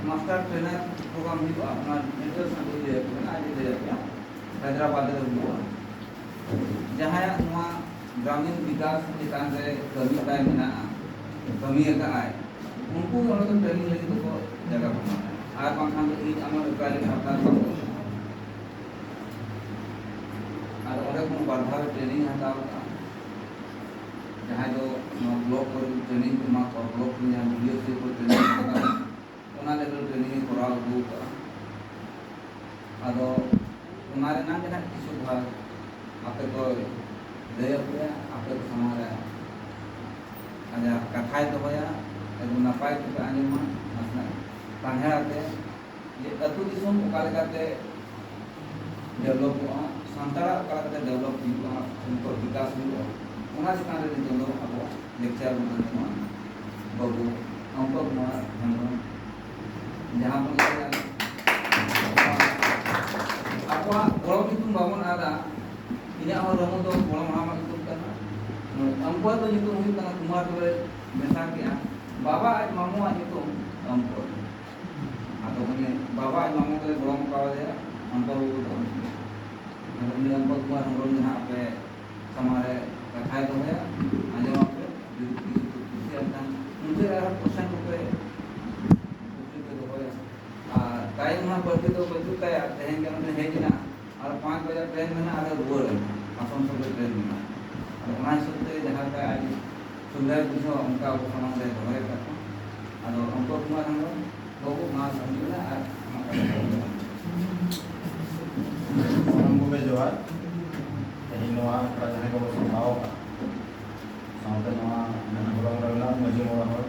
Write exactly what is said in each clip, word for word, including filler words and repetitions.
Master trainer programme ᱦᱩᱭᱩᱜᱼᱟ, ᱚᱱᱟ details ᱦᱟᱸᱜ ᱞᱤᱧ ᱞᱟᱹᱭ ᱟᱯᱮ ᱠᱟᱱᱟ, ᱟᱡ ᱮ ᱞᱟᱹᱭ ᱟᱯᱮᱭᱟ᱾ ᱦᱟᱭᱫᱨᱟᱵᱟᱫᱽ ᱨᱮ ᱦᱩᱭᱩᱜᱼᱟ᱾ ᱡᱟᱦᱟᱸᱭᱟᱜ ᱱᱚᱣᱟ ᱜᱨᱟᱢᱤᱱ ᱵᱤᱠᱟᱥ ᱪᱮᱛᱟᱱ ᱨᱮ ᱠᱟᱹᱢᱤ ᱛᱟᱭ ᱢᱮᱱᱟᱜᱼᱟ, ᱠᱟᱹᱢᱤ ᱟᱠᱟᱫᱼᱟᱭ, ᱩᱱᱠᱩ ᱜᱮ ᱚᱸᱰᱮ ᱫᱚ ᱴᱨᱮᱱᱤᱝ ᱞᱟᱹᱜᱤᱫ ᱫᱚᱠᱚ ᱡᱟᱭᱜᱟ ᱠᱚ ᱮᱢᱟ᱾ ᱟᱨ ᱵᱟᱝᱠᱷᱟᱱ ᱫᱚ ᱤᱧ ᱟᱢᱟᱜ ᱮᱯᱞᱟᱭ ᱞᱮᱠᱷᱟᱱ ᱟᱯᱱᱟᱨ ᱵᱟᱝ ᱜᱟᱱᱚᱜᱼᱟ᱾ ᱟᱨ ᱚᱸᱰᱮ ᱠᱷᱚᱱ ᱵᱟᱨ ᱫᱷᱟᱣ ᱴᱨᱮᱱᱤᱝ ᱦᱟᱛᱟᱣ ᱠᱟᱜᱼᱟ᱾ ᱡᱟᱦᱟᱸᱭ ᱫᱚ ᱱᱚᱣᱟ ᱵᱞᱚᱠ ᱠᱚᱨᱮ ᱴᱨᱮᱱᱤᱝ ᱠᱚ ᱮᱢᱟ ᱠᱚᱣᱟ, ᱵᱞᱚᱠ ᱨᱮ ᱡᱟᱦᱟᱸ ᱵᱤᱰᱤᱳ ᱥᱮ ᱠᱚ ᱴᱨᱮᱱᱤᱝ ᱠᱚ ᱦᱟᱛᱟᱣᱟ, ᱚᱱᱟ ᱞᱮᱵᱮᱞ ᱴᱨᱮᱱᱤᱝ ᱮ ᱠᱚᱨᱟᱣ ᱟᱹᱜᱩ ᱠᱟᱜᱼᱟ᱾ ᱟᱫᱚ ᱚᱱᱟ ᱨᱮᱱᱟᱜ ᱜᱮ ᱱᱟᱜ ᱠᱤᱪᱷᱩ ᱵᱷᱟᱜᱽ ᱟᱯᱮ ᱠᱚ ᱞᱟᱹᱭ ᱟᱯᱮᱭᱟ, ᱟᱯᱮ ᱠᱚ ᱥᱟᱢᱟᱝ ᱨᱮ ᱟᱡᱟᱜ ᱠᱟᱛᱷᱟᱭ ᱫᱚᱦᱚᱭᱟ, ᱮᱠᱫᱚᱢ ᱱᱟᱯᱟᱭ ᱛᱮᱯᱮ ᱟᱸᱡᱚᱢᱟ, ᱱᱟᱥᱮᱱᱟᱜ ᱯᱟᱸᱡᱟ ᱟᱛᱮ ᱡᱮ ᱟᱹᱛᱩ ᱫᱤᱥᱚᱢ ᱚᱠᱟ ᱞᱮᱠᱟᱛᱮ ᱰᱮᱵᱷᱞᱚᱯᱚᱜᱼᱟ, ᱥᱟᱱᱛᱟᱲᱟᱜ ᱚᱠᱟ ᱞᱮᱠᱟᱛᱮ ᱰᱮᱵᱷᱞᱚᱯ ᱦᱩᱭᱩᱜᱼᱟ, ᱥᱟᱱᱛᱟᱲ ᱵᱤᱠᱟᱥ ᱦᱩᱭᱩᱜᱼᱟ, ᱚᱱᱟ ᱪᱮᱛᱟᱱ ᱨᱮ ᱱᱤᱛᱚᱝ ᱫᱚ ᱟᱵᱚᱣᱟᱜ ᱞᱮᱠᱪᱟᱨ ᱵᱚᱱ ᱟᱸᱡᱚᱢᱟ᱾ ᱵᱟᱹᱵᱩ ᱚᱝᱠᱚ ᱠᱩᱢᱟᱨ ᱦᱮᱢᱵᱨᱚᱢ, ᱡᱟᱦᱟᱸ ᱵᱚᱱ ᱞᱟᱹᱭᱟ ᱟᱵᱚᱣᱟᱜ ᱜᱚᱲᱚᱢ ᱧᱩᱛᱩᱢ ᱵᱟᱵᱚᱱ ᱟᱫᱟ᱾ ᱤᱧᱟᱹᱜ ᱦᱚᱸ ᱨᱟᱹᱢᱩ ᱫᱚ ᱜᱚᱲᱚᱢ ᱦᱟᱲᱟᱢᱟᱜ ᱧᱩᱛᱩᱢ ᱠᱟᱱᱟ᱾ ᱩᱱᱠᱩᱣᱟᱜ ᱫᱚ ᱧᱩᱛᱩᱢ ᱦᱩᱭᱩᱜ ᱠᱟᱱᱟ ᱠᱩᱢᱟᱨ ᱫᱚᱞᱮ ᱢᱮᱥᱟ ᱠᱮᱜᱼᱟ᱾ ᱵᱟᱵᱟ ᱟᱡ ᱢᱟᱢᱩᱣᱟᱜ ᱧᱩᱛᱩᱢ ᱚᱝᱠᱚ᱾ ᱟᱫᱚ ᱩᱱᱤ ᱵᱟᱵᱟ ᱟᱡ ᱢᱟᱢᱩ ᱫᱚᱭ ᱜᱚᱲᱚᱢ ᱠᱟᱣᱫᱮᱭᱟ ᱚᱝᱠᱚ ᱵᱟᱹᱵᱩ ᱫᱚ᱾ ᱟᱫᱚ ᱩᱱᱤ ᱚᱝᱠᱚ ᱠᱩᱢᱟᱨ ᱦᱮᱢᱵᱨᱚᱢ ᱡᱟᱦᱟᱸ ᱟᱯᱮ ᱥᱟᱢᱟᱝ ᱨᱮ ᱠᱟᱛᱷᱟᱭ ᱫᱚᱦᱚᱭᱟ, ᱟᱸᱡᱚᱢ ᱟᱯᱮ, ᱡᱩᱫᱤ ᱠᱩᱥᱤᱭᱟᱜ ᱠᱷᱟᱱ ᱢᱩᱪᱟᱹᱫ ᱨᱮ ᱟᱨᱦᱚᱸ ᱠᱚᱥᱪᱮᱱ ᱠᱚᱯᱮ ᱠᱩᱠᱞᱤ ᱯᱮ ᱫᱚᱦᱚᱭᱟ᱾ ᱟᱨ ᱴᱟᱭᱤᱢ ᱦᱟᱸᱜ ᱵᱟᱹᱲᱛᱤ ᱫᱚ ᱵᱟᱹᱪᱩᱜ ᱛᱟᱭᱟ, ᱛᱮᱦᱮᱧ ᱜᱮ ᱱᱚᱰᱮ ᱦᱮᱡ ᱮᱱᱟ, ᱟᱨ ᱯᱟᱸᱪ ᱵᱟᱡᱮ ᱴᱨᱮᱱ ᱢᱮᱱᱟᱜᱼᱟ, ᱟᱨ ᱨᱩᱣᱟᱹᱲ ᱟᱥᱟᱱᱥᱳᱞ ᱨᱮ ᱴᱨᱮᱱ ᱢᱮᱱᱟᱜᱼᱟ᱾ ᱟᱫᱚ ᱚᱱᱟ ᱦᱤᱥᱟᱹᱵ ᱛᱮ ᱡᱟᱦᱟᱸ ᱞᱮᱠᱟ ᱟᱡ ᱥᱩᱵᱤᱫᱷᱟᱭ ᱵᱩᱡᱷᱟᱹᱣᱟ ᱚᱱᱠᱟ ᱟᱵᱚ ᱥᱟᱢᱟᱝ ᱨᱮ ᱫᱚᱦᱚᱭ ᱠᱟᱛᱷᱟ᱾ ᱟᱫᱚ ᱚᱝᱠᱚ ᱠᱩᱢᱟᱨ ᱦᱮᱢᱵᱨᱚᱢ ᱵᱟᱹᱵᱩ ᱢᱟ ᱥᱟᱢᱡᱷᱟᱹᱣ ᱢᱮ ᱟᱨ ᱟᱢᱟᱜ ᱠᱟᱛᱷᱟ ᱠᱚ ᱞᱟᱹᱭ ᱢᱮ᱾ ᱥᱟᱱᱟᱢ ᱠᱚᱜᱮ ᱡᱚᱦᱟᱨ᱾ ᱛᱮᱦᱮᱧ ᱱᱚᱣᱟ ᱟᱠᱷᱲᱟ ᱡᱟᱦᱟᱸᱭ ᱠᱚᱠᱚ ᱥᱟᱢᱵᱲᱟᱣ ᱟᱠᱟᱫ, ᱥᱟᱶᱛᱮ ᱱᱚᱣᱟ ᱡᱟᱦᱟᱸ ᱜᱚᱲᱚ ᱨᱮ ᱢᱮᱱᱟᱜ ᱢᱟᱹᱡᱷᱤ ᱢᱚᱬᱮ ᱦᱚᱲ,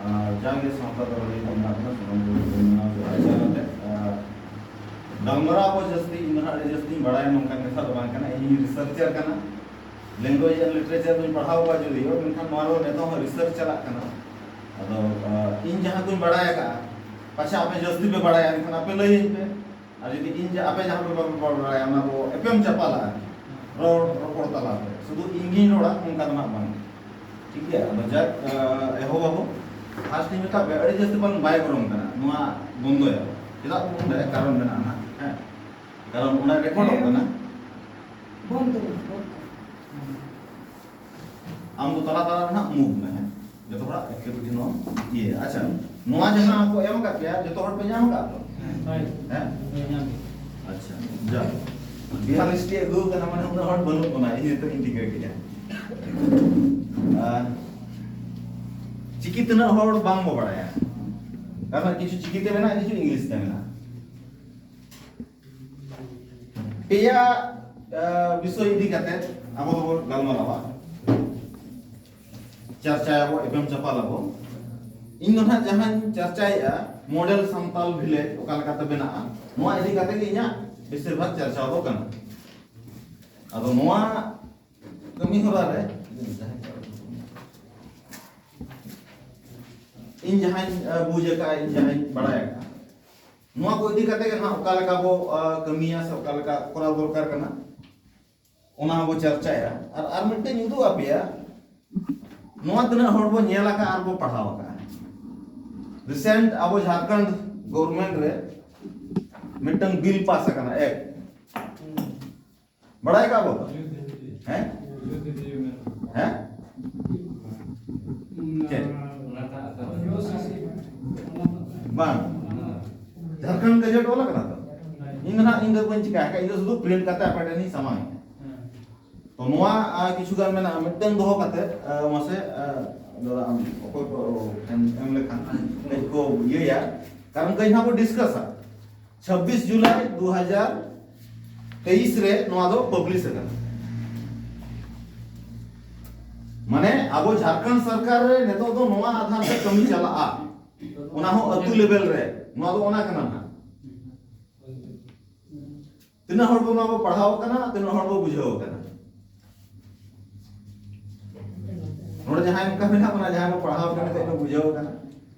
ᱟᱨ ᱡᱟᱜᱮ ᱥᱟᱶᱛᱟ ᱫᱚᱞ ᱨᱮ ᱢᱮᱱᱟᱜ ᱵᱚᱱᱟ, ᱥᱟᱱᱟᱢ ᱠᱚᱜᱮ ᱢᱟᱱᱟᱣ ᱡᱚᱦᱟᱨ ᱡᱟᱦᱟᱸ ᱠᱟᱛᱮ, ᱟᱨ ᱜᱟᱞᱢᱟᱨᱟᱣ ᱠᱚ ᱡᱟᱹᱥᱛᱤ ᱤᱧ ᱫᱚ ᱦᱟᱸᱜ ᱟᱹᱰᱤ ᱡᱟᱹᱥᱛᱤᱧ ᱵᱟᱲᱟᱭᱟ ᱱᱚᱝᱠᱟᱱ ᱠᱟᱛᱷᱟ ᱫᱚ ᱵᱟᱝ ᱠᱟᱱᱟ᱾ ᱤᱧ ᱨᱤᱥᱟᱨᱪᱟᱨ ᱠᱟᱱᱟ, ᱞᱮᱝᱜᱩᱭᱮᱡᱽ ᱟᱨ ᱞᱤᱴᱟᱨᱮᱪᱟᱨ ᱫᱚᱧ ᱯᱟᱲᱦᱟᱣ ᱟᱠᱟᱫ ᱡᱩᱫᱤᱭᱳ, ᱢᱮᱱᱠᱷᱟᱱ ᱱᱚᱣᱟ ᱨᱮ ᱱᱤᱛᱚᱜ ᱦᱚᱸ ᱨᱤᱥᱟᱨᱪ ᱪᱟᱞᱟᱜ ᱠᱟᱱᱟ᱾ ᱟᱫᱚ, ᱟᱸ, ᱤᱧ ᱡᱟᱦᱟᱸ ᱠᱚᱧ ᱵᱟᱲᱟᱭ ᱟᱠᱟᱫᱼᱟ, ᱯᱟᱪᱷᱮ ᱟᱯᱮ ᱡᱟᱹᱥᱛᱤ ᱯᱮ ᱵᱟᱲᱟᱭᱟ, ᱮᱱᱠᱷᱟᱱ ᱟᱯᱮ ᱞᱟᱹᱭᱟᱹᱧ ᱯᱮ᱾ ᱟᱨ ᱡᱩᱫᱤ ᱤᱧ ᱡᱟ-, ᱟᱯᱮ ᱡᱟᱦᱟᱸ ᱯᱮ ᱵᱟᱯᱮ ᱵᱟᱲᱟᱭᱟ, ᱚᱱᱟ ᱵᱚ ᱮᱯᱮᱢ ᱪᱟᱯᱟᱞᱟ ᱟᱨᱠᱤ, ᱨᱚᱲ ᱨᱚᱯᱚᱲ ᱛᱟᱞᱟᱛᱮ᱾ ᱥᱩᱫᱷᱩ ᱤᱧ ᱜᱤᱧ ᱨᱚᱲᱟ, ᱚᱱᱠᱟ ᱫᱚ ᱱᱟᱜ ᱵᱟᱝ᱾ ᱴᱷᱤᱠ ᱜᱮᱭᱟ, ᱟᱫᱚ ᱡᱟᱠ, ᱟᱸ, ᱮᱦᱚᱵ ᱟᱵᱚ᱾ ᱯᱷᱟᱥᱴ ᱤᱧ ᱢᱮᱛᱟᱫ ᱯᱮᱭᱟ, ᱟᱹᱰᱤ ᱡᱟᱹᱥᱛᱤ ᱯᱟᱞᱮᱱ ᱵᱟᱭ ᱜᱚᱨᱚᱢ ᱠᱟᱱᱟ, ᱱᱚᱣᱟ ᱵᱚᱱᱫᱚᱭᱟ᱾ ᱪᱮᱫᱟᱜ ᱵᱚᱱᱫᱚᱭᱟ? ᱠᱟᱨᱚᱱ ᱢᱮᱱᱟᱜᱼᱟ ᱱᱟᱦᱟᱜ, ᱦᱮᱸ, ᱠᱟᱨᱚᱱ ᱚᱱᱟ ᱨᱮᱠᱚᱨᱰᱚᱜ ᱠᱟᱱᱟ᱾ ᱵᱚᱱᱫᱚ, ᱵᱚᱱᱫᱚ᱾ ᱟᱢ ᱫᱚ ᱛᱟᱞᱟ ᱛᱟᱞᱟ ᱨᱮ ᱱᱟᱦᱟᱜ ᱢᱩᱵᱷ ᱢᱮ, ᱦᱮᱸ? ᱡᱚᱛᱚ ᱦᱚᱲᱟᱜ ᱮᱠᱴᱤᱵᱷᱤᱴᱤ ᱱᱚᱣᱟ ᱤᱭᱟᱹ᱾ ᱟᱪᱪᱷᱟ, ᱱᱚᱣᱟ ᱡᱟᱦᱟᱸ ᱠᱚ ᱮᱢ ᱟᱠᱟᱫ ᱯᱮᱭᱟ, ᱡᱚᱛᱚ ᱦᱚᱲ ᱯᱮ ᱧᱟᱢ ᱟᱠᱟᱫ ᱛᱚ? ᱦᱳᱭ᱾ ᱦᱮᱸ? ᱦᱳᱭ, ᱧᱟᱢ ᱜᱮ᱾ ᱟᱪᱪᱷᱟ, ᱡᱟ᱾ ᱵᱤᱦᱟᱨ ᱦᱤᱥᱴᱨᱤ ᱟᱹᱜᱩ ᱠᱟᱱᱟ ᱢᱟᱱᱮ ᱩᱱᱟᱹᱜ ᱦᱚᱲ ᱵᱟᱹᱱᱩᱜ ᱵᱚᱱᱟ, ᱤᱧ ᱱᱤᱛᱚᱜ ᱤᱧ ᱴᱷᱤᱠᱟᱹ ᱠᱮᱫᱟ᱾ ᱟᱨ ᱪᱤᱠᱤ ᱛᱤᱱᱟᱹᱜ ᱦᱚᱲ ᱵᱟᱝ ᱵᱚ ᱵᱟᱲᱟᱭᱟ? ᱠᱟᱨᱚᱱ ᱠᱤᱪᱷᱩ ᱪᱤᱠᱤ ᱛᱮ ᱢᱮᱱᱟᱜᱼᱟ, ᱠᱤᱪᱷᱩ ᱤᱝᱞᱤᱥ ᱛᱮ ᱢᱮᱱᱟᱜᱼᱟ᱾ ᱯᱮᱭᱟ, ᱟ, ᱵᱤᱥᱚᱭ ᱤᱫᱤ ᱠᱟᱛᱮ ᱟᱵᱚ ᱫᱚᱵᱚ ᱜᱟᱞᱢᱟᱨᱟᱣᱟ, ᱪᱟᱨᱪᱟᱭᱟᱵᱚ, ᱮᱯᱮᱢ ᱪᱟᱯᱟᱞᱟᱵᱚ᱾ ᱤᱧ ᱫᱚ ᱱᱟᱦᱟᱜ ᱡᱟᱦᱟᱸᱧ ᱪᱟᱨᱪᱟᱭᱮᱫᱼᱟ, ᱢᱚᱰᱮᱞ ᱥᱟᱱᱛᱟᱞ ᱵᱷᱤᱞᱮᱡᱽ ᱚᱠᱟ ᱞᱮᱠᱟᱛᱮ ᱵᱮᱱᱟᱜᱼᱟ, ᱱᱚᱣᱟ ᱤᱫᱤ ᱠᱟᱛᱮ ᱜᱮ ᱤᱧᱟᱹᱜ ᱵᱮᱥᱤᱨ ᱵᱷᱟᱜᱽ ᱪᱟᱨᱪᱟ ᱫᱚ ᱠᱟᱱᱟ᱾ ᱟᱫᱚ ᱱᱚᱣᱟ ᱠᱟᱹᱢᱤ ᱦᱚᱨᱟ ᱨᱮ ᱤᱧ ᱡᱟᱦᱟᱸᱧ, ᱟ, ᱵᱩᱡᱽ ᱟᱠᱟᱫᱼᱟ, ᱤᱧ ᱡᱟᱦᱟᱸᱧ ᱵᱟᱲᱟᱭ ᱟᱠᱟᱫᱼᱟ, ᱱᱚᱣᱟ ᱠᱚ ᱤᱫᱤ ᱠᱟᱛᱮ ᱜᱮ ᱱᱟᱦᱟᱜ ᱚᱠᱟ ᱞᱮᱠᱟ ᱵᱚ, ᱟ, ᱠᱟᱹᱢᱤᱭᱟ ᱥᱮ ᱚᱠᱟ ᱞᱮᱠᱟ ᱠᱚᱨᱟᱣ ᱫᱚᱨᱠᱟᱨ ᱠᱟᱱᱟ, ᱚᱱᱟ ᱦᱚᱸᱵᱚ ᱪᱟᱨᱪᱟᱭᱟ᱾ ᱟᱨ, ᱟᱨ ᱢᱤᱫᱴᱮᱱ ᱩᱫᱩᱜ ᱟᱯᱮᱭᱟ, ᱱᱚᱣᱟ ᱛᱤᱱᱟᱹᱜ ᱦᱚᱲ ᱵᱚ ᱧᱮᱞ ᱟᱠᱟᱫᱼᱟ ᱟᱨ ᱵᱚ ᱯᱟᱲᱦᱟᱣ ᱟᱠᱟᱫᱼᱟ᱾ ᱨᱤᱥᱮᱱᱴ ᱟᱵᱚ ᱡᱷᱟᱲᱠᱷᱚᱸᱰ ᱜᱚᱵᱷᱚᱨᱱᱢᱮᱱᱴ ᱨᱮ ᱢᱤᱫᱴᱟᱝ ᱵᱤᱞ ᱯᱟᱥ ᱟᱠᱟᱱᱟ, ᱮᱠᱴ᱾ ᱵᱟᱲᱟᱭ ᱠᱟᱜ ᱵᱚ? ᱦᱮᱸ? ᱦᱮᱸ? ᱪᱮᱫ? ᱵᱟᱝ᱾ ᱡᱷᱟᱲᱠᱷᱚᱸᱰ ᱜᱮᱡᱮᱴ ᱚᱞ ᱟᱠᱟᱱᱟ ᱛᱚ? ᱤᱧ ᱫᱚ ᱱᱟᱦᱟᱜ, ᱤᱧ ᱫᱚ ᱵᱟᱹᱧ ᱪᱤᱠᱟ ᱟᱠᱟᱫ, ᱤᱧ ᱫᱚ ᱥᱩᱫᱷᱩ ᱯᱨᱤᱱᱴ ᱠᱟᱛᱮ ᱟᱯᱮ ᱴᱷᱮᱱ ᱤᱧ ᱥᱟᱢᱟᱝ ᱮᱫᱟ᱾ ᱛᱚ ᱱᱚᱣᱟ, ᱟ, ᱠᱤᱪᱷᱩ ᱜᱟᱱ ᱢᱮᱱᱟᱜᱼᱟ, ᱢᱤᱫᱴᱟᱝ ᱫᱚᱦᱚ ᱠᱟᱛᱮ, ᱟ, ᱢᱟᱥᱮ, ᱟ, ᱫᱟᱫᱟ ᱟᱢ ᱚᱠᱚᱭ ᱠᱚ ᱮᱢ, ᱮᱢ ᱞᱮᱠᱷᱟᱱ ᱠᱟᱹᱡ ᱠᱚ ᱤᱭᱟᱹᱭᱟ, ᱠᱟᱨᱚᱱ ᱠᱟᱹᱡ ᱱᱟᱦᱟᱜ ᱵᱚ ᱰᱤᱥᱠᱟᱥᱟ᱾ ᱪᱷᱟᱵᱵᱤᱥ ᱡᱩᱞᱟᱭ ᱫᱩ ᱦᱟᱡᱟᱨ ᱛᱮᱭᱤᱥ ᱨᱮ ᱱᱚᱣᱟ ᱫᱚ ᱯᱟᱵᱽᱞᱤᱥ ᱟᱠᱟᱱᱟ᱾ ᱢᱟᱱᱮ ᱟᱵᱚ ᱡᱷᱟᱲᱠᱷᱚᱸᱰ ᱥᱚᱨᱠᱟᱨ ᱨᱮ ᱱᱤᱛᱚᱜ ᱫᱚ ᱱᱚᱣᱟ ᱟᱫᱷᱟᱨ ᱛᱮ ᱠᱟᱹᱢᱤ ᱪᱟᱞᱟᱜᱼᱟ, ᱚᱱᱟ ᱦᱚᱸ ᱟᱹᱛᱩ ᱞᱮᱵᱮᱞ ᱨᱮ᱾ ᱱᱚᱣᱟ ᱫᱚ ᱚᱱᱟ ᱠᱟᱱᱟ ᱱᱟᱦᱟᱜ᱾ ᱛᱤᱱᱟᱹᱜ ᱦᱚᱲ ᱵᱚ ᱱᱚᱣᱟ ᱵᱚ ᱯᱟᱲᱦᱟᱣ ᱟᱠᱟᱱᱟ, ᱛᱤᱱᱟᱹᱜ ᱦᱚᱲ ᱵᱚ ᱵᱩᱡᱷᱟᱹᱣ ᱟᱠᱟᱱᱟ? ᱱᱚᱰᱮ ᱡᱟᱦᱟᱸᱭ ᱚᱱᱠᱟ ᱢᱮᱱᱟᱜ ᱵᱚᱱᱟ, ᱡᱟᱦᱟᱸᱭ ᱵᱚ ᱯᱟᱲᱦᱟᱣ ᱟᱠᱟᱱᱟ, ᱛᱤᱱᱟᱹᱜ ᱵᱚ ᱵᱩᱡᱷᱟᱹᱣ ᱟᱠᱟᱱᱟ?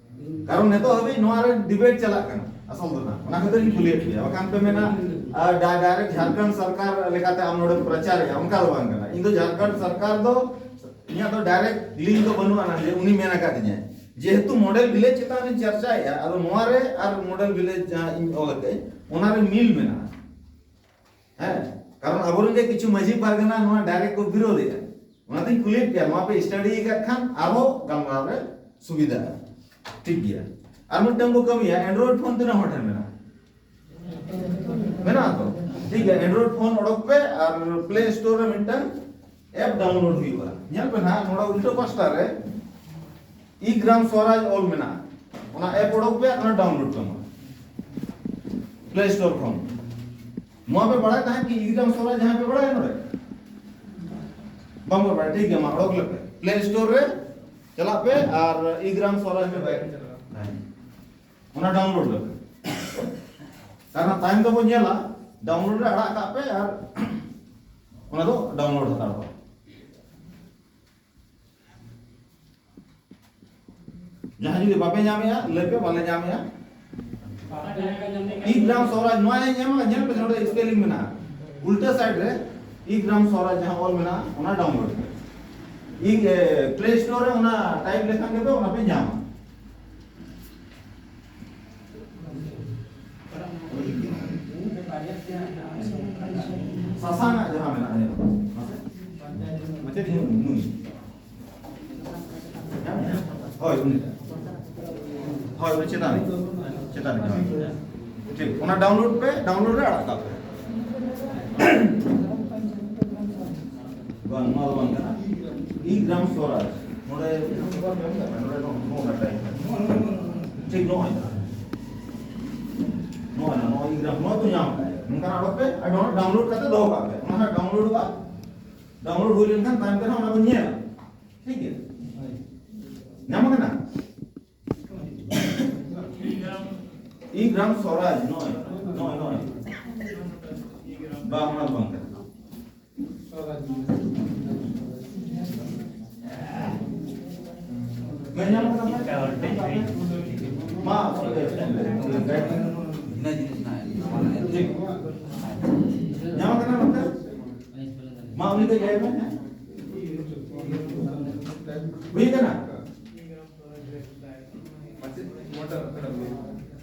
ᱠᱟᱨᱚᱱ ᱱᱤᱛᱚᱜ ᱦᱟᱹᱵᱤᱡ ᱱᱚᱣᱟ ᱨᱮ ᱰᱤᱵᱮᱴ ᱪᱟᱞᱟᱜ ᱠᱟᱱᱟ᱾ ᱟᱥᱚᱞ ᱫᱚ ᱱᱟᱜ ᱚᱱᱟ ᱠᱷᱟᱹᱛᱤᱨ ᱤᱧ ᱠᱩᱞᱤᱭᱮᱫ ᱯᱮᱭᱟ, ᱵᱟᱠᱷᱟᱱ ᱯᱮ ᱢᱮᱱᱟ, ᱟᱨ ᱰᱟ-, ᱰᱟᱭᱨᱮᱠᱴ ᱡᱷᱟᱲᱠᱷᱚᱸᱰ ᱥᱚᱨᱠᱟᱨ ᱞᱮᱠᱟᱛᱮ ᱟᱢ ᱱᱚᱰᱮᱢ ᱯᱨᱚᱪᱟᱨᱮᱜᱼᱟ, ᱚᱱᱠᱟ ᱫᱚ ᱵᱟᱝ ᱠᱟᱱᱟ᱾ ᱤᱧ ᱫᱚ ᱡᱷᱟᱲᱠᱷᱚᱸᱰ ᱥᱚᱨᱠᱟᱨ ᱫᱚ ᱤᱧᱟᱹᱜ ᱫᱚ ᱰᱟᱭᱨᱮᱠᱴ ᱞᱤᱝᱠ ᱫᱚ ᱵᱟᱹᱱᱩᱜ ᱟᱱᱟ ᱡᱮ ᱩᱱᱤ ᱢᱮᱱ ᱟᱠᱟᱫᱤᱧᱟᱭ᱾ ᱡᱮᱦᱮᱛᱩ ᱢᱚᱰᱮᱞ ᱵᱷᱤᱞᱮᱡᱽ ᱪᱮᱛᱟᱱ ᱨᱤᱧ ᱪᱟᱨᱪᱟᱭᱮᱫᱼᱟ, ᱟᱫᱚ ᱱᱚᱣᱟ ᱨᱮ ᱟᱨ ᱢᱚᱰᱮᱞ ᱵᱷᱤᱞᱮᱡᱽ ᱡᱟᱦᱟᱸ ᱤᱧ ᱚᱞ ᱟᱠᱟᱫᱟᱹᱧ, ᱚᱱᱟ ᱨᱮ ᱢᱤᱞ ᱢᱮᱱᱟᱜᱼᱟ᱾ ᱦᱮᱸ, ᱠᱟᱨᱚᱱ ᱟᱵᱚᱨᱮᱱ ᱜᱮ ᱠᱤᱪᱷᱩ ᱢᱟᱹᱡᱷᱤ ᱯᱟᱨᱜᱟᱱᱟ ᱱᱚᱣᱟ ᱰᱟᱭᱨᱮᱠᱴ ᱠᱚ ᱵᱤᱨᱳᱫᱮᱜᱼᱟ᱾ ᱚᱱᱟᱛᱤᱧ ᱠᱩᱞᱤᱭᱮᱫ ᱯᱮᱭᱟ, ᱱᱚᱣᱟ ᱯᱮ ᱥᱴᱟᱰᱤ ᱟᱠᱟᱫ ᱠᱷᱟᱱ ᱟᱨᱦᱚᱸ ᱜᱟᱞᱢᱟᱨᱟᱣ ᱨᱮ ᱥᱩᱵᱤᱫᱷᱟᱜᱼᱟ᱾ ᱴᱷᱤᱠ ᱜᱮᱭᱟ, ᱟᱨ ᱢᱤᱫᱴᱟᱝ ᱵᱚ ᱠᱟᱹᱢᱤᱭᱟ, ᱮᱱᱰᱨᱚᱭᱮᱰ ᱯᱷᱳᱱ ᱛᱤᱱᱟᱹᱜ ᱦᱚᱲ ᱴᱷᱮᱱ ᱢᱮᱱᱟᱜᱼᱟ? ᱢᱮᱱᱟᱜᱼᱟ ᱛᱚ? ᱴᱷᱤᱠ ᱜᱮᱭᱟ, ᱮᱱᱰᱨᱚᱭᱮᱰ ᱯᱷᱳᱱ ᱚᱰᱚᱠ ᱯᱮ ᱟᱨ ᱯᱞᱮ ᱥᱴᱳᱨ ᱨᱮ ᱢᱤᱫᱴᱟᱝ ᱮᱯ ᱰᱟᱣᱩᱱᱞᱳᱰ ᱦᱩᱭᱩᱜᱼᱟ᱾ ᱧᱮᱞ ᱯᱮ ᱱᱟᱦᱟᱜ, ᱱᱚᱰᱮ ᱩᱞᱴᱟᱹ ᱯᱟᱥᱴᱟ ᱨᱮ ᱤ ᱜᱨᱟᱢ ᱥᱣᱟᱨᱟᱡᱽ ᱚᱞ ᱢᱮᱱᱟᱜᱼᱟ᱾ ᱚᱱᱟ ᱮᱯ ᱚᱰᱚᱠ ᱯᱮ ᱟᱨ ᱚᱱᱟ ᱰᱟᱣᱩᱱᱞᱳᱰ ᱯᱮ ᱢᱟ ᱯᱞᱮ ᱥᱴᱳᱨ ᱠᱷᱚᱱ᱾ ᱱᱚᱣᱟ ᱯᱮ ᱵᱟᱲᱟᱭ ᱛᱟᱦᱮᱸᱫ ᱠᱤ ᱤ ᱜᱨᱟᱢ ᱥᱣᱟᱨᱟᱡᱽ ᱡᱟᱦᱟᱸ ᱯᱮ ᱵᱟᱲᱟᱭᱟ ᱱᱚᱰᱮ? ᱵᱟᱝ ᱯᱮ ᱵᱟᱲᱟᱭᱟ? ᱴᱷᱤᱠ ᱜᱮᱭᱟ, ᱢᱟ ᱚᱰᱚᱠ ᱞᱮᱯᱮ, ᱯᱞᱮ ᱥᱴᱳᱨ ᱨᱮ ᱪᱟᱞᱟᱜ ᱯᱮ ᱟᱨ ᱤ ᱜᱨᱟᱢ ᱥᱣᱟᱨᱟᱡᱽ ᱯᱮ ᱵᱟᱭ, ᱚᱱᱟ ᱰᱟᱣᱩᱱᱞᱳᱰ ᱞᱮᱯᱮ᱾ ᱠᱟᱨᱚᱱ ᱛᱟᱭᱚᱢ ᱛᱮᱵᱚᱱ ᱧᱮᱞᱟ, ᱰᱟᱣᱩᱱᱞᱳᱰ ᱨᱮ ᱟᱲᱟᱜ ᱠᱟᱜ ᱯᱮ ᱟᱨ ᱚᱱᱟ ᱫᱚ ᱰᱟᱣᱩᱱᱞᱳᱰ ᱦᱟᱛᱟᱲᱚᱜᱼᱟ᱾ ᱡᱟᱦᱟᱸᱭ ᱡᱩᱫᱤ ᱵᱟᱯᱮ ᱧᱟᱢᱮᱜᱼᱟ, ᱞᱟᱹᱭ ᱯᱮ, "ᱵᱟᱞᱮ ᱧᱟᱢᱮᱜᱼᱟ᱾" ᱤ ᱜᱨᱟᱢ ᱥᱣᱟᱨᱟᱡᱽ, ᱱᱚᱣᱟ ᱧᱮᱞ ᱧᱟᱢᱚᱜᱼᱟ, ᱧᱮᱞ ᱯᱮ, ᱱᱚᱰᱮ ᱥᱯᱮᱞᱤᱝ ᱢᱮᱱᱟᱜᱼᱟ, ᱩᱞᱴᱟᱹ ᱥᱟᱭᱤᱰ ᱨᱮ ᱤ ᱜᱨᱟᱢ ᱥᱣᱟᱨᱟᱡᱽ ᱡᱟᱦᱟᱸ ᱚᱞ ᱢᱮᱱᱟᱜᱼᱟ, ᱚᱱᱟ ᱰᱟᱣᱩᱱᱞᱳᱰ ᱯᱮ᱾ ᱤ, ᱮ, ᱯᱞᱮ ᱥᱴᱳᱨ ᱨᱮ ᱚᱱᱟ ᱴᱟᱭᱤᱯ ᱞᱮᱠᱷᱟᱱ ᱜᱮ ᱯᱮ ᱚᱱᱟ ᱯᱮ ᱧᱟᱢᱟ᱾ ᱥᱟᱥᱟᱝ ᱟᱜ ᱡᱟᱦᱟᱸ ᱢᱮᱱᱟᱜᱼᱟ, ᱧᱮᱞ ᱢᱮ᱾ ᱢᱟᱥᱮ᱾ ᱢᱟᱪᱮᱫ, ᱱᱩᱭ, ᱱᱩᱭ᱾ ᱦᱳᱭ, ᱩᱱᱤᱴᱟᱜ᱾ ᱦᱳᱭ, ᱩᱱᱤ ᱪᱮᱛᱟᱱ ᱨᱮ᱾ ᱪᱮᱛᱟᱱ ᱨᱮ᱾ ᱴᱷᱤᱠ, ᱚᱱᱟ ᱰᱟᱣᱩᱱᱞᱳᱰ ᱯᱮ, ᱰᱟᱣᱩᱱᱞᱳᱰ ᱨᱮ ᱟᱲᱟᱜ ᱠᱟᱜ ᱯᱮ᱾ ᱵᱟᱝ, ᱱᱚᱣᱟ ᱫᱚ ᱵᱟᱝ ᱠᱟᱱᱟ᱾ ᱤ ᱜᱨᱟᱢ ᱥᱣᱟᱨᱟᱡᱽ᱾ ᱱᱚᱰᱮ ᱱᱚᱰᱮ ᱱᱚᱜᱼᱚ ᱱᱚᱣᱟ ᱴᱟᱭᱤᱯ᱾ ᱴᱷᱤᱠ ᱱᱚᱜᱼᱚᱭ ᱱᱟ᱾ ᱱᱚᱜᱼᱚᱭ ᱱᱟ, ᱱᱚᱜᱼᱚᱭ ᱤ ᱜᱨᱟᱢ, ᱱᱚᱣᱟ ᱫᱚ ᱧᱟᱢ ᱠᱟᱜ ᱜᱮᱭᱟ᱾ ᱱᱚᱝᱠᱟᱱᱟᱜ ᱚᱰᱚᱠ ᱯᱮ ᱟᱨ ᱱᱚᱣᱟ ᱰᱟᱣᱩᱱᱞᱳᱰ ᱠᱟᱛᱮ ᱫᱚᱦᱚ ᱠᱟᱜ ᱯᱮ᱾ ᱚᱱᱟ ᱦᱟᱸᱜ ᱰᱟᱣᱩᱱᱞᱳᱰᱚᱜᱼᱟ᱾ ᱰᱟᱣᱩᱱᱞᱳᱰ ᱦᱩᱭ ᱞᱮᱱᱠᱷᱟᱱ ᱛᱟᱭᱚᱢ ᱛᱮ ᱦᱟᱸᱜ ᱚᱱᱟ ᱵᱚᱱ ᱧᱮᱞᱟ᱾ ᱴᱷᱤᱠ ᱜᱮᱭᱟ? ᱧᱟᱢ ᱠᱟᱱᱟ? ᱤ ᱜᱨᱟᱢ ᱥᱣᱟᱨᱟᱡᱽ, ᱱᱚᱜᱼᱚᱭ, ᱱᱚᱜᱼᱚᱭ, ᱱᱚᱜᱼᱚᱭ᱾ ᱵᱟᱝ, ᱚᱱᱟ ᱫᱚ ᱵᱟᱝ ᱠᱟᱱᱟ᱾ ᱢᱮ ᱧᱟᱢ ᱠᱟᱱᱟ ᱯᱮ? ᱢᱟ, ᱵᱷᱤᱱᱟᱹ ᱡᱤᱱᱤᱥ ᱢᱮᱱᱟᱜᱼᱟ᱾ ᱴᱷᱤᱠ᱾ ᱧᱟᱢ ᱠᱟᱱᱟ ᱱᱚᱛᱮ? ᱢᱟ, ᱩᱱᱤ ᱫᱚ ᱞᱟᱹᱭ ᱢᱮ, ᱦᱮᱸ? ᱦᱩᱭ ᱠᱟᱱᱟ?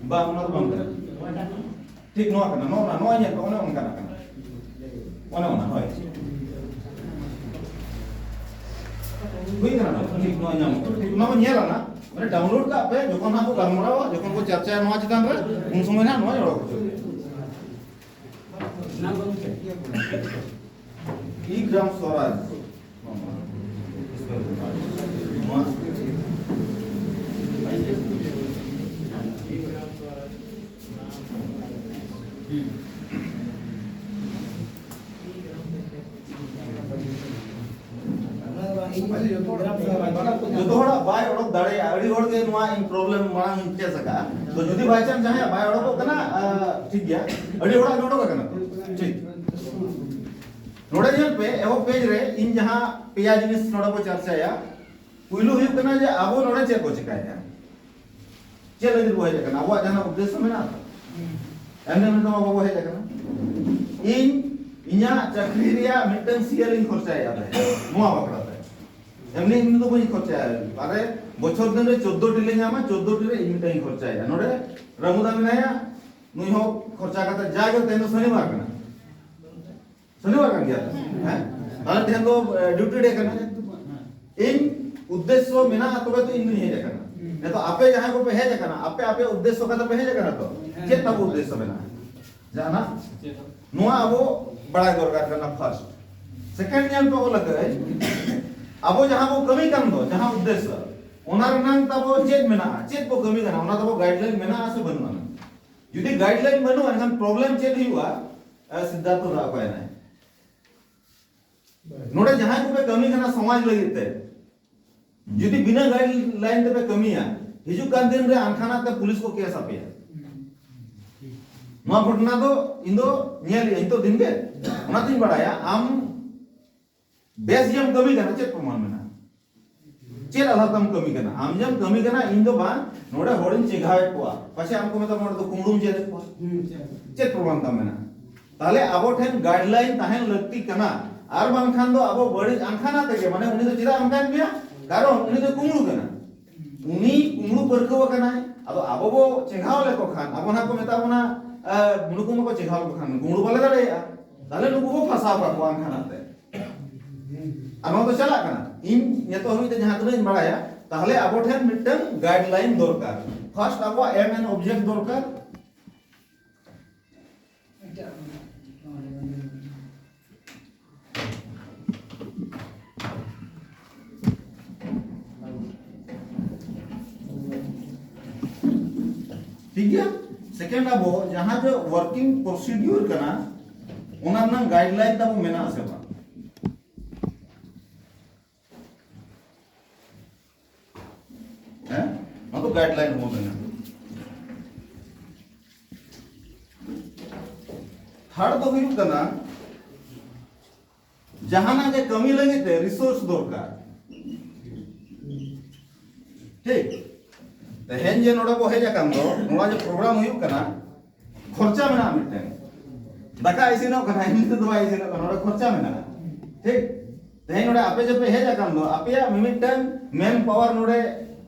ᱵᱟᱝ, ᱚᱱᱟ ᱫᱚ ᱵᱟᱝ ᱠᱟᱱᱟ᱾ ᱴᱷᱤᱠ ᱱᱚᱣᱟ ᱠᱟᱱᱟ, ᱱᱚᱣᱟ, ᱱᱚᱣᱟ ᱧᱮᱞ ᱯᱮ, ᱚᱱᱮ ᱚᱱᱠᱟᱱᱟᱜ ᱠᱟᱱᱟ᱾ ᱚᱱᱮ ᱚᱱᱟ, ᱦᱳᱭ᱾ ᱦᱩᱭ ᱠᱟᱱᱟ ᱱᱚᱣᱟ, ᱴᱷᱤᱠ ᱱᱚᱣᱟ ᱧᱟᱢ ᱠᱟᱱᱟ᱾ ᱴᱷᱤᱠ ᱱᱚᱣᱟ ᱵᱚᱱ ᱧᱮᱞᱟ ᱱᱟᱜ, ᱢᱟᱱᱮ download ᱠᱟᱜ ᱯᱮ, ᱡᱚᱠᱷᱚᱱ ᱦᱟᱸᱜ ᱠᱚ ᱜᱟᱞᱢᱟᱨᱟᱣᱟ, ᱡᱚᱠᱷᱚᱱ ᱠᱚ ᱪᱟᱨᱪᱟᱭᱟ ᱱᱚᱣᱟ ᱪᱮᱛᱟᱱ ᱨᱮ, ᱩᱱ ᱥᱚᱢᱚᱭ ᱱᱟᱜ ᱱᱚᱣᱟ ᱚᱰᱚᱠ ᱦᱚᱪᱚᱭ ᱯᱮ᱾ ᱤ ᱜᱨᱟᱢ ᱥᱚᱨᱟᱡᱽ᱾ ᱡᱚᱛᱚ ᱦᱚᱲᱟᱜ ᱵᱟᱭ ᱚᱰᱚᱠ ᱫᱟᱲᱮᱭᱟᱜᱼᱟ᱾ ᱟᱹᱰᱤ ᱦᱚᱲ ᱜᱮ ᱱᱚᱣᱟ ᱤᱧ problem ᱢᱟᱲᱟᱝ ᱤᱧ face ᱟᱠᱟᱫᱼᱟ᱾ ᱛᱚ ᱡᱩᱫᱤ by chance ᱡᱟᱦᱟᱸᱭᱟᱜ ᱵᱟᱭ ᱚᱰᱚᱠᱚᱜ ᱠᱟᱱᱟ, ᱟᱸ, ᱴᱷᱤᱠ ᱜᱮᱭᱟ, ᱟᱹᱰᱤ ᱦᱚᱲᱟᱜ ᱜᱮ ᱚᱰᱚᱠ ᱟᱠᱟᱱᱟ ᱛᱚ᱾ ᱴᱷᱤᱠ᱾ ᱱᱚᱰᱮ ᱧᱮᱞ ᱯᱮ, ᱮᱦᱚᱵ page ᱨᱮ ᱤᱧ ᱡᱟᱦᱟᱸ ᱯᱮᱭᱟ ᱡᱤᱱᱤᱥ ᱱᱚᱰᱮ ᱵᱚ ᱪᱟᱨᱪᱟᱭᱟ, ᱯᱩᱭᱞᱩ ᱦᱩᱭᱩᱜ ᱠᱟᱱᱟ ᱡᱮ ᱟᱵᱚ ᱱᱚᱰᱮ ᱪᱮᱫ ᱵᱚ ᱪᱮᱠᱟᱭᱮᱫᱼᱟ, ᱪᱮᱫ ᱞᱟᱹᱜᱤᱫ ᱵᱚ ᱦᱮᱡ ᱟᱠᱟᱱᱟ, ᱟᱵᱚᱣᱟᱜ ᱡᱟᱦᱟᱸ ᱩᱫᱽᱫᱮᱥᱥᱚ ᱢᱮᱱᱟᱜᱼᱟ ᱛᱚ? ᱮᱢᱱᱤ ᱮᱢᱱᱤ ᱫᱚ ᱵᱟᱵᱚ ᱦᱮᱡ ᱟᱠᱟᱱᱟ᱾ ᱤᱧ ᱤᱧᱟᱹᱜ ᱪᱟᱹᱠᱨᱤ ᱨᱮᱭᱟᱜ ᱢᱤᱫᱴᱟᱝ ᱥᱤᱭᱟᱹᱞᱤᱧ ᱠᱷᱚᱨᱪᱟᱭᱮᱫᱼᱟ ᱛᱟᱦᱮᱸᱫ ᱱᱚᱣᱟ ᱵᱟᱠᱷᱨᱟ ᱛᱮ᱾ ᱮᱢᱱᱤ ᱮᱢᱱᱤ ᱫᱚ ᱵᱟᱹᱧ ᱠᱷᱚᱨᱪᱟᱭᱟ᱾ ᱟᱨᱮ ᱵᱚᱪᱷᱚᱨ ᱫᱤᱱ ᱨᱮ ᱪᱳᱫᱽᱫᱳ ᱴᱤ ᱞᱮ ᱧᱟᱢᱟ, ᱪᱳᱫᱽᱫᱳ ᱴᱤ ᱨᱮ ᱤᱧ ᱢᱤᱫᱴᱟᱝ ᱤᱧ ᱠᱷᱚᱨᱪᱟᱭᱮᱫᱼᱟ᱾ ᱱᱚᱰᱮ ᱨᱟᱹᱢᱩᱫᱟ ᱢᱮᱱᱟᱭᱟ, ᱱᱩᱭ ᱦᱚᱸ ᱠᱷᱚᱨᱪᱟ ᱠᱟᱛᱮ ᱡᱟᱜᱮ ᱛᱮᱦᱮᱧ ᱫᱚ ᱥᱚᱱᱤᱵᱟᱨ ᱠᱟᱱᱟ᱾ ᱥᱚᱱᱤᱵᱟᱨ ᱠᱟᱱ ᱜᱮᱭᱟ ᱛᱚ? ᱦᱮᱸ? ᱛᱟᱦᱞᱮ ᱛᱮᱦᱮᱧ ᱫᱚ, ᱮ, duty day ᱠᱟᱱᱟ᱾ ᱤᱧ ᱩᱫᱽᱫᱮᱥᱥᱚ ᱢᱮᱱᱟᱜᱼᱟ ᱛᱚᱵᱮ ᱛᱚ ᱤᱧ ᱫᱩᱧ ᱦᱮᱡ ᱟᱠᱟᱱᱟ᱾ ᱱᱤᱛᱚᱜ ᱟᱯᱮ ᱡᱟᱦᱟᱸᱭ ᱠᱚᱯᱮ ᱦᱮᱡ ᱟᱠᱟᱱᱟ, ᱟᱯᱮ ᱟᱯᱮ ᱩᱫᱽᱫᱮᱥᱥᱚ ᱠᱟᱛᱮ ᱯᱮ ᱦᱮᱡ ᱟᱠᱟᱱᱟ ᱛᱚ? ᱪᱮᱫ ᱛᱟᱵᱚ ᱩᱫᱽᱫᱮᱥᱥᱚ ᱢᱮᱱᱟᱜᱼᱟ? ᱡᱟᱦᱟᱱᱟᱜ? ᱱᱚᱣᱟ ᱟᱵᱚ ᱵᱟᱲᱟᱭ ᱫᱚᱨᱠᱟᱨ ᱠᱟᱱᱟ first᱾ Second ᱧᱮᱞ ᱯᱮ ᱚᱞ ᱟᱠᱟᱫᱟᱹᱧ, ᱟᱵᱚ ᱡᱟᱦᱟᱸ ᱵᱚ ᱠᱟᱹᱢᱤ ᱠᱟᱱ ᱫᱚ, ᱡᱟᱦᱟᱸ ᱩᱫᱽᱫᱮᱥᱥᱚ, ᱚᱱᱟ ᱨᱮᱱᱟᱝ ᱛᱟᱵᱚ ᱪᱮᱫ ᱢᱮᱱᱟᱜᱼᱟ? ᱪᱮᱫ ᱵᱚ ᱠᱟᱹᱢᱤ ᱠᱟᱱᱟ? ᱚᱱᱟ ᱛᱟᱵᱚ guideline ᱢᱮᱱᱟᱜᱼᱟ ᱥᱮ ᱵᱟᱹᱱᱩᱜᱼᱟ? ᱡᱩᱫᱤ guideline ᱵᱟᱹᱱᱩᱜᱼᱟ, ᱮᱱᱠᱷᱟᱱ problem ᱪᱮᱫ ᱦᱩᱭᱩᱜᱼᱟ? ᱮ, ᱥᱤᱫᱽᱫᱷᱟᱨᱛᱷᱚ ᱫᱟ ᱚᱠᱚᱭᱮᱱᱟᱭ? ᱱᱚᱰᱮ ᱡᱟᱦᱟᱸᱭ ᱠᱚᱯᱮ ᱠᱟᱹᱢᱤ ᱠᱟᱱᱟ ᱥᱚᱢᱟᱡᱽ ᱞᱟᱹᱜᱤᱫ ᱛᱮ, ᱡᱩᱫᱤ ᱵᱤᱱᱟᱹ guideline ᱛᱮᱯᱮ ᱠᱟᱹᱢᱤᱭᱟ, ᱦᱤᱡᱩᱜ ᱠᱟᱱ ᱫᱤᱱ ᱨᱮ ᱟᱱᱠᱷᱟᱱᱟᱜ ᱛᱮ ᱯᱩᱞᱤᱥ ᱠᱚ case ᱟᱯᱮᱭᱟ᱾ ᱱᱚᱣᱟ ᱜᱷᱚᱴᱚᱱᱟ ᱫᱚ ᱤᱧ ᱫᱚ ᱧᱮᱞ ᱤᱧ ᱛᱚ ᱫᱤᱱ ᱜᱮ, ᱚᱱᱟᱛᱤᱧ ᱵᱟᱲᱟᱭᱟ ᱟᱢ ᱵᱮᱥ ᱜᱮᱢ ᱠᱟᱹᱢᱤ ᱠᱟᱱᱟ, ᱪᱮᱫ ᱯᱨᱚᱢᱟᱱ ᱢᱮᱱᱟᱜᱼᱟ? ᱪᱮᱫ ᱟᱫᱷᱟᱨ ᱛᱮᱢ ᱠᱟᱹᱢᱤ ᱠᱟᱱᱟ? ᱟᱢ ᱡᱮᱢ ᱠᱟᱹᱢᱤ ᱠᱟᱱᱟ, ᱤᱧ ᱫᱚ ᱵᱟᱝ, ᱱᱚᱰᱮ ᱦᱚᱲᱤᱧ ᱪᱮᱸᱜᱷᱟᱣᱮᱫ ᱠᱚᱣᱟ, ᱯᱟᱪᱷᱮ ᱟᱢ ᱠᱚ ᱢᱮᱛᱟᱢᱟ ᱱᱚᱰᱮ ᱫᱚ ᱠᱩᱢᱵᱽᱲᱩᱢ ᱪᱮᱫ ᱮᱫ ᱠᱚᱣᱟ᱾ ᱪᱮᱫ ᱯᱨᱚᱢᱟᱱ ᱛᱟᱢ ᱢᱮᱱᱟᱜᱼᱟ? ᱛᱟᱦᱞᱮ ᱟᱵᱚ ᱴᱷᱮᱱ guideline ᱛᱟᱦᱮᱱ ᱞᱟᱹᱠᱛᱤ ᱠᱟᱱᱟ, ᱟᱨ ᱵᱟᱝᱠᱷᱟᱱ ᱫᱚ ᱟᱵᱚ ᱵᱟᱹᱲᱤᱡ ᱟᱱᱠᱷᱟᱱᱟ ᱛᱮᱜᱮ, ᱢᱟᱱᱮ ᱩᱱᱤ ᱫᱚ ᱪᱮᱫᱟᱜ ᱚᱱᱠᱟᱭᱮᱫ ᱢᱮᱭᱟ? ᱠᱟᱨᱚᱱ ᱩᱱᱤ ᱫᱚ ᱠᱩᱢᱵᱽᱲᱩ ᱠᱟᱱᱟ᱾ ᱩᱱᱤ ᱠᱩᱢᱵᱽᱲᱩ ᱯᱟᱹᱨᱠᱟᱹᱣ ᱟᱠᱟᱱᱟᱭ᱾ ᱟᱫᱚ ᱟᱵᱚ ᱵᱚ ᱪᱮᱸᱜᱷᱟᱣ ᱞᱮᱠᱚ ᱠᱷᱟᱱ, ᱟᱵᱚ ᱱᱟᱦᱟᱜ ᱠᱚ ᱢᱮᱛᱟ ᱵᱚᱱᱟ, ᱮ, ᱱᱩᱠᱩ ᱢᱟᱠᱚ ᱪᱮᱸᱜᱷᱟᱣ ᱞᱮᱠᱚ ᱠᱷᱟᱱ ᱠᱩᱢᱵᱽᱲᱩ ᱵᱟᱞᱮ ᱫᱟᱲᱮᱭᱟᱜᱼᱟ, ᱛᱟᱦᱞᱮ ᱱᱩᱠᱩ ᱵᱚ ᱯᱷᱟᱸᱥᱟᱣ ᱠᱟᱠᱚᱣᱟ ᱮᱱᱠᱷᱟᱱ ᱟᱛᱮ᱾ ᱟᱨ ᱱᱚᱣᱟ ᱫᱚ ᱪᱟᱞᱟᱜ ᱠᱟᱱᱟ᱾ ᱤᱧ ᱱᱤᱛᱚᱜ ᱦᱟᱹᱵᱤᱡ ᱛᱮ ᱡᱟᱦᱟᱸ ᱛᱤᱱᱟᱹᱜ ᱤᱧ ᱵᱟᱲᱟᱭᱟ, ᱛᱟᱦᱞᱮ ᱟᱵᱚ ᱴᱷᱮᱱ ᱢᱤᱫᱴᱟᱝ guideline ᱫᱚᱨᱠᱟᱨ᱾ First ᱟᱵᱚᱣᱟᱜ M N object ᱫᱚᱨᱠᱟᱨ᱾ ᱴᱷᱤᱠ ᱜᱮᱭᱟ᱾ Second ᱟᱵᱚ ᱡᱟᱦᱟᱸ ᱡᱮ working procedure ᱠᱟᱱᱟ, ᱚᱱᱟ ᱨᱮᱱᱟᱜ guideline ᱛᱟᱵᱚ ᱢᱮᱱᱟᱜᱼᱟ ᱥᱮ ᱵᱟᱝ? ᱦᱮᱸ, ᱱᱚᱣᱟ ᱫᱚ guideline ᱦᱚᱸ ᱢᱮᱱᱟᱜᱼᱟ᱾ Third ᱫᱚ ᱦᱩᱭᱩᱜ ᱠᱟᱱᱟ, ᱡᱟᱦᱟᱱᱟᱜ ᱜᱮ ᱠᱟᱹᱢᱤ ᱞᱟᱹᱜᱤᱫ ᱛᱮ resource ᱫᱚᱨᱠᱟᱨ᱾ ᱴᱷᱤᱠ? ᱛᱮᱦᱮᱧ ᱡᱮ ᱱᱚᱰᱮ ᱵᱚ ᱦᱮᱡ ᱟᱠᱟᱱ ᱫᱚ, ᱱᱚᱣᱟ ᱡᱮ program ᱦᱩᱭᱩᱜ ᱠᱟᱱᱟ, ᱠᱷᱚᱨᱪᱟ ᱢᱮᱱᱟᱜᱼᱟ ᱢᱤᱫᱴᱮᱱ᱾ ᱫᱟᱠᱟ ᱤᱥᱤᱱᱚᱜ ᱠᱟᱱᱟ, ᱮᱢᱱᱤ ᱛᱮᱫᱚ ᱵᱟᱭ ᱤᱥᱤᱱᱚᱜ ᱠᱟᱱᱟ, ᱱᱚᱰᱮ ᱠᱷᱚᱨᱪᱟ ᱢᱮᱱᱟᱜᱼᱟ᱾ ᱴᱷᱤᱠ? ᱛᱮᱦᱮᱧ ᱱᱚᱰᱮ ᱟᱯᱮ ᱡᱮ ᱯᱮ ᱦᱮᱡ ᱟᱠᱟᱱ ᱫᱚ, ᱟᱯᱮᱭᱟᱜ ᱢᱤᱢᱤᱫᱴᱟᱝ man power ᱱᱚᱰᱮ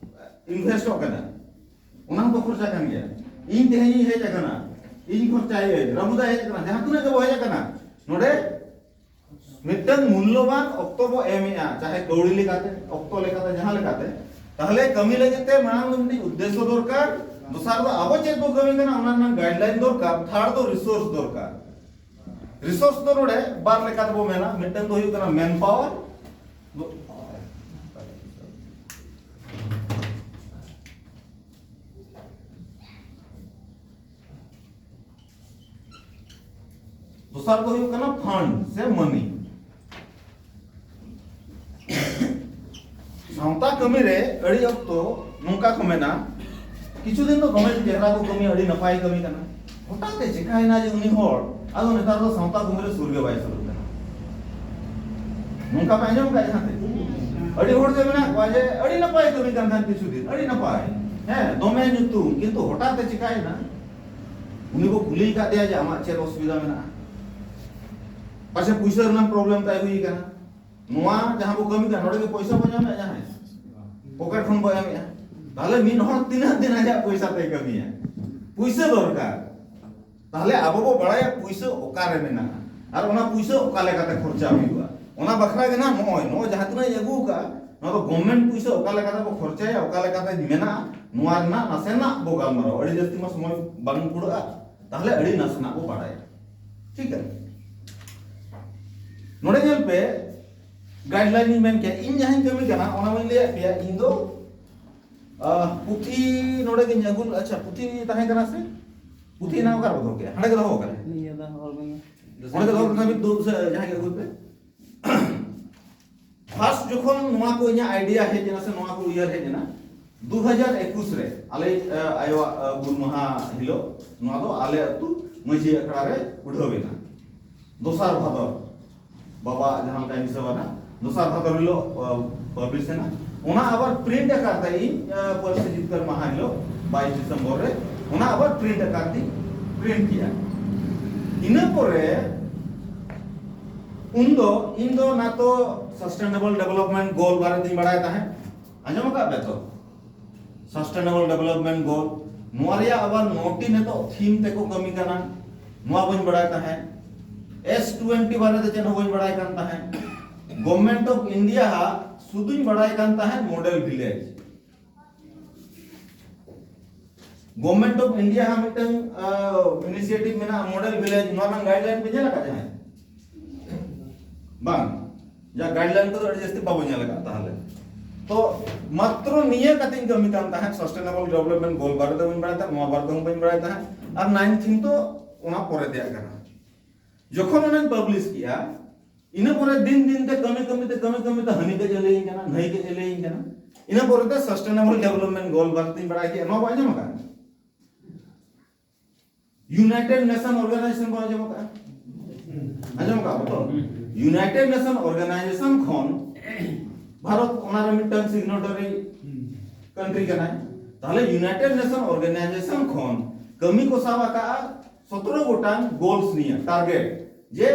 invest ᱚᱜ ᱠᱟᱱᱟ, ᱚᱱᱟ ᱦᱚᱸᱛᱚ ᱠᱷᱚᱨᱪᱟ ᱠᱟᱱ ᱜᱮᱭᱟ᱾ ᱤᱧ ᱛᱮᱦᱮᱧ ᱤᱧ ᱦᱮᱡ ᱟᱠᱟᱱᱟ, ᱤᱧ ᱠᱷᱚᱨᱪᱟᱭᱟᱹᱧ, ᱨᱟᱢᱩᱫᱟ ᱦᱮᱡ ᱟᱠᱟᱱᱟ, ᱡᱟᱦᱟᱸ ᱛᱤᱱᱟᱹᱜ ᱜᱮᱵᱚ ᱦᱮᱡ ᱟᱠᱟᱱᱟ, ᱱᱚᱰᱮ ᱢᱤᱫᱴᱟᱝ ᱢᱩᱞᱞᱚᱵᱟᱱ ᱚᱠᱛᱚ ᱵᱚ ᱮᱢᱮᱜᱼᱟ, ᱪᱟᱦᱮ ᱠᱟᱹᱣᱰᱤ ᱞᱮᱠᱟᱛᱮ, ᱚᱠᱛᱚ ᱞᱮᱠᱟᱛᱮ, ᱡᱟᱦᱟᱸ ᱞᱮᱠᱟᱛᱮ᱾ ᱛᱟᱦᱞᱮ ᱠᱟᱹᱢᱤ ᱞᱟᱹᱜᱤᱫ ᱛᱮ ᱢᱟᱲᱟᱝ ᱫᱚ ᱢᱤᱫᱴᱤᱡ ᱩᱫᱽᱫᱮᱥᱥᱚ ᱫᱚᱨᱠᱟᱨ, ᱫᱚᱥᱟᱨ ᱫᱚ ᱟᱵᱚ ᱪᱮᱫ ᱵᱚ ᱠᱟᱹᱢᱤ ᱠᱟᱱᱟ ᱚᱱᱟ ᱨᱮᱱᱟᱜ guideline ᱫᱚᱨᱠᱟᱨ, third ᱫᱚ resource ᱫᱚᱨᱠᱟᱨ᱾ Resource ᱫᱚ ᱱᱚᱰᱮ ᱵᱟᱨ ᱞᱮᱠᱟ ᱛᱮᱵᱚ ᱢᱮᱱᱟ, ᱢᱤᱫᱴᱟᱝ ᱫᱚ ᱦᱩᱭᱩᱜ ᱠᱟᱱᱟ man power, ᱫᱚᱥᱟᱨ ᱫᱚ ᱦᱩᱭᱩᱜ ᱠᱟᱱᱟ fund ᱥᱮ money᱾ ᱥᱟᱶᱛᱟ ᱠᱟᱹᱢᱤ ᱨᱮ ᱟᱹᱰᱤ ᱚᱠᱛᱚ ᱱᱚᱝᱠᱟ ᱠᱚ ᱢᱮᱱᱟ, ᱠᱤᱪᱷᱩ ᱫᱤᱱ ᱫᱚ ᱫᱚᱢᱮ ᱪᱮᱦᱨᱟ ᱠᱚ ᱠᱟᱹᱢᱤ, ᱟᱹᱰᱤ ᱱᱟᱯᱟᱭ ᱠᱟᱹᱢᱤ ᱠᱟᱱᱟ, ᱦᱚᱴᱟᱛ ᱮ ᱪᱤᱠᱟᱭᱮᱱᱟ ᱡᱮ ᱩᱱᱤ ᱦᱚᱲ ᱟᱫᱚ ᱱᱮᱛᱟᱨ ᱫᱚ ᱥᱟᱶᱛᱟ ᱠᱟᱹᱢᱤ ᱨᱮ ᱥᱩᱨ ᱜᱮ ᱵᱟᱭ ᱥᱩᱨᱩᱜ ᱠᱟᱱᱟ᱾ ᱱᱚᱝᱠᱟ ᱯᱮ ᱟᱸᱡᱚᱢ ᱠᱟᱜ ᱡᱟᱦᱟᱸ ᱛᱤᱥ? ᱟᱹᱰᱤ ᱦᱚᱲ ᱜᱮ ᱢᱮᱱᱟᱜ ᱠᱚᱣᱟ ᱡᱮ ᱟᱹᱰᱤ ᱱᱟᱯᱟᱭ ᱠᱟᱹᱢᱤ ᱠᱟᱱ ᱛᱟᱦᱮᱸᱱ ᱠᱤᱪᱷᱩ ᱫᱤᱱ, ᱟᱹᱰᱤ ᱱᱟᱯᱟᱭ, ᱦᱮᱸ, ᱫᱚᱢᱮ ᱧᱩᱛᱩᱢ, ᱠᱤᱱᱛᱩ ᱦᱚᱴᱟᱛ ᱮ ᱪᱤᱠᱟᱭᱮᱱᱟ? ᱩᱱᱤ ᱵᱚ ᱠᱩᱞᱤ ᱠᱟᱫᱮᱭᱟ ᱡᱮ ᱟᱢᱟᱜ ᱪᱮᱫ ᱚᱥᱩᱵᱤᱫᱷᱟ ᱢᱮᱱᱟᱜᱼᱟ? ᱯᱟᱪᱷᱮ ᱯᱩᱭᱥᱟᱹ ᱨᱮᱱᱟᱜ problem ᱛᱟᱭ ᱦᱩᱭ ᱠᱟᱱᱟ᱾ ᱱᱚᱣᱟ ᱡᱟᱦᱟᱸ ᱵᱚ ᱠᱟᱹᱢᱤ ᱠᱟᱱᱟ, ᱱᱚᱰᱮ ᱜᱮ ᱯᱚᱭᱥᱟ ᱵᱚ ᱧᱟᱢᱮᱫᱼᱟ, ᱡᱟᱦᱟᱸᱭ pocket ᱠᱷᱚᱱ ᱵᱚ ᱮᱢᱮᱫᱼᱟ᱾ ᱛᱟᱦᱞᱮ ᱢᱤᱫ ᱦᱚᱲ ᱛᱤᱱᱟᱹᱜ ᱫᱤᱱ ᱟᱡᱟᱜ ᱯᱚᱭᱥᱟ ᱛᱮᱭ ᱠᱟᱹᱢᱤᱭᱟ? ᱯᱩᱭᱥᱟᱹ ᱫᱚᱨᱠᱟᱨ᱾ ᱛᱟᱦᱞᱮ ᱟᱵᱚ ᱵᱚ ᱵᱟᱲᱟᱭᱟ ᱯᱩᱭᱥᱟᱹ ᱚᱠᱟᱨᱮ ᱢᱮᱱᱟᱜᱼᱟ ᱟᱨ ᱚᱱᱟ ᱯᱩᱭᱥᱟᱹ ᱚᱠᱟ ᱞᱮᱠᱟᱛᱮ ᱠᱷᱚᱨᱪᱟ ᱦᱩᱭᱩᱜᱼᱟ᱾ ᱚᱱᱟ ᱵᱟᱠᱷᱨᱟ ᱜᱮ ᱱᱟᱜ ᱱᱚᱜᱼᱚᱭ, ᱱᱚᱜᱼᱚᱭ ᱡᱟᱦᱟᱸ ᱛᱤᱱᱟᱹᱜ ᱤᱧ ᱟᱹᱜᱩ ᱟᱠᱟᱫᱼᱟ, ᱱᱚᱣᱟ ᱫᱚ ᱜᱚᱵᱷᱢᱮᱱᱴ ᱯᱩᱭᱥᱟᱹ ᱚᱠᱟ ᱞᱮᱠᱟᱛᱮ ᱵᱚ ᱠᱷᱚᱨᱪᱟᱭᱟ, ᱚᱠᱟ ᱞᱮᱠᱟᱛᱮ ᱢᱮᱱᱟᱜᱼᱟ, ᱱᱚᱣᱟ ᱨᱮᱱᱟᱜ ᱱᱟᱥᱮᱱᱟᱜ ᱵᱚ ᱜᱟᱞᱢᱟᱨᱟᱣᱟ᱾ ᱟᱹᱰᱤ ᱡᱟᱹᱥᱛᱤ ᱢᱟ ᱥᱚᱢᱚᱭ ᱵᱟᱝ ᱠᱩᱲᱟᱹᱜᱼᱟ, ᱛᱟᱦᱞᱮ ᱟᱹᱰᱤ ᱱᱟᱥᱮᱱᱟᱜ ᱵᱚ ᱵᱟᱲᱟᱭᱟ᱾ ᱴᱷᱤᱠ ᱜᱮᱭᱟ? ᱱᱚᱰᱮ ᱧᱮᱞ ᱯᱮ, ᱜᱟᱭᱤᱰᱞᱟᱭᱤᱱ ᱤᱧ ᱢᱮᱱ ᱠᱮᱫ, ᱤᱧ ᱡᱟᱦᱟᱸᱧ ᱠᱟᱹᱢᱤ ᱠᱟᱱᱟ ᱚᱱᱟ ᱢᱟᱧ ᱞᱟᱹᱭᱟᱫ ᱯᱮᱭᱟ᱾ ᱤᱧ ᱫᱚ ᱟᱦ, ᱯᱩᱛᱷᱤ ᱱᱚᱰᱮ ᱜᱤᱧ ᱟᱹᱜᱩ, ᱟᱪᱪᱷᱟ, ᱯᱩᱛᱷᱤ ᱛᱟᱦᱮᱸ ᱠᱟᱱᱟ ᱥᱮ? ᱯᱩᱛᱷᱤ ᱮᱱᱟᱝ ᱚᱠᱟ ᱨᱮ ᱫᱚᱦᱚ ᱠᱮᱫᱟ? ᱦᱟᱸᱰᱮ ᱜᱮ ᱫᱚᱦᱚ ᱠᱟᱱᱟ᱾ ᱱᱤᱭᱟᱹ ᱫᱚ ᱚᱞ ᱵᱟᱝ᱾ ᱚᱸᱰᱮ ᱜᱮ ᱫᱚᱦᱚ ᱠᱟᱱᱟ, ᱢᱤᱫ ᱫᱩ ᱥᱮ ᱡᱟᱦᱟᱸᱭ ᱜᱮ ᱟᱹᱜᱩᱭ ᱯᱮ᱾ ᱯᱷᱟᱥᱴ ᱡᱚᱠᱷᱚᱱ ᱱᱚᱣᱟ ᱠᱚ ᱤᱧᱟᱹᱜ ᱟᱭᱰᱤᱭᱟ ᱦᱮᱡ ᱮᱱᱟ ᱥᱮ ᱱᱚᱣᱟ ᱠᱚ ᱩᱭᱦᱟᱹᱨ ᱦᱮᱡ ᱮᱱᱟ, ᱫᱩ ᱦᱟᱡᱟᱨ ᱮᱠᱩᱥ ᱨᱮ ᱟᱞᱮ, ᱟᱭᱳᱣᱟᱜ ᱜᱩᱨ ᱢᱟᱦᱟ ᱦᱤᱞᱳᱜ ᱱᱚᱣᱟ ᱫᱚ ᱟᱞᱮ ᱟᱹᱛᱩ ᱢᱟᱹᱡᱷᱤ ᱟᱠᱷᱲᱟ ᱨᱮ ᱩᱰᱷᱟᱹᱣ ᱮᱱᱟ᱾ ᱫᱚᱥᱟᱨ ᱵᱷᱟᱫᱚᱨ, ᱵᱟᱵᱟ ᱡᱟᱦᱟᱸ ᱞᱮᱠᱟᱧ ᱦᱤᱥᱟᱹᱵ ᱟᱱᱟ, ᱫᱚᱥᱟᱨ ᱵᱷᱟᱫᱚᱨ ᱦᱤᱞᱳᱜ ᱯᱟᱵᱽᱞᱤᱥ ᱮᱱᱟ᱾ ᱚᱱᱟ ᱟᱵᱟᱨ ᱯᱨᱤᱱᱴ ᱟᱠᱟᱨ ᱛᱮ ᱤᱧ ᱯᱟᱹᱨᱥᱤ ᱡᱤᱛᱠᱟᱹᱨ ᱢᱟᱦᱟ ᱦᱤᱞᱳᱜ, ᱵᱟᱭᱤᱥ ᱰᱤᱥᱮᱢᱵᱚᱨ ᱨᱮ, ᱚᱱᱟ ᱟᱵᱟᱨ ᱯᱨᱤᱱᱴ ᱟᱠᱟᱨ ᱛᱮᱧ ᱯᱨᱤᱱᱴ ᱠᱮᱜᱼᱟ᱾ ᱤᱱᱟᱹ ᱯᱚᱨᱮ ᱩᱱᱫᱚ ᱤᱧ ᱫᱚ ᱱᱟᱛᱚ ᱥᱟᱥᱴᱮᱱᱮᱵᱚᱞ ᱰᱮᱵᱷᱞᱚᱯᱢᱮᱱᱴ ᱜᱳᱞ ᱵᱟᱨᱮ ᱛᱤᱧ ᱵᱟᱲᱟᱭ ᱛᱟᱦᱮᱸᱫ᱾ ᱟᱸᱡᱚᱢ ᱟᱠᱟᱫ ᱯᱮ ᱛᱚ? ᱥᱟᱥᱴᱮᱱᱮᱵᱚᱞ ᱰᱮᱵᱷᱞᱚᱯᱢᱮᱱᱴ ᱜᱳᱞ, ᱱᱚᱣᱟ ᱨᱮᱭᱟᱜ ᱟᱵᱟᱨ ᱱᱚᱴᱤ ᱱᱤᱛᱚᱜ ᱛᱷᱤᱢ ᱛᱮᱠᱚ ᱠᱟᱹᱢᱤ ᱠᱟᱱᱟ, ᱱᱚᱣᱟ ᱵᱟᱹᱧ ᱵᱟᱲᱟᱭ ᱛᱟᱦᱮᱸᱫ᱾ ᱮᱥ ᱴᱩᱭᱮᱱᱴᱤ ᱵᱟᱨᱮ ᱛᱮ ᱪᱮᱫ ᱦᱚᱸ ᱵᱟᱹᱧ ᱵᱟᱲᱟᱭ ᱠᱟᱱ ᱛᱟᱦᱮᱸᱫ᱾ ᱜᱚᱵᱷᱢᱮᱱᱴ ᱚᱯᱷ ᱤᱱᱰᱤᱭᱟ ᱦᱟᱜ ᱥᱩᱫᱩᱧ ᱵᱟᱲᱟᱭ ᱠᱟᱱ ᱛᱟᱦᱮᱸᱫ model village. Government of India ᱦᱟᱜ ᱢᱤᱫᱴᱟᱝ ᱤᱱᱤᱥᱤᱭᱮᱴᱤᱵᱷ ᱢᱮᱱᱟᱜᱼᱟ, ᱢᱚᱰᱮᱞ ᱵᱷᱤᱞᱮᱡᱽ᱾ ᱱᱚᱣᱟ ᱨᱮᱱᱟᱜ ᱜᱟᱭᱤᱰᱞᱟᱭᱤᱱ ᱯᱮ ᱧᱮᱞ ᱟᱠᱟᱫ ᱡᱟᱦᱟᱸᱭ? ᱵᱟᱝ᱾ ᱡᱟ ᱜᱟᱭᱤᱰᱞᱟᱭᱤᱱ ᱠᱚᱫᱚ ᱟᱹᱰᱤ ᱡᱟᱹᱥᱛᱤ ᱵᱟᱵᱚ ᱧᱮᱞ ᱟᱠᱟᱫ ᱛᱟᱦᱚᱞᱮ᱾ ᱛᱚ ᱢᱟᱛᱨᱚ ᱱᱤᱭᱟᱹ ᱠᱟᱛᱮᱧ ᱠᱟᱹᱢᱤ ᱠᱟᱱ ᱛᱟᱦᱮᱸᱫ, ᱥᱟᱥᱴᱮᱱᱮᱵᱚᱞ ᱰᱮᱵᱷᱞᱚᱯᱢᱮᱱᱴ ᱜᱳᱞ ᱵᱟᱨᱮ ᱛᱮ ᱵᱟᱹᱧ ᱵᱟᱲᱟᱭ ᱛᱟᱦᱮᱸᱫ, ᱱᱚᱣᱟ ᱵᱟᱨᱮ ᱛᱮᱦᱚᱸ ᱵᱟᱹᱧ ᱵᱟᱲᱟᱭ ᱛᱟᱦᱮᱸᱫ, ᱟᱨ ᱱᱟᱭᱤᱱ ᱛᱷᱤᱢ ᱛᱚ ᱚᱱᱟ ᱯᱚᱨᱮ ᱛᱮᱭᱟᱜ ᱠᱟᱱᱟ᱾ ᱡᱚᱠᱷᱚᱱ ᱚᱱᱟᱧ ᱯᱟᱵᱽᱞᱤᱥ ᱠᱮᱜᱼᱟ, ᱤᱱᱟᱹ ᱯᱚᱨᱮ ᱫᱤᱱ ᱫᱤᱱ ᱛᱮ ᱠᱟᱹᱢᱤ ᱠᱟᱹᱢᱤ ᱛᱮ ᱠᱟᱹᱢᱤ ᱠᱟᱹᱢᱤ ᱛᱮ ᱦᱟᱹᱱᱤ ᱠᱟᱹᱡ ᱮ ᱞᱟᱹᱭᱟᱹᱧ ᱠᱟᱱᱟ, ᱱᱟᱹᱭ ᱠᱟᱹᱡ ᱮ ᱞᱟᱹᱭᱟᱹᱧ ᱠᱟᱱᱟ᱾ ᱤᱱᱟᱹ ᱯᱚᱨᱮ ᱛᱮ ᱥᱟᱥᱴᱮᱱᱮᱵᱚᱞ ᱰᱮᱵᱷᱞᱚᱯᱢᱮᱱᱴ ᱜᱳᱞ ᱵᱟᱨᱮ ᱛᱮᱧ ᱵᱟᱲᱟᱭ ᱠᱮᱜᱼᱟ, ᱱᱚᱣᱟ ᱵᱚ ᱟᱸᱡᱚᱢ ᱟᱠᱟᱫ? ᱤᱭᱩᱱᱟᱭᱴᱮᱰ ᱱᱮᱥᱚᱱ ᱚᱨᱜᱟᱱᱟᱭᱡᱮᱥᱚᱱ ᱵᱚ ᱟᱸᱡᱚᱢ ᱟᱠᱟᱫᱼᱟ? ᱟᱸᱡᱚᱢ ᱟᱠᱟᱫ ᱵᱚ ᱛᱚ? ᱤᱭᱩᱱᱟᱭᱴᱮᱰ ᱱᱮᱥᱚᱱ ᱚᱨᱜᱟᱱᱟᱭᱡᱮᱥᱚᱱ ᱠᱷᱚᱱ ᱵᱷᱟᱨᱚᱛ ᱚᱱᱟ ᱨᱮ ᱢᱤᱫᱴᱟᱝ ᱥᱤᱜᱱᱮᱴᱟᱨᱤ ᱠᱟᱱᱴᱨᱤ ᱠᱟᱱᱟᱭ᱾ ᱛᱟᱦᱞᱮ ᱤᱭᱩᱱᱟᱭᱴᱮᱰ ᱱᱮᱥᱚᱱ ᱚᱨᱜᱟᱱᱟᱭᱡᱮᱥᱚᱱ ᱠᱷᱚᱱ ᱠᱟᱹᱢᱤ ᱠᱚ ᱥᱟᱵ ᱟᱠᱟᱫᱼᱟ ᱥᱚᱛᱨᱚ ᱜᱚᱴᱟᱝ ᱜᱳᱞᱥ ᱱᱤᱭᱟᱹ ᱴᱟᱨᱜᱮᱴ, ᱡᱮ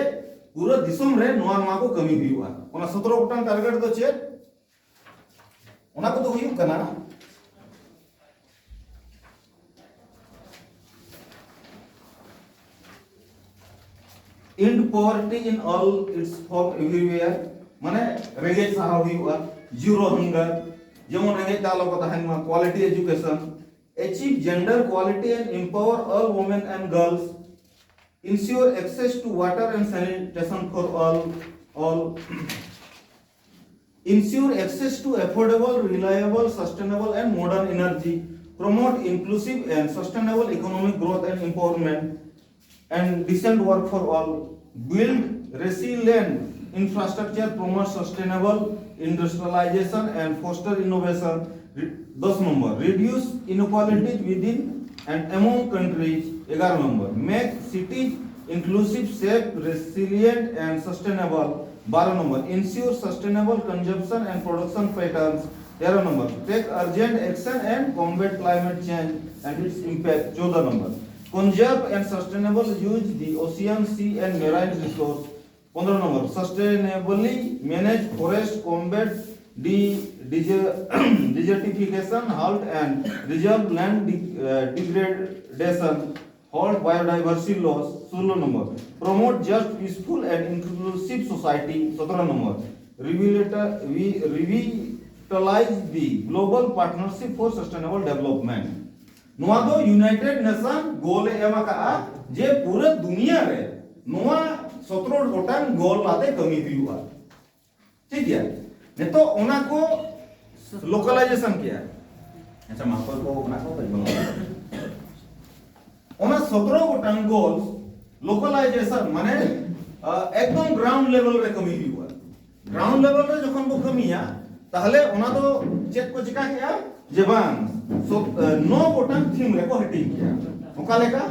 ᱯᱩᱨᱟᱹ ᱫᱤᱥᱚᱢ ᱨᱮ ᱱᱚᱣᱟ ᱱᱚᱣᱟ ᱠᱚ ᱠᱟᱹᱢᱤ ᱦᱩᱭᱩᱜᱼᱟ᱾ ᱚᱱᱟ ᱥᱚᱛᱨᱚ ᱜᱚᱴᱟᱝ ᱴᱟᱨᱜᱮᱴ ᱫᱚ ᱪᱮᱫ? ᱚᱱᱟ ᱠᱚᱫᱚ ᱦᱩᱭᱩᱜ ᱠᱟᱱᱟ, End poverty in all its form everywhere, ᱢᱟᱱᱮ ᱨᱮᱸᱜᱮᱡ ᱥᱟᱦᱟᱣ ᱦᱩᱭᱩᱜᱼᱟ, zero hunger, ᱡᱮᱢᱚᱱ ᱨᱮᱸᱜᱮᱡ ᱛᱮ ᱟᱞᱚ ᱠᱚ ᱛᱟᱦᱮᱱ ᱢᱟ, quality education, achieve gender equality and empower all women and girls, ensure access to water and sanitation for all, all, ensure access to affordable, reliable, sustainable and modern energy, promote inclusive and sustainable economic growth and empowerment, and decent work for all, build resilient infrastructure, promote sustainable industrialization and foster innovation. Re- দশ নম্বর, reduce inequalities within and among countries. এগারো নম্বর, make cities inclusive, safe, resilient and sustainable. বারো নম্বর, ensure sustainable consumption and production patterns. তেরো নম্বর, take urgent action and combat climate change and its impact. চৌদ্দ নম্বর, conserve and sustainable use the ocean, sea and marine resource. পনেরো নম্বর, sustainably manage forest, combat de- dese- desertification, halt and resolve land de- uh, degradation, halt biodiversity loss. ষোলো নম্বর, promote just, peaceful and inclusive society. সতেরো নম্বর, revitalize the global partnership for sustainable development. ᱱᱚᱣᱟ ᱫᱚ United nation ᱜᱳᱞ ᱮ ᱮᱢ ᱟᱠᱟᱫᱼᱟ ᱡᱮ ᱯᱩᱨᱟᱹ ᱫᱩᱱᱤᱭᱟᱹ ᱨᱮ ᱱᱚᱣᱟ ᱥᱚᱛᱨᱚ ᱜᱚᱴᱟᱝ ᱜᱳᱞ ᱟᱛᱮ ᱠᱟᱹᱢᱤ ᱦᱩᱭᱩᱜᱼᱟ᱾ ᱴᱷᱤᱠ ᱜᱮᱭᱟ, ᱱᱤᱛᱚᱜ ᱚᱱᱟ ᱠᱚ ᱞᱳᱠᱟᱞᱟᱭᱡᱮᱥᱚᱱ ᱠᱮᱜᱼᱟ᱾ ᱟᱪᱪᱷᱟ, ᱢᱟᱦᱯᱟᱨ ᱠᱚ ᱚᱱᱟ ᱠᱚ ᱠᱟᱹᱡ ᱵᱚᱱ ᱚᱱᱟ ᱥᱚᱛᱨᱚ ᱜᱚᱴᱟᱝ ᱜᱳᱞ ᱞᱳᱠᱟᱞᱟᱭᱡᱮᱥᱚᱱ ᱢᱟᱱᱮ ᱮᱠᱫᱚᱢ ᱜᱨᱟᱣᱩᱱᱰ ᱞᱮᱵᱮᱞ ᱨᱮ ᱠᱟᱹᱢᱤ ᱦᱩᱭᱩᱜᱼᱟ᱾ ᱜᱨᱟᱣᱩᱱᱰ ᱞᱮᱵᱮᱞ ᱨᱮ ᱡᱚᱠᱷᱚᱱ ᱵᱚ ᱠᱟᱹᱢᱤᱭᱟ, ᱛᱟᱦᱞᱮ ᱚᱱᱟ ᱫᱚ ᱪᱮᱫ ᱠᱚ ᱪᱤᱠᱟ ᱠᱮᱜᱼᱟ? ᱡᱮ ᱵᱟᱝ, ᱥᱚᱛ- ᱮ, ᱱᱚ ᱜᱚᱴᱟᱝ ᱛᱷᱤᱢ ᱨᱮᱠᱚ ᱦᱟᱹᱴᱤᱧ ᱠᱮᱜᱼᱟ᱾ ᱚᱠᱟ ᱞᱮᱠᱟ?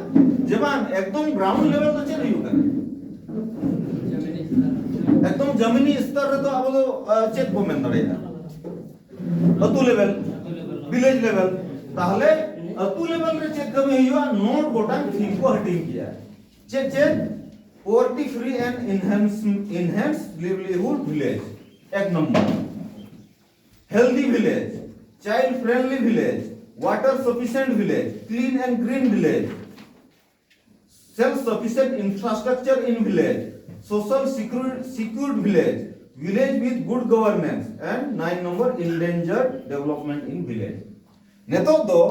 ᱡᱮ ᱵᱟᱝ, ᱮᱠᱫᱚᱢ ᱜᱨᱟᱣᱩᱱᱰ ᱞᱮᱵᱮᱞ ᱫᱚ ᱪᱮᱫ ᱦᱩᱭᱩᱜ ᱠᱟᱱᱟ? ᱮᱠᱫᱚᱢ ᱡᱟᱢᱤᱱᱤ ᱥᱛᱚᱨ ᱨᱮᱫᱚ ᱟᱵᱚ ᱫᱚ ᱮ, ᱪᱮᱫ ᱵᱚ ᱢᱮᱱ ᱫᱟᱲᱮᱭᱟᱜᱼᱟ? ᱟᱹᱛᱩ ᱞᱮᱵᱮᱞ, ᱵᱷᱤᱞᱮᱡᱽ ᱞᱮᱵᱮᱞ᱾ ᱛᱟᱦᱞᱮ ᱟᱹᱛᱩ ᱞᱮᱵᱮᱞ ᱨᱮ ᱪᱮᱫ ᱠᱟᱹᱢᱤ ᱦᱩᱭᱩᱜᱼᱟ? ᱱᱚ ᱜᱚᱴᱟᱝ ᱛᱷᱤᱢ ᱠᱚ ᱦᱟᱹᱴᱤᱧ ᱠᱮᱜᱼᱟ᱾ ᱪᱮᱫ ᱪᱮᱫ? Poverty free and enhance enhanced livelihood village, ᱮᱠ number. Healthy village, child friendly village, water sufficient village, clean and green village, self sufficient infrastructure in village, social secure, secured village, village with good governance, and nine number, endangered development in village. ᱱᱤᱛᱚᱜ ᱫᱚ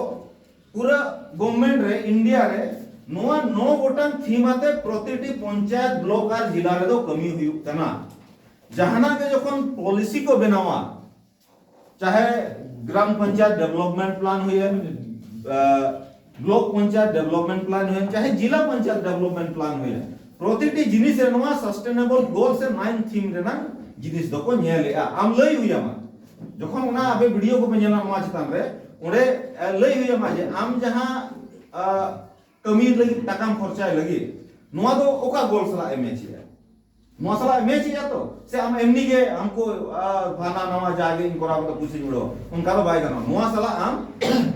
ᱯᱩᱨᱟᱹ government ᱨᱮ, India ᱨᱮ ᱱᱚᱣᱟ ᱱᱚ ᱜᱚᱴᱟᱝ ᱛᱷᱤᱢ ᱟᱛᱮ ᱯᱨᱚᱛᱤᱴᱤ panchayat, block ᱟᱨ ᱡᱤᱞᱟ ᱨᱮᱫᱚ ᱠᱟᱹᱢᱤ ᱦᱩᱭᱩᱜ ᱠᱟᱱᱟ᱾ ᱡᱟᱦᱟᱱᱟᱜ ᱜᱮ ᱡᱚᱠᱷᱚᱱ ᱯᱚᱞᱤᱥᱤ ᱠᱚ ᱵᱮᱱᱟᱣᱟ, ᱪᱟᱦᱮ ᱜᱨᱟᱢ ᱯᱚᱧᱪᱟᱭᱮᱛ ᱰᱮᱵᱷᱞᱚᱯᱢᱮᱱᱴ ᱯᱞᱟᱱ ᱦᱩᱭᱮᱱ, ᱵᱞᱚᱠ ᱯᱚᱧᱪᱟᱭᱮᱛ ᱰᱮᱵᱷᱞᱚᱯᱢᱮᱱᱴ ᱯᱞᱟᱱ ᱦᱩᱭᱮᱱ, ᱪᱟᱦᱮ ᱡᱤᱞᱟ ᱯᱚᱧᱪᱟᱭᱮᱛ ᱰᱮᱵᱷᱞᱚᱯᱢᱮᱱᱴ ᱯᱞᱟᱱ ᱦᱩᱭᱮᱱ, ᱯᱨᱚᱛᱤᱴᱤ ᱡᱤᱱᱤᱥ ᱨᱮ ᱱᱚᱣᱟ ᱥᱟᱥᱴᱮᱱᱮᱵᱚᱞ ᱜᱳᱞ ᱥᱮ ᱱᱟᱭᱤᱱ ᱛᱷᱤᱢ ᱨᱮᱱᱟᱜ ᱡᱤᱱᱤᱥ ᱫᱚᱠᱚ ᱧᱮᱞᱮᱜᱼᱟ᱾ ᱟᱢ ᱞᱟᱹᱭ ᱦᱩᱭᱟᱢᱟ, ᱡᱚᱠᱷᱚᱱ ᱚᱱᱟ ᱟᱯᱮ ᱵᱷᱤᱰᱤᱭᱳ ᱠᱚᱯᱮ ᱧᱮᱞᱟ ᱱᱚᱣᱟ ᱪᱮᱛᱟᱱ ᱨᱮ, ᱚᱸᱰᱮ ᱞᱟᱹᱭ ᱦᱩᱭᱟᱢᱟ ᱡᱮ ᱟᱢ ᱡᱟᱦᱟᱸ ᱠᱟᱹᱢᱤ ᱞᱟᱹᱜᱤᱫ ᱴᱟᱠᱟᱢ ᱠᱷᱚᱨᱪᱟᱭ ᱞᱟᱹᱜᱤᱫ, ᱱᱚᱣᱟ ᱫᱚ ᱚᱠᱟ ᱜᱳᱞ ᱥᱟᱞᱟᱜ ᱮ ᱢᱮᱪ ᱮᱜᱼᱟ? ᱱᱚᱣᱟ ᱥᱟᱞᱟᱜ ᱮ ᱢᱮᱪ ᱮᱜᱼᱟ ᱛᱚ? ᱥᱮ ᱟᱢ ᱮᱢᱱᱤ ᱜᱮ ᱟᱢ ᱠᱚ ᱯᱷᱟᱱᱟ ᱱᱟᱣᱟ ᱡᱟᱜᱮ ᱤᱧ ᱠᱚᱨᱟᱣ ᱠᱟᱛᱮ ᱯᱩᱭᱥᱟᱹᱧ ᱩᱲᱟᱹᱣᱟ, ᱚᱱᱠᱟ ᱫᱚ ᱵᱟᱭ ᱜᱟᱱᱚᱜᱼᱟ᱾ ᱱᱚᱣᱟ ᱥᱟᱞᱟᱜ ᱟᱢ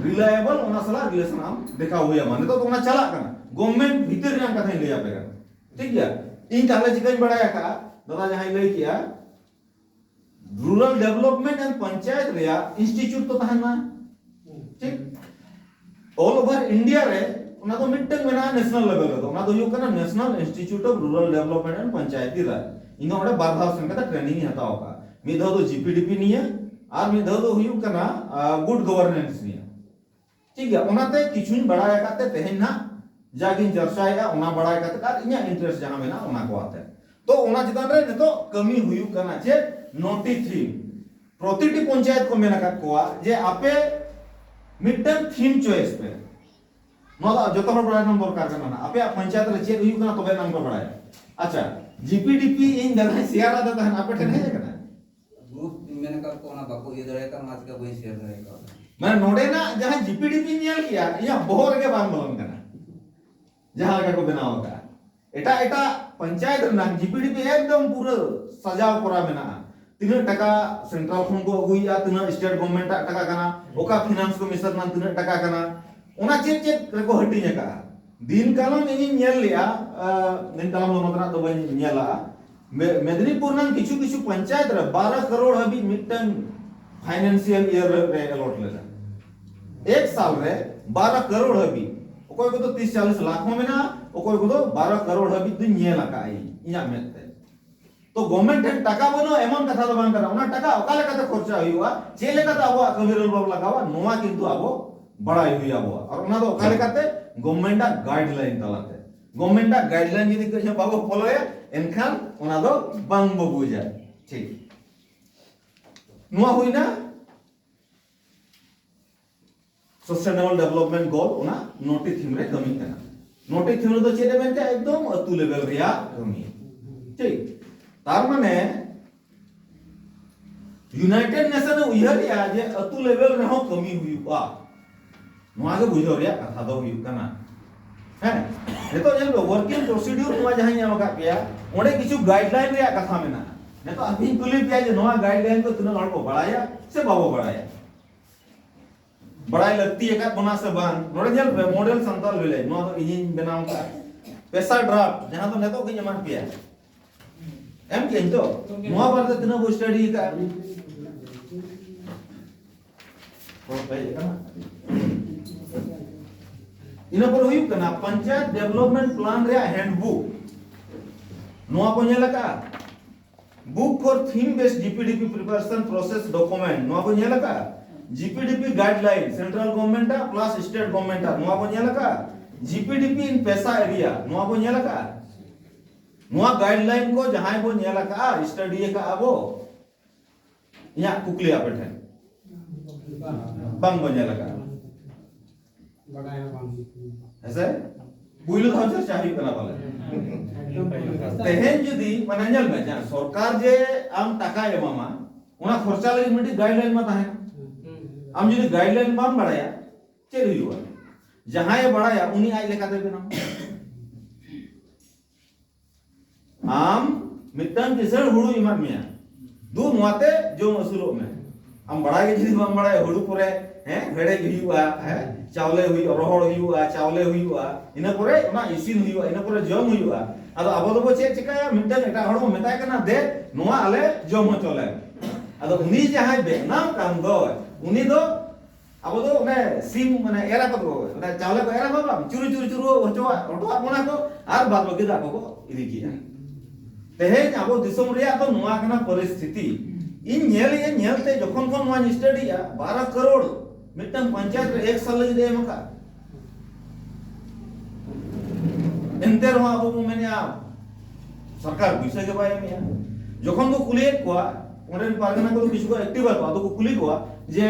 ᱨᱤᱞᱟᱭᱮᱵᱚᱞ, ᱚᱱᱟ ᱥᱟᱞᱟᱜ ᱨᱤᱞᱮᱥᱚᱱ ᱟᱢ ᱫᱮᱠᱷᱟᱣ ᱦᱩᱭᱟᱢᱟ᱾ ᱱᱤᱛᱚᱜ ᱫᱚ ᱚᱱᱟ ᱪᱟᱞᱟᱜ ᱠᱟᱱᱟ, ᱜᱚᱵᱷᱢᱮᱱᱴ ᱵᱷᱤᱛᱤᱨ ᱨᱮᱱᱟᱜ ᱠᱟᱛᱷᱟᱧ ᱞᱟᱹᱭ ᱟᱯᱮ ᱠᱟᱱᱟ, ᱴᱷᱤᱠ ᱜᱮᱭᱟ? ᱤᱧ ᱛᱟᱦᱞᱮ ᱪᱤᱠᱟᱹᱧ ᱵᱟᱲᱟᱭ ᱟᱠᱟᱫᱼᱟ, ᱫᱟᱫᱟ ᱡᱟᱦᱟᱸᱭ ᱞᱟᱹᱭ ᱠᱮᱜᱼᱟ, ᱨᱩᱨᱟᱞ ᱰᱮᱵᱷᱞᱚᱯᱢᱮᱱᱴ ᱮᱱᱰ ᱯᱚᱧᱪᱟᱭᱮᱛ ᱨᱮᱭᱟᱜ ᱤᱱᱥᱴᱤᱴᱤᱭᱩᱴ ᱛᱚ ᱛᱟᱦᱮᱱᱟ, ᱴᱷᱤᱠ? ᱚᱞ ᱳᱵᱷᱟᱨ ᱤᱱᱰᱤᱭᱟ ᱨᱮ ᱚᱱᱟ ᱫᱚ ᱢᱤᱫᱴᱟᱝ ᱢᱮᱱᱟᱜᱼᱟ ᱱᱮᱥᱱᱟᱞ ᱞᱮᱵᱮᱞ ᱨᱮᱫᱚ, ᱚᱱᱟ ᱫᱚ ᱦᱩᱭᱩᱜ ᱠᱟᱱᱟ national institute of rural development and Panchayati Raj. ᱤᱧ ᱫᱚ ᱚᱸᱰᱮ ᱵᱟᱨ ᱫᱷᱟᱣ ᱥᱮᱱ ᱠᱟᱛᱮ ᱴᱨᱮᱱᱤᱝ ᱤᱧ ᱦᱟᱛᱟᱣ ᱟᱠᱟᱫᱼᱟ᱾ ᱢᱤᱫ ᱫᱷᱟᱣ ᱫᱚ ᱡᱤᱯᱤᱰᱤᱯᱤ ᱱᱤᱭᱮ ᱟᱨ ᱢᱤᱫ ᱫᱷᱟᱣ ᱫᱚ ᱦᱩᱭᱩᱜ ᱠᱟᱱᱟ ᱜᱩᱰ ᱜᱚᱵᱷᱟᱨᱱᱮᱱᱥ ᱱᱤᱭᱮ, ᱴᱷᱤᱠ ᱜᱮᱭᱟ? ᱚᱱᱟᱛᱮ ᱠᱤᱪᱷᱩᱧ ᱵᱟᱲᱟᱭ ᱟᱠᱟᱫ ᱛᱮ ᱛᱮᱦᱮᱧ ᱱᱟᱜ ᱡᱟᱜᱤᱧ ᱪᱟᱨᱪᱟᱭᱮᱫᱼᱟ, ᱚᱱᱟ ᱵᱟᱲᱟᱭ ᱠᱟᱛᱮ ᱟᱨ ᱤᱧᱟᱹᱜ ᱤᱱᱴᱟᱨᱮᱥᱴ ᱡᱟᱦᱟᱸ ᱢᱮᱱᱟᱜᱼᱟ ᱚᱱᱟ ᱠᱚ ᱟᱛᱮ᱾ ᱛᱚ ᱚᱱᱟ ᱪᱮᱛᱟᱱ ᱨᱮ ᱱᱤᱛᱚᱜ ᱠᱟᱹᱢᱤ ᱦᱩᱭᱩᱜ ᱠᱟᱱᱟ᱾ ᱪᱮᱫ ᱱᱚᱴᱤ ᱛᱷᱤᱢ? ᱯᱨᱚᱛᱤᱴᱤ ᱯᱚᱧᱪᱟᱭᱮᱛ ᱠᱚ ᱢᱮᱱ ᱟᱠᱟᱫ ᱠᱚᱣᱟ ᱡᱮ ᱟᱯᱮ ᱢᱤᱫᱴᱟᱝ ᱛᱷᱤᱢ ᱪᱚᱭᱮᱥ ᱯᱮ᱾ ᱱᱚᱣᱟ ᱫᱚ ᱡᱚᱛᱚ ᱦᱚᱲ ᱵᱟᱲᱟᱭ ᱨᱮᱱᱟᱜ ᱫᱚᱨᱠᱟᱨ ᱠᱟᱱᱟ ᱱᱟᱜ᱾ ᱟᱯᱮᱭᱟᱜ ᱯᱚᱧᱪᱟᱭᱮᱛ ᱨᱮ ᱪᱮᱫ ᱦᱩᱭᱩᱜ ᱠᱟᱱᱟ ᱛᱚᱵᱮ ᱮᱱᱟᱝ ᱯᱮ ᱵᱟᱲᱟᱭᱟ᱾ ᱟᱪᱪᱷᱟ, ᱡᱤᱯᱤᱰᱤᱯᱤ ᱤᱧ ᱫᱟᱫᱟᱧ ᱥᱮᱭᱟᱨ ᱟᱫᱟ ᱛᱟᱦᱮᱱ, ᱟᱯᱮ ᱴᱷᱮᱱ ᱦᱮᱡ ᱟᱠᱟᱱᱟ? ᱜᱨᱩᱯ ᱢᱮᱱ ᱟᱠᱟᱫ ᱠᱚ, ᱚᱱᱟ ᱵᱟᱠᱚ ᱤᱭᱟᱹ ᱫᱟᱲᱮ ᱠᱟᱣᱫᱟ, ᱚᱱᱟ ᱪᱤᱠᱟ ᱵᱟᱹᱧ ᱥᱮᱭᱟᱨ ᱫᱟᱲᱮ ᱠᱟᱣᱫᱟ᱾ ᱢᱟᱱᱮ ᱱᱚᱰᱮᱱᱟᱜ ᱡᱟᱦᱟᱸ ᱡᱤᱯᱤᱰᱤᱯᱤ ᱧᱮᱞ ᱠᱮᱜᱼᱟ, ᱤᱧᱟᱹᱜ ᱵᱚᱦᱚᱜ ᱨᱮᱜᱮ ᱵᱟᱝ ᱵᱚᱞᱚᱱ ᱠᱟᱱᱟ ᱡᱟᱦᱟᱸ ᱞᱮᱠᱟ ᱠᱚ ᱵᱮᱱᱟᱣ ᱟᱠᱟᱫᱼᱟ᱾ ᱮᱴᱟᱜ ᱮᱴᱟᱜ ᱯᱚᱧᱪᱟᱭᱮᱛ ᱨᱮᱱᱟᱜ ᱡᱤᱯᱤᱰᱤᱯᱤ ᱮᱠᱫᱚᱢ ᱯᱩᱨᱟᱹ ᱥᱟᱡᱟᱣ ᱠᱚᱨᱟ ᱢᱮᱱᱟᱜᱼᱟ᱾ ᱛᱤᱱᱟᱹᱜ ᱴᱟᱠᱟ ᱥᱮᱱᱴᱨᱟᱞ ᱠᱷᱚᱱ ᱠᱚ ᱟᱹᱜᱩᱭᱮᱫᱼᱟ, ᱛᱤᱱᱟᱹᱜ ᱥᱴᱮᱴ ᱜᱚᱵᱷᱢᱮᱱᱴ ᱟᱜ ᱴᱟᱠᱟ ᱠᱟᱱᱟ, ᱚᱠᱟ ᱯᱷᱤᱱᱟᱱᱥ ᱠᱚ ᱢᱮᱥᱟ ᱨᱮᱱᱟᱜ ᱛᱤᱱᱟᱹᱜ ᱴᱟᱠᱟ ᱠᱟᱱᱟ, ᱚᱱᱟ ᱪᱮᱫ ᱪᱮᱫ ᱨᱮᱠᱚ ᱦᱟᱹᱴᱤᱧ ᱟᱠᱟᱫᱼᱟ᱾ ᱫᱤᱱ ᱠᱟᱞᱚᱢ ᱤᱧᱤᱧ ᱧᱮᱞ ᱞᱮᱜᱼᱟ, ᱟᱸ, ᱫᱤᱱ ᱠᱟᱞᱚᱢ ᱫᱚ ᱱᱚᱛᱮᱱᱟᱜ ᱫᱚ ᱵᱟᱹᱧ ᱧᱮᱞ ᱞᱟᱜᱼᱟ᱾ ᱢᱮ-, ᱢᱮᱫᱽᱱᱤᱯᱩᱨ ᱨᱮᱱᱟᱜ ᱠᱤᱪᱷᱩ ᱠᱤᱪᱷᱩ ᱯᱚᱧᱪᱟᱭᱮᱛ ᱨᱮ ᱵᱟᱨᱚ ᱠᱟᱨᱳᱲ ᱦᱟᱹᱵᱤᱡ ᱢᱤᱫᱴᱟᱝ ᱯᱷᱟᱭᱱᱟᱱᱥᱤᱭᱟᱞ ᱤᱭᱟᱨ ᱨᱮ, ᱨᱮ ᱮᱞᱚᱴ ᱞᱮᱫᱟ᱾ ᱮᱠ ᱥᱟᱞ ᱨᱮ ᱵᱟᱨᱚ ᱠᱟᱨᱳᱲ ᱦᱟᱹᱵᱤᱡ᱾ ᱚᱠᱚᱭ ᱠᱚᱫᱚ ᱛᱤᱥ ᱪᱟᱞᱤᱥ ᱞᱟᱠᱷ ᱦᱚᱸ ᱢᱮᱱᱟᱜᱼᱟ, ᱚᱠᱚᱭ ᱠᱚᱫᱚ ᱵᱟᱨᱚ ᱠᱟᱨᱳᱲ ᱦᱟᱹᱵᱤᱡ ᱫᱚᱧ ᱧᱮᱞ ᱟᱠᱟᱫᱼᱟ ᱤᱧ, ᱤᱧᱟᱹᱜ ᱢᱮᱫ ᱛᱮ᱾ ᱛᱚ ᱜᱚᱵᱷᱢᱮᱱᱴ ᱴᱷᱮᱱ ᱴᱟᱠᱟ ᱵᱟᱹᱱᱩᱜᱼᱟ ᱮᱢᱚᱱ ᱠᱟᱛᱷᱟ ᱫᱚ ᱵᱟᱝ ᱠᱟᱱᱟ, ᱚᱱᱟ ᱴᱟᱠᱟ ᱚᱠᱟ ᱞᱮᱠᱟᱛᱮ ᱠᱷᱚᱨᱪᱟ ᱦᱩᱭᱩᱜᱼᱟ, ᱪᱮᱫ ᱞᱮᱠᱟᱛᱮ ᱟᱵᱚᱣᱟᱜ ᱠᱟᱹᱢᱤ ᱨᱮ ᱵᱚᱱ ᱞᱟᱜᱟᱣᱟ, ᱱᱚᱣᱟ ᱠᱤᱱᱛᱩ ᱟᱵᱚ ᱵᱟᱲᱟᱭ ᱦᱩᱭ ᱟᱵᱚᱣᱟ᱾ ᱟᱨ ᱚᱱᱟ ᱫᱚ ᱚᱠᱟ ᱞᱮᱠᱟᱛᱮ? ᱜᱚᱵᱷᱢᱮᱱᱴ ᱟᱜ ᱜᱟᱭᱤᱰᱞᱟᱭᱤᱱ ᱛᱟᱞᱟᱛᱮ᱾ ᱜᱚᱵᱷᱢᱮᱱᱴ ᱟᱜ ᱜᱟᱭᱤᱰᱞᱟᱭᱤᱱ ᱡᱩᱫᱤ ᱠᱟᱹᱡ ᱦᱚᱸ ᱵᱟᱵᱚ ᱯᱷᱚᱞᱳᱭᱟ, ᱮᱱᱠᱷᱟᱱ ᱚᱱᱟ ᱫᱚ ᱵᱟᱝ ᱵᱚ ᱵᱩᱡᱟ᱾ ᱴᱷᱤᱠ, ᱱᱚᱣᱟ ᱦᱩᱭᱱᱟ ᱥᱟᱥᱴᱮᱱᱮᱵᱚᱞ ᱰᱮᱵᱷᱞᱚᱯᱢᱮᱱᱴ ᱜᱳᱞ, ᱚᱱᱟ ᱱᱚᱴᱤ ᱛᱷᱤᱢ ᱨᱮ ᱠᱟᱹᱢᱤ ᱠᱟᱱᱟ᱾ ᱱᱚᱴᱤ ᱛᱷᱤᱢ ᱨᱮᱫᱚ ᱪᱮᱫ ᱮ ᱢᱮᱱ ᱠᱮᱫᱟ? ᱮᱠᱫᱚᱢ ᱟᱹᱛᱩ ᱞᱮᱵᱮᱞ ᱨᱮᱭᱟᱜ ᱠᱟᱹᱢᱤ᱾ ᱴᱷᱤᱠ, ᱛᱟᱨ ᱢᱟᱱᱮ ᱤᱭᱩᱱᱟᱭᱴᱮᱰ ᱱᱮᱥᱚᱱ ᱮ ᱩᱭᱦᱟᱹᱨᱮᱜᱼᱟ ᱡᱮ ᱟᱹᱛᱩ ᱞᱮᱵᱮᱞ ᱨᱮᱦᱚᱸ ᱠᱟᱹᱢᱤ ᱦᱩᱭᱩᱜᱼᱟ᱾ ᱱᱚᱣᱟ ᱜᱮ ᱵᱩᱡᱷᱟᱹᱣ ᱨᱮᱭᱟᱜ ᱠᱟᱛᱷᱟ ᱫᱚ ᱦᱩᱭᱩᱜ ᱠᱟᱱᱟ᱾ ᱦᱮᱸ, ᱱᱤᱛᱚᱜ ᱧᱮᱞ ᱯᱮ, ᱣᱟᱨᱠᱤᱝ ᱯᱨᱚᱥᱤᱰᱤᱭᱩᱨ ᱱᱚᱣᱟ ᱡᱟᱦᱟᱸᱧ ᱮᱢ ᱟᱠᱟᱫ ᱯᱮᱭᱟ, ᱚᱸᱰᱮ ᱠᱤᱪᱷᱩ ᱜᱟᱭᱤᱰᱞᱟᱭᱤᱱ ᱨᱮᱭᱟᱜ ᱠᱟᱛᱷᱟ ᱢᱮᱱᱟᱜᱼᱟ᱾ ᱱᱤᱛᱚᱜ ᱟᱹᱵᱤᱱ ᱠᱩᱞᱤ ᱯᱮᱭᱟ ᱡᱮ ᱱᱚᱣᱟ ᱜᱟᱭᱤᱰᱞᱟᱭᱤᱱ ᱠᱚ ᱛᱤᱱᱟᱹᱜ ᱦᱚᱲ ᱠᱚ ᱵᱟᱲᱟᱭᱟ ᱥᱮ ᱵᱟᱵᱚ ᱵᱟᱲᱟᱭᱟ? ᱵᱟᱲᱟᱭ ᱞᱟᱹᱠᱛᱤ ᱟᱠᱟᱫ ᱵᱚᱱᱟ ᱥᱮ ᱵᱟᱝ? ᱱᱚᱰᱮ ᱧᱮᱞ ᱯᱮ, ᱢᱚᱰᱮᱞ ᱥᱟᱱᱛᱟᱲ ᱵᱷᱤᱞᱮᱡᱽ, ᱱᱚᱣᱟ ᱫᱚ ᱤᱧᱤᱧ ᱵᱮᱱᱟᱣ ᱟᱠᱟᱫᱼᱟ᱾ ᱯᱮᱥᱟ ᱰᱨᱟᱯᱴ, ᱡᱟᱦᱟᱸ ᱫᱚ ᱱᱤᱛᱚᱜ ᱜᱤᱧ ᱮᱢᱟᱫ ᱯᱮᱭᱟ, ᱮᱢ ᱠᱮᱜᱼᱟᱹᱧ ᱛᱚ? ᱱᱚᱣᱟ ᱵᱟᱨᱮᱛᱮ ᱛᱤᱱᱟᱹᱜ ᱵᱚ ᱥᱴᱟᱰᱤ ᱟᱠᱟᱫᱼᱟ? ᱦᱚᱲ ᱯᱮ ᱦᱮᱡ ᱟᱠᱟᱱᱟ? ᱤᱱᱟᱹ ᱯᱚᱨᱮ ᱦᱩᱭᱩᱜ ᱠᱟᱱᱟ ᱯᱚᱧᱪᱟᱭᱮᱛ ᱰᱮᱵᱷᱞᱚᱯᱢᱮᱱᱴ ᱯᱞᱟᱱ ᱨᱮᱭᱟᱜ ᱦᱮᱱᱰᱵᱩᱠ᱾ ᱱᱚᱣᱟ ᱵᱚ ᱧᱮᱞ ᱟᱠᱟᱫᱼᱟ? Book for theme based G P D P preparation process document, ᱱᱚᱣᱟ ᱵᱚ ᱧᱮᱞ ᱟᱠᱟᱫᱼᱟ? G P D P guideline, central government ᱟᱜ plus state government ᱟᱜ, ᱱᱚᱣᱟ ᱵᱚ ᱧᱮᱞ ᱟᱠᱟᱫᱼᱟ? G P D P in PESA area, ᱱᱚᱣᱟ ᱵᱚ ᱧᱮᱞ ᱟᱠᱟᱫᱼᱟ? ᱱᱚᱣᱟ ᱜᱟᱭᱤᱰᱞᱟᱭᱤᱱ ᱠᱚ ᱡᱟᱦᱟᱸᱭ ᱵᱚ ᱧᱮᱞ ᱟᱠᱟᱫᱼᱟ, ᱥᱴᱟᱰᱤ ᱟᱠᱟᱫᱼᱟ ᱵᱚ, ᱤᱧᱟᱹᱜ ᱠᱩᱠᱞᱤ ᱟᱯᱮ ᱴᱷᱮᱱ, ᱵᱟᱝ ᱵᱚ ᱧᱮᱞ ᱟᱠᱟᱫᱼᱟ᱾ ᱵᱟᱰᱟᱭ ᱦᱚᱸ ᱵᱟᱝ ᱦᱩᱭ ᱠᱟᱱᱟ᱾ ᱦᱮᱸᱥᱮ? ᱯᱩᱭᱞᱩ ᱫᱷᱟᱣ ᱪᱚᱨᱪᱟ ᱦᱩᱭᱩᱜ ᱠᱟᱱᱟ ᱯᱟᱞᱮ᱾ ᱮᱠᱫᱚᱢ ᱯᱩᱭᱞᱩ ᱫᱷᱟᱣ᱾ ᱛᱮᱦᱮᱧ ᱡᱩᱫᱤ, ᱢᱟᱱᱮ, ᱧᱮᱞ ᱢᱮ, ᱡᱟᱦᱟᱸ ᱥᱚᱨᱠᱟᱨ ᱡᱮ ᱟᱢ ᱴᱟᱠᱟᱭ ᱮᱢᱟᱢᱟ, ᱚᱱᱟ ᱠᱷᱚᱨᱪᱟ ᱞᱟᱹᱜᱤᱫ ᱢᱤᱫᱴᱤᱡ ᱜᱟᱭᱤᱰᱞᱟᱭᱤᱱ ᱢᱟ ᱛᱟᱦᱮᱱᱟ᱾ ᱟᱢ ᱡᱩᱫᱤ ᱜᱟᱭᱤᱰᱞᱟᱭᱤᱱ ᱵᱟᱢ ᱵᱟᱲᱟᱭᱟ, ᱪᱮᱫ ᱦᱩᱭᱩᱜᱼᱟ? ᱡᱟᱦᱟᱸᱭᱮ ᱵᱟᱲᱟᱭᱟ, ᱩᱱᱤ ᱟᱡ ᱞᱮᱠᱟᱛᱮ ᱵᱮᱱᱟᱣᱟ᱾ ᱟᱢ ᱢᱤᱫᱴᱟᱝ ᱠᱤᱥᱟᱹᱬ ᱦᱩᱲᱩ ᱮᱢᱟᱫ ᱢᱮᱭᱟ, ᱫᱩ, ᱱᱚᱣᱟᱛᱮ ᱡᱚᱢ ᱟᱹᱥᱩᱞᱚᱜ ᱢᱮ᱾ ᱟᱢ ᱵᱟᱲᱟᱭ ᱜᱮ ᱡᱩᱫᱤ ᱵᱟᱢ ᱵᱟᱲᱟᱭᱟ, ᱦᱩᱲᱩ ᱯᱚᱨᱮ, ᱦᱮᱸ, ᱦᱮᱲᱦᱮᱫ ᱦᱩᱭᱩᱜᱼᱟ, ᱦᱮᱸ, ᱪᱟᱣᱞᱮ ᱦᱩᱭᱩᱜᱼᱟ, ᱨᱚᱦᱚᱲ ᱦᱩᱭᱩᱜᱼᱟ, ᱪᱟᱣᱞᱮ ᱦᱩᱭᱩᱜᱼᱟ, ᱤᱱᱟᱹ ᱯᱚᱨᱮ ᱚᱱᱟ ᱤᱥᱤᱱ ᱦᱩᱭᱩᱜᱼᱟ, ᱤᱱᱟᱹ ᱯᱚᱨᱮ ᱡᱚᱢ ᱦᱩᱭᱩᱜᱼᱟ᱾ ᱟᱫᱚ ᱟᱵᱚ ᱫᱚᱵᱚ ᱪᱮᱫ ᱪᱤᱠᱟᱹᱭᱟ? ᱢᱤᱫᱴᱟᱝ ᱮᱴᱟᱜ ᱦᱚᱲ ᱵᱚ ᱢᱮᱛᱟᱭ ᱠᱟᱱᱟ, "ᱫᱮ, ᱱᱚᱣᱟ ᱟᱞᱮ ᱡᱚᱢ ᱦᱚᱪᱚ ᱞᱮᱢ᱾" ᱟᱫᱚ ᱩᱱᱤ ᱡᱟᱦᱟᱸᱭ ᱵᱮᱱᱟᱣ ᱠᱟᱱ ᱫᱚᱭ, ᱩᱱᱤ ᱫᱚ ᱟᱵᱚ ᱫᱚ ᱚᱱᱮ ᱥᱤᱢ ᱢᱟᱱᱮ ᱮᱨᱟ ᱠᱚ ᱫᱚ ᱚᱱᱮ ᱪᱟᱣᱞᱮ ᱠᱚ ᱮᱨᱟ ᱠᱚ ᱵᱟᱝ, ᱪᱩᱨᱩ ᱪᱩᱨᱩ ᱪᱩᱨᱩ ᱦᱚᱪᱚᱣᱟᱜ ᱦᱚᱴᱚᱣᱟᱜ ᱵᱚᱱᱟ ᱠᱚ ᱟᱨ ᱵᱟᱫ ᱵᱟᱹᱠᱤ ᱫᱟᱜ ᱠᱚᱠᱚ ᱤᱫᱤ ᱠᱮᱜᱼᱟ᱾ ᱛᱮᱦᱮᱧ ᱟᱵᱚ ᱫᱤᱥᱚᱢ ᱨᱮᱭᱟᱜ ᱫᱚ ᱱᱚᱣᱟ ᱠᱟᱱᱟ ᱯᱚᱨᱤᱥᱛᱷᱤᱛᱤ᱾ ᱤᱧ ᱧᱮᱞ ᱤᱧ ᱧᱮᱞ ᱛᱮ ᱡᱚᱠᱷᱚᱱ ᱠᱷᱚᱱ ᱱᱚᱣᱟᱧ ᱥᱴᱟᱰᱤᱭᱟ, ᱵᱟᱨᱚ ᱠᱟᱨᱳᱲ ᱢᱤᱫᱴᱟᱝ ᱯᱚᱧᱪᱟᱭᱮᱛ ᱨᱮ ᱮᱠ ᱥᱟᱞ ᱞᱟᱹᱜᱤᱫ ᱮ ᱮᱢ ᱟᱠᱟᱫ᱾ ᱮᱱᱛᱮ ᱨᱮᱦᱚᱸ ᱟᱵᱚ ᱵᱚᱱ ᱢᱮᱱᱮᱜᱼᱟ ᱥᱚᱨᱠᱟᱨ ᱯᱩᱭᱥᱟᱹ ᱜᱮ ᱵᱟᱭ ᱮᱢᱮᱜᱼᱟ᱾ ᱡᱚᱠᱷᱚᱱ ᱠᱚ ᱠᱩᱞᱤᱭᱮᱫ ᱠᱚᱣᱟ, ᱚᱸᱰᱮᱱ ᱯᱟᱨᱜᱟᱱᱟ ᱠᱚᱫᱚ ᱠᱤᱪᱷᱩ ᱠᱚ ᱮᱠᱴᱤᱵᱷ ᱟᱠᱚ, ᱟᱫᱚ ᱠᱚ ᱠᱩᱞᱤ ᱠᱚᱣᱟ ᱡᱮ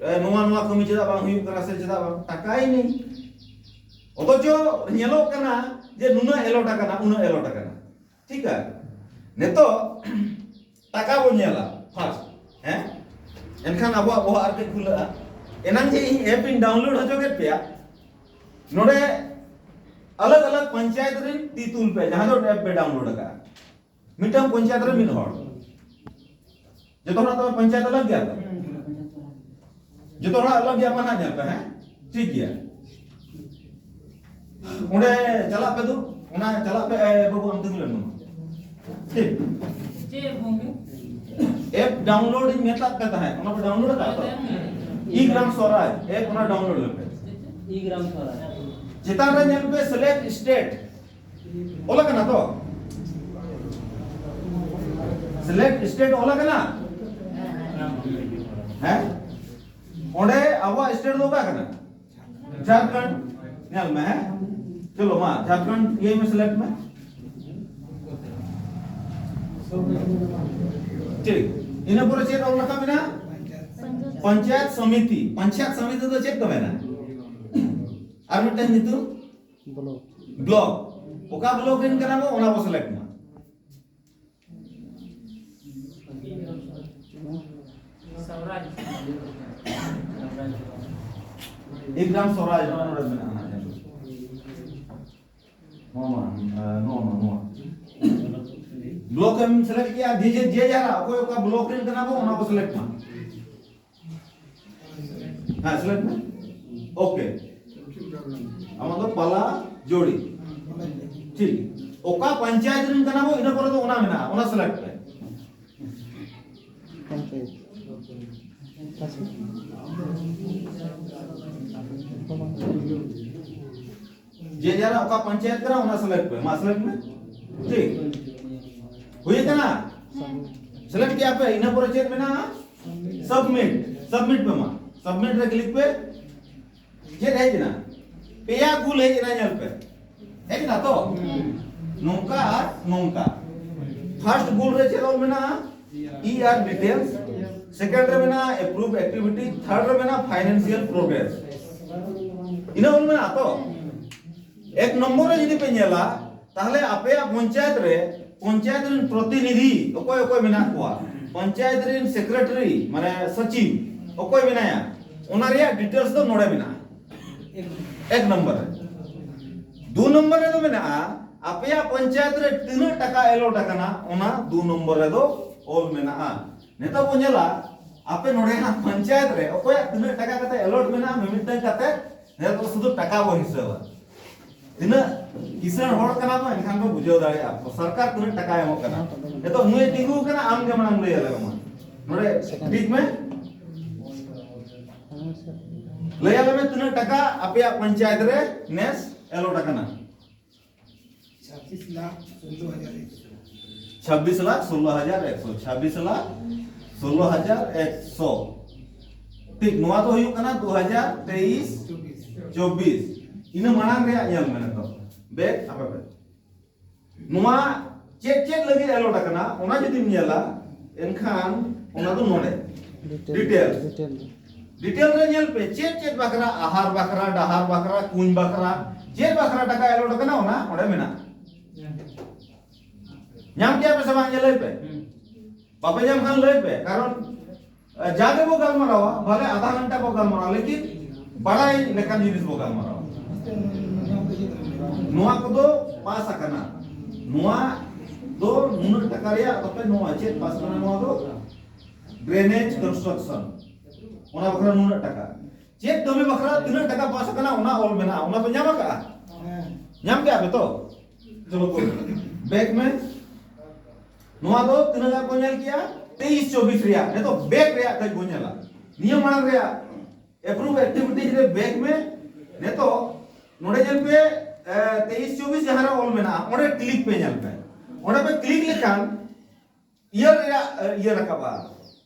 ᱮ, ᱱᱚᱣᱟ ᱱᱚᱣᱟ ᱠᱟᱹᱢᱤ ᱪᱮᱫᱟᱜ ᱵᱟᱝ ᱦᱩᱭᱩᱜ ᱠᱟᱱᱟ ᱥᱮ ᱪᱮᱫᱟᱜ ᱵᱟᱝ, ᱴᱟᱠᱟᱭ ᱱᱮᱭ᱾ ᱚᱛᱷᱚᱪᱚ ᱧᱮᱞᱚᱜ ᱠᱟᱱᱟ ᱡᱮ ᱱᱩᱱᱟᱹᱜ ᱮᱞᱚᱴ ᱟᱠᱟᱱᱟ, ᱩᱱᱟᱹᱜ ᱮᱞᱚᱴ ᱟᱠᱟᱱᱟ᱾ ᱴᱷᱤᱠ ᱜᱮᱭᱟ, ᱱᱤᱛᱚᱜ ᱴᱟᱠᱟ ᱵᱚᱱ ᱧᱮᱞᱟ ᱯᱷᱟᱥᱴ, ᱦᱮᱸ? ᱮᱱᱠᱷᱟᱱ ᱟᱵᱚᱣᱟᱜ ᱵᱚᱦᱚᱜ ᱟᱨ ᱠᱟᱹᱡ ᱠᱷᱩᱞᱟᱹᱜᱼᱟ᱾ ᱮᱱᱟᱝ ᱡᱮ ᱤᱧ ᱮᱯ ᱤᱧ ᱰᱟᱣᱩᱱᱞᱳᱰ ᱦᱚᱪᱚ ᱠᱮᱫ ᱯᱮᱭᱟ, ᱱᱚᱰᱮ ᱟᱞᱟᱜᱽ ᱟᱞᱟᱜᱽ ᱯᱚᱧᱪᱟᱭᱮᱛ ᱨᱮᱱ ᱛᱤ ᱛᱩᱞ ᱯᱮ, ᱡᱟᱦᱟᱸ ᱫᱚ ᱮᱯ ᱯᱮ ᱰᱟᱣᱩᱱᱞᱳᱰ ᱟᱠᱟᱫᱼᱟ᱾ ᱢᱤᱫᱴᱟᱝ ᱯᱚᱧᱪᱟᱭᱮᱛ ᱨᱮ ᱢᱤᱫ ᱦᱚᱲ᱾ ᱡᱚᱛᱚ ᱦᱚᱲᱟᱜ ᱛᱚᱵᱮ ᱯᱚᱧᱪᱟᱭᱮᱛ ᱟᱞᱟᱜᱽ ᱜᱮᱭᱟ ᱛᱚ? ᱡᱚᱛᱚ ᱦᱚᱲᱟᱜ ᱟᱞᱟᱜᱽ ᱜᱮᱭᱟ, ᱢᱟ ᱱᱟᱦᱟᱜ ᱧᱮᱞ ᱯᱮ, ᱦᱮᱸ? ᱴᱷᱤᱠ ᱜᱮᱭᱟ᱾ ᱚᱸᱰᱮ ᱪᱟᱞᱟᱜ ᱯᱮ ᱫᱩ, ᱚᱱᱟ ᱪᱟᱞᱟᱜ ᱯᱮ, ᱮ, ᱵᱟᱹᱵᱩ, ᱟᱢ ᱛᱤᱸᱜᱩ ᱞᱮᱱ ᱢᱮ᱾ ᱴᱷᱤᱠ᱾ ᱪᱮᱫ ᱜᱚᱝᱠᱮ? ᱮᱯ ᱰᱟᱣᱩᱱᱞᱳᱰ ᱤᱧ ᱢᱮᱛᱟᱫ ᱯᱮ ᱛᱟᱦᱮᱸᱫ, ᱚᱱᱟ ᱯᱮ ᱰᱟᱣᱩᱱᱞᱳᱰ ᱟᱠᱟᱫ ᱛᱚ? ᱮᱢ ᱜᱮ᱾ ᱤ ᱜᱨᱟᱢ ᱥᱚᱨᱟᱡᱽ ᱮᱯ, ᱚᱱᱟ ᱰᱟᱣᱩᱱᱞᱳᱰ ᱞᱮᱯᱮ᱾ ᱤ ᱜᱨᱟᱢ ᱥᱚᱨᱟᱡᱽ᱾ ᱪᱮᱛᱟᱱ ᱨᱮ ᱧᱮᱞ ᱯᱮ, ᱥᱤᱞᱮᱠᱴ ᱥᱴᱮᱴ᱾ ᱚᱞ ᱟᱠᱟᱱᱟ ᱛᱚ? ᱥᱤᱞᱮᱠᱴ ᱥᱴᱮᱴ ᱚᱞ ᱟᱠᱟᱱᱟ? ᱦᱮᱸ? ᱚᱸᱰᱮ ᱟᱵᱚᱣᱟᱜ ᱥᱴᱮᱴ ᱫᱚ ᱚᱠᱟ ᱠᱟᱱᱟ? ᱡᱷᱟᱲᱠᱷᱚᱸᱰ᱾ ᱧᱮᱞ ᱢᱮ, ᱦᱮᱸ? ᱪᱚᱞᱚ ᱢᱟ, ᱡᱷᱟᱲᱠᱷᱚᱸᱰ ᱤᱭᱟᱹᱭ ᱢᱮ, ᱥᱤᱞᱮᱠᱴ ᱢᱮ᱾ ᱴᱷᱤᱠ᱾ ᱤᱱᱟᱹ ᱯᱚᱨᱮ ᱪᱮᱫ ᱚᱞ ᱨᱟᱠᱟᱵ ᱢᱮᱱᱟᱜᱼᱟ? ᱯᱚᱧᱪᱟᱭᱮᱛ ᱥᱚᱢᱤᱛᱤ᱾ ᱯᱚᱧᱪᱟᱭᱮᱛ ᱥᱚᱢᱤᱛᱤ ᱫᱚ ᱪᱮᱫ ᱠᱚ ᱢᱮᱱᱟ? ᱟᱨ ᱢᱤᱫᱴᱟᱝ ᱧᱩᱛᱩᱢ? ᱵᱞᱚᱠ᱾ ᱵᱞᱚᱠ᱾ ᱚᱠᱟ ᱵᱞᱚᱠ ᱨᱮᱱ ᱠᱟᱱᱟ ᱵᱚ, ᱚᱱᱟ ᱵᱚ ᱥᱤᱞᱮᱠᱴ ᱢᱟ᱾ ᱤ ᱜᱨᱟᱢ ᱥᱚᱨᱟᱡᱽ, ᱱᱚᱣᱟ ᱱᱚᱰᱮ ᱢᱮᱱᱟᱜᱼᱟ ᱦᱟᱸᱜ, ᱧᱮᱞ ᱢᱮ᱾ ᱱᱚᱣᱟ ᱢᱟ, ᱮ, ᱱᱚᱣᱟ ᱢᱟ, ᱱᱚᱣᱟ᱾ ᱵᱞᱚᱠ ᱮᱢ ᱥᱤᱞᱮᱠᱴ ᱠᱮᱜᱼᱟ, ᱡᱮ, ᱡᱮ, ᱡᱮ ᱡᱟᱦᱟᱸ ᱚᱠᱚᱭ ᱚᱠᱟ ᱵᱞᱚᱠ ᱨᱮᱱ ᱠᱟᱱᱟ ᱵᱚ, ᱚᱱᱟ ᱵᱚ ᱥᱤᱞᱮᱠᱴ ᱢᱟ᱾ ᱦᱮᱸ, ᱥᱤᱞᱮᱠᱴ ᱢᱮ᱾ ᱳᱠᱮ᱾ ᱟᱢᱟᱜ ᱫᱚ ᱯᱟᱞᱟ ᱡᱳᱲᱤ᱾ ᱴᱷᱤᱠ᱾ ᱚᱠᱟ ᱯᱚᱧᱪᱟᱭᱮᱛ ᱨᱮᱱ ᱠᱟᱱᱟ ᱵᱚ, ᱤᱱᱟᱹ ᱯᱚᱨᱮ ᱫᱚ ᱚᱱᱟ ᱢᱮᱱᱟᱜᱼᱟ, ᱚᱱᱟ ᱥᱤᱞᱮᱠᱴ ᱯᱮ᱾ ᱯᱚᱧᱪᱟᱭᱮᱛ᱾ ᱟᱪᱪᱷᱟ᱾ ᱡᱮ ᱡᱟᱨᱟᱜ ᱚᱠᱟ ᱯᱚᱧᱪᱟᱭᱮᱛ ᱠᱟᱱᱟ, ᱚᱱᱟ select ᱯᱮ, ᱢᱟ select ᱢᱮ᱾ ᱴᱷᱤᱠ, ᱦᱩᱭ ᱠᱟᱱᱟ? Select ᱠᱮᱜᱼᱟ ᱯᱮ, ᱤᱱᱟᱹ ᱯᱚᱨᱮ ᱪᱮᱫ ᱢᱮᱱᱟᱜᱼᱟ? Submit, submit ᱯᱮ ᱢᱟ, submit ᱨᱮ click ᱯᱮ᱾ ᱪᱮᱫ ᱦᱮᱡ ᱮᱱᱟ? ᱯᱮᱭᱟ ᱜᱩᱞ ᱦᱮᱡ ᱮᱱᱟ, ᱧᱮᱞ ᱯᱮ᱾ ᱦᱮᱡ ᱮᱱᱟ ᱛᱚ? ᱱᱚᱝᱠᱟ ᱟᱨ ᱱᱚᱝᱠᱟ᱾ First ᱜᱩᱞ ᱨᱮ ᱪᱮᱫ ᱚᱞ ᱢᱮᱱᱟᱜᱼᱟ? E R details᱾ Second ᱨᱮ ᱢᱮᱱᱟᱜᱼᱟ approve activity᱾ Third ᱨᱮ ᱢᱮᱱᱟᱜᱼᱟ financial progress᱾ ᱤᱱᱟᱹ ᱚᱞ ᱢᱮᱱᱟᱜᱼᱟ ᱛᱚ? ᱮᱠ ᱱᱚᱢᱵᱚᱨ ᱨᱮ ᱡᱩᱫᱤ ᱯᱮ ᱧᱮᱞᱟ, ᱛᱟᱦᱞᱮ ᱟᱯᱮᱭᱟᱜ ᱯᱚᱧᱪᱟᱭᱮᱛ ᱨᱮ ᱯᱚᱧᱪᱟᱭᱮᱛ ᱨᱮᱱ ᱯᱨᱚᱛᱤᱱᱤᱫᱷᱤ ᱚᱠᱚᱭ ᱚᱠᱚᱭ ᱢᱮᱱᱟᱜ ᱠᱚᱣᱟ, ᱯᱚᱧᱪᱟᱭᱮᱛ ᱨᱮᱱ ᱥᱮᱠᱨᱮᱴᱟᱨᱤ ᱢᱟᱱᱮ ᱥᱚᱪᱤᱵᱽ ᱚᱠᱚᱭ ᱢᱮᱱᱟᱭᱟ, ᱚᱱᱟ ᱨᱮᱭᱟᱜ details ᱫᱚ ᱱᱚᱰᱮ ᱢᱮᱱᱟᱜᱼᱟ᱾ ᱮᱠ ᱱᱚᱢᱵᱚᱨ ᱨᱮ᱾ ᱫᱩ ᱱᱚᱢᱵᱚᱨ ᱨᱮ ᱫᱚ ᱢᱮᱱᱟᱜᱼᱟ ᱟᱯᱮᱭᱟᱜ ᱯᱚᱧᱪᱟᱭᱮᱛ ᱨᱮ ᱛᱤᱱᱟᱹᱜ ᱴᱟᱠᱟ allot ᱟᱠᱟᱱᱟ, ᱚᱱᱟ ᱫᱩ ᱱᱚᱢᱵᱚᱨ ᱨᱮ ᱫᱚ ᱚᱞ ᱢᱮᱱᱟᱜᱼᱟ᱾ ᱱᱤᱛᱚᱜ ᱵᱚ ᱧᱮᱞᱟ ᱟᱯᱮ ᱱᱚᱰᱮ ᱦᱟᱸᱜ ᱯᱚᱧᱪᱟᱭᱮᱛ ᱨᱮ ᱚᱠᱚᱭᱟᱜ ᱛᱤᱱᱟᱹᱜ ᱴᱟᱠᱟ ᱠᱟᱛᱮ allot ᱢᱮᱱᱟᱜᱼᱟ, ᱢᱤᱢᱤᱫᱴᱟᱝ ᱠᱟᱛᱮ᱾ ᱱᱤᱛᱚᱜ ᱥᱩᱫᱷᱩ ᱴᱟᱠᱟ ᱵᱚ ᱦᱤᱥᱟᱹᱵᱟ᱾ ᱛᱤᱱᱟᱹᱜ ᱠᱤᱥᱟᱹᱬ ᱦᱚᱲ ᱠᱟᱱᱟ ᱵᱚ, ᱮᱱᱠᱷᱟᱱ ᱵᱚ ᱵᱩᱡᱷᱟᱹᱣ ᱫᱟᱲᱮᱭᱟᱜᱼᱟ ᱥᱚᱨᱠᱟᱨ ᱛᱤᱱᱟᱹᱜ ᱴᱟᱠᱟᱭ ᱮᱢᱚᱜ ᱠᱟᱱᱟ᱾ ᱱᱤᱛᱚᱜ ᱱᱩᱭᱮ ᱛᱤᱸᱜᱩ ᱠᱟᱱᱟ, ᱟᱢ ᱜᱮ ᱢᱟᱲᱟᱝ ᱞᱟᱹᱭ ᱟᱞᱮ ᱢᱮ ᱢᱟ᱾ ᱱᱚᱰᱮ ᱴᱤᱠ ᱢᱮ, ᱞᱟᱹᱭ ᱟᱞᱮ ᱢᱮ ᱛᱤᱱᱟᱹᱜ ᱴᱟᱠᱟ ᱟᱯᱮᱭᱟᱜ ᱯᱚᱧᱪᱟᱭᱮᱛ ᱨᱮ ᱱᱮᱥ allot ᱟᱠᱟᱱᱟ᱾ ᱪᱷᱟᱵᱵᱤᱥ ᱞᱟᱠᱷ ᱥᱳᱞᱞᱳ ᱦᱟᱡᱟᱨ ᱮᱠᱥᱚ᱾ ᱪᱷᱟᱵᱵᱤᱥ ᱞᱟᱠᱷ ᱥᱳᱞᱞᱳ ᱦᱟᱡᱟᱨ ᱮᱠᱥᱚ, ᱪᱷᱟᱵᱵᱤᱥ ᱞᱟᱠᱷ ᱥᱳᱞᱞᱳ ᱦᱟᱡᱟᱨ ᱮᱠᱥᱚ᱾ ᱴᱷᱤᱠ, ᱱᱚᱣᱟ ᱫᱚ ᱦᱩᱭᱩᱜ ᱠᱟᱱᱟ ᱫᱩ ᱦᱟᱡᱟᱨ ᱛᱮᱭᱤᱥ ᱪᱚᱵᱵᱤᱥ᱾ ᱤᱱᱟᱹ ᱢᱟᱲᱟᱝ ᱨᱮᱭᱟᱜ ᱧᱮᱞ ᱢᱮ ᱱᱤᱛᱚᱜ᱾ ᱵᱮᱠ ᱟᱯᱮ ᱯᱮ᱾ ᱱᱚᱣᱟ ᱪᱮᱫ ᱪᱮᱫ ᱞᱟᱹᱜᱤᱫ allot ᱟᱠᱟᱱᱟ, ᱚᱱᱟ ᱡᱩᱫᱤᱢ ᱧᱮᱞᱟ, ᱮᱱᱠᱷᱟᱱ ᱚᱱᱟ ᱫᱚ ᱱᱚᱰᱮ᱾ ᱰᱤᱴᱮᱞ᱾ ᱰᱤᱴᱮᱞ᱾ ᱰᱤᱴᱮᱞ ᱨᱮ ᱧᱮᱞ ᱯᱮ, ᱪᱮᱫ ᱪᱮᱫ ᱵᱟᱠᱷᱨᱟ, ᱟᱦᱟᱨ ᱵᱟᱠᱷᱨᱟ, ᱰᱟᱦᱟᱨ ᱵᱟᱠᱷᱨᱟ, ᱠᱩᱧ ᱵᱟᱠᱷᱨᱟ, ᱪᱮᱫ ᱵᱟᱠᱷᱨᱟ ᱴᱟᱠᱟ allot ᱟᱠᱟᱱᱟ, ᱚᱱᱟ ᱚᱸᱰᱮ ᱢᱮᱱᱟᱜᱼᱟ᱾ ᱧᱟᱢ ᱠᱮᱜᱼᱟ ᱯᱮ ᱥᱮ ᱵᱟᱝ? ᱧᱮᱞ ᱞᱟᱹᱭ ᱯᱮ᱾ ᱵᱟᱯᱮ ᱧᱟᱢ ᱠᱷᱟᱱ ᱞᱟᱹᱭ ᱯᱮ, ᱠᱟᱨᱚᱱ, ᱟ, ᱡᱟᱜᱮ ᱵᱚ ᱜᱟᱞᱢᱟᱨᱟᱣᱟ, ᱵᱷᱟᱞᱮ ᱟᱫᱷᱟ ᱜᱷᱚᱱᱴᱟ ᱵᱚ ᱜᱟᱞᱢᱟᱨᱟᱣᱟ, ᱞᱮᱠᱤᱱ ᱵᱟᱲᱟᱭ ᱞᱮᱠᱟᱱ ᱡᱤᱱᱤᱥ ᱵᱚ ᱜᱟᱞᱢᱟᱨᱟᱣᱟ᱾ ᱱᱚᱣᱟ ᱠᱚᱫᱚ ᱯᱟᱥ ᱟᱠᱟᱱᱟ᱾ ᱱᱚᱣᱟ ᱫᱚ ᱱᱩᱱᱟᱹᱜ ᱴᱟᱠᱟ ᱨᱮᱭᱟᱜ ᱛᱟᱯᱮ ᱱᱚᱣᱟ ᱪᱮᱫ ᱯᱟᱥ ᱟᱠᱟᱱᱟ? ᱱᱚᱣᱟ ᱫᱚ drainage construction᱾ ᱚᱱᱟ ᱵᱟᱠᱷᱨᱟ ᱱᱩᱱᱟᱹᱜ ᱴᱟᱠᱟ᱾ ᱪᱮᱫ ᱠᱟᱹᱢᱤ ᱵᱟᱠᱷᱨᱟ ᱛᱤᱱᱟᱹᱜ ᱴᱟᱠᱟ ᱯᱟᱥ ᱟᱠᱟᱱᱟ, ᱚᱱᱟ ᱚᱞ ᱢᱮᱱᱟᱜᱼᱟ᱾ ᱚᱱᱟ ᱯᱮ ᱧᱟᱢ ᱟᱠᱟᱫᱼᱟ? ᱧᱟᱢ ᱠᱮᱜᱼᱟ ᱯᱮ ᱛᱚ? ᱪᱚᱞᱚ ᱠᱚ ᱵᱮᱠ ᱢᱮ᱾ ᱱᱚᱣᱟ ᱫᱚ ᱛᱤᱱᱟᱹᱜ ᱜᱟᱱ ᱠᱚ ᱧᱮᱞ ᱠᱮᱜᱼᱟ? ᱛᱮᱭᱤᱥ ᱪᱚᱵᱵᱤᱥ ᱨᱮᱭᱟᱜ᱾ ᱱᱤᱛᱚᱜ ᱵᱮᱠ ᱨᱮᱭᱟᱜ ᱠᱟᱹᱡ ᱵᱚᱱ ᱧᱮᱞᱟ᱾ ᱱᱤᱭᱟᱹ ᱢᱟᱲᱟᱝ ᱨᱮᱭᱟᱜ approve activities ᱨᱮ ᱵᱮᱠ ᱢᱮ᱾ ᱱᱤᱛᱚᱜ ᱱᱚᱰᱮ ᱧᱮᱞ ᱯᱮ, ᱛᱮᱭᱤᱥ ᱪᱚᱵᱵᱤᱥ ᱡᱟᱦᱟᱸ ᱨᱮ ᱚᱞ ᱢᱮᱱᱟᱜᱼᱟ, ᱚᱸᱰᱮ ᱠᱞᱤᱠ ᱯᱮ, ᱧᱮᱞ ᱯᱮ᱾ ᱚᱸᱰᱮ ᱯᱮ ᱠᱞᱤᱠ ᱞᱮᱠᱷᱟᱱ ᱤᱭᱟᱨ ᱨᱮᱭᱟᱜ ᱮ, ᱤᱭᱟᱹ ᱨᱟᱠᱟᱵᱼᱟ᱾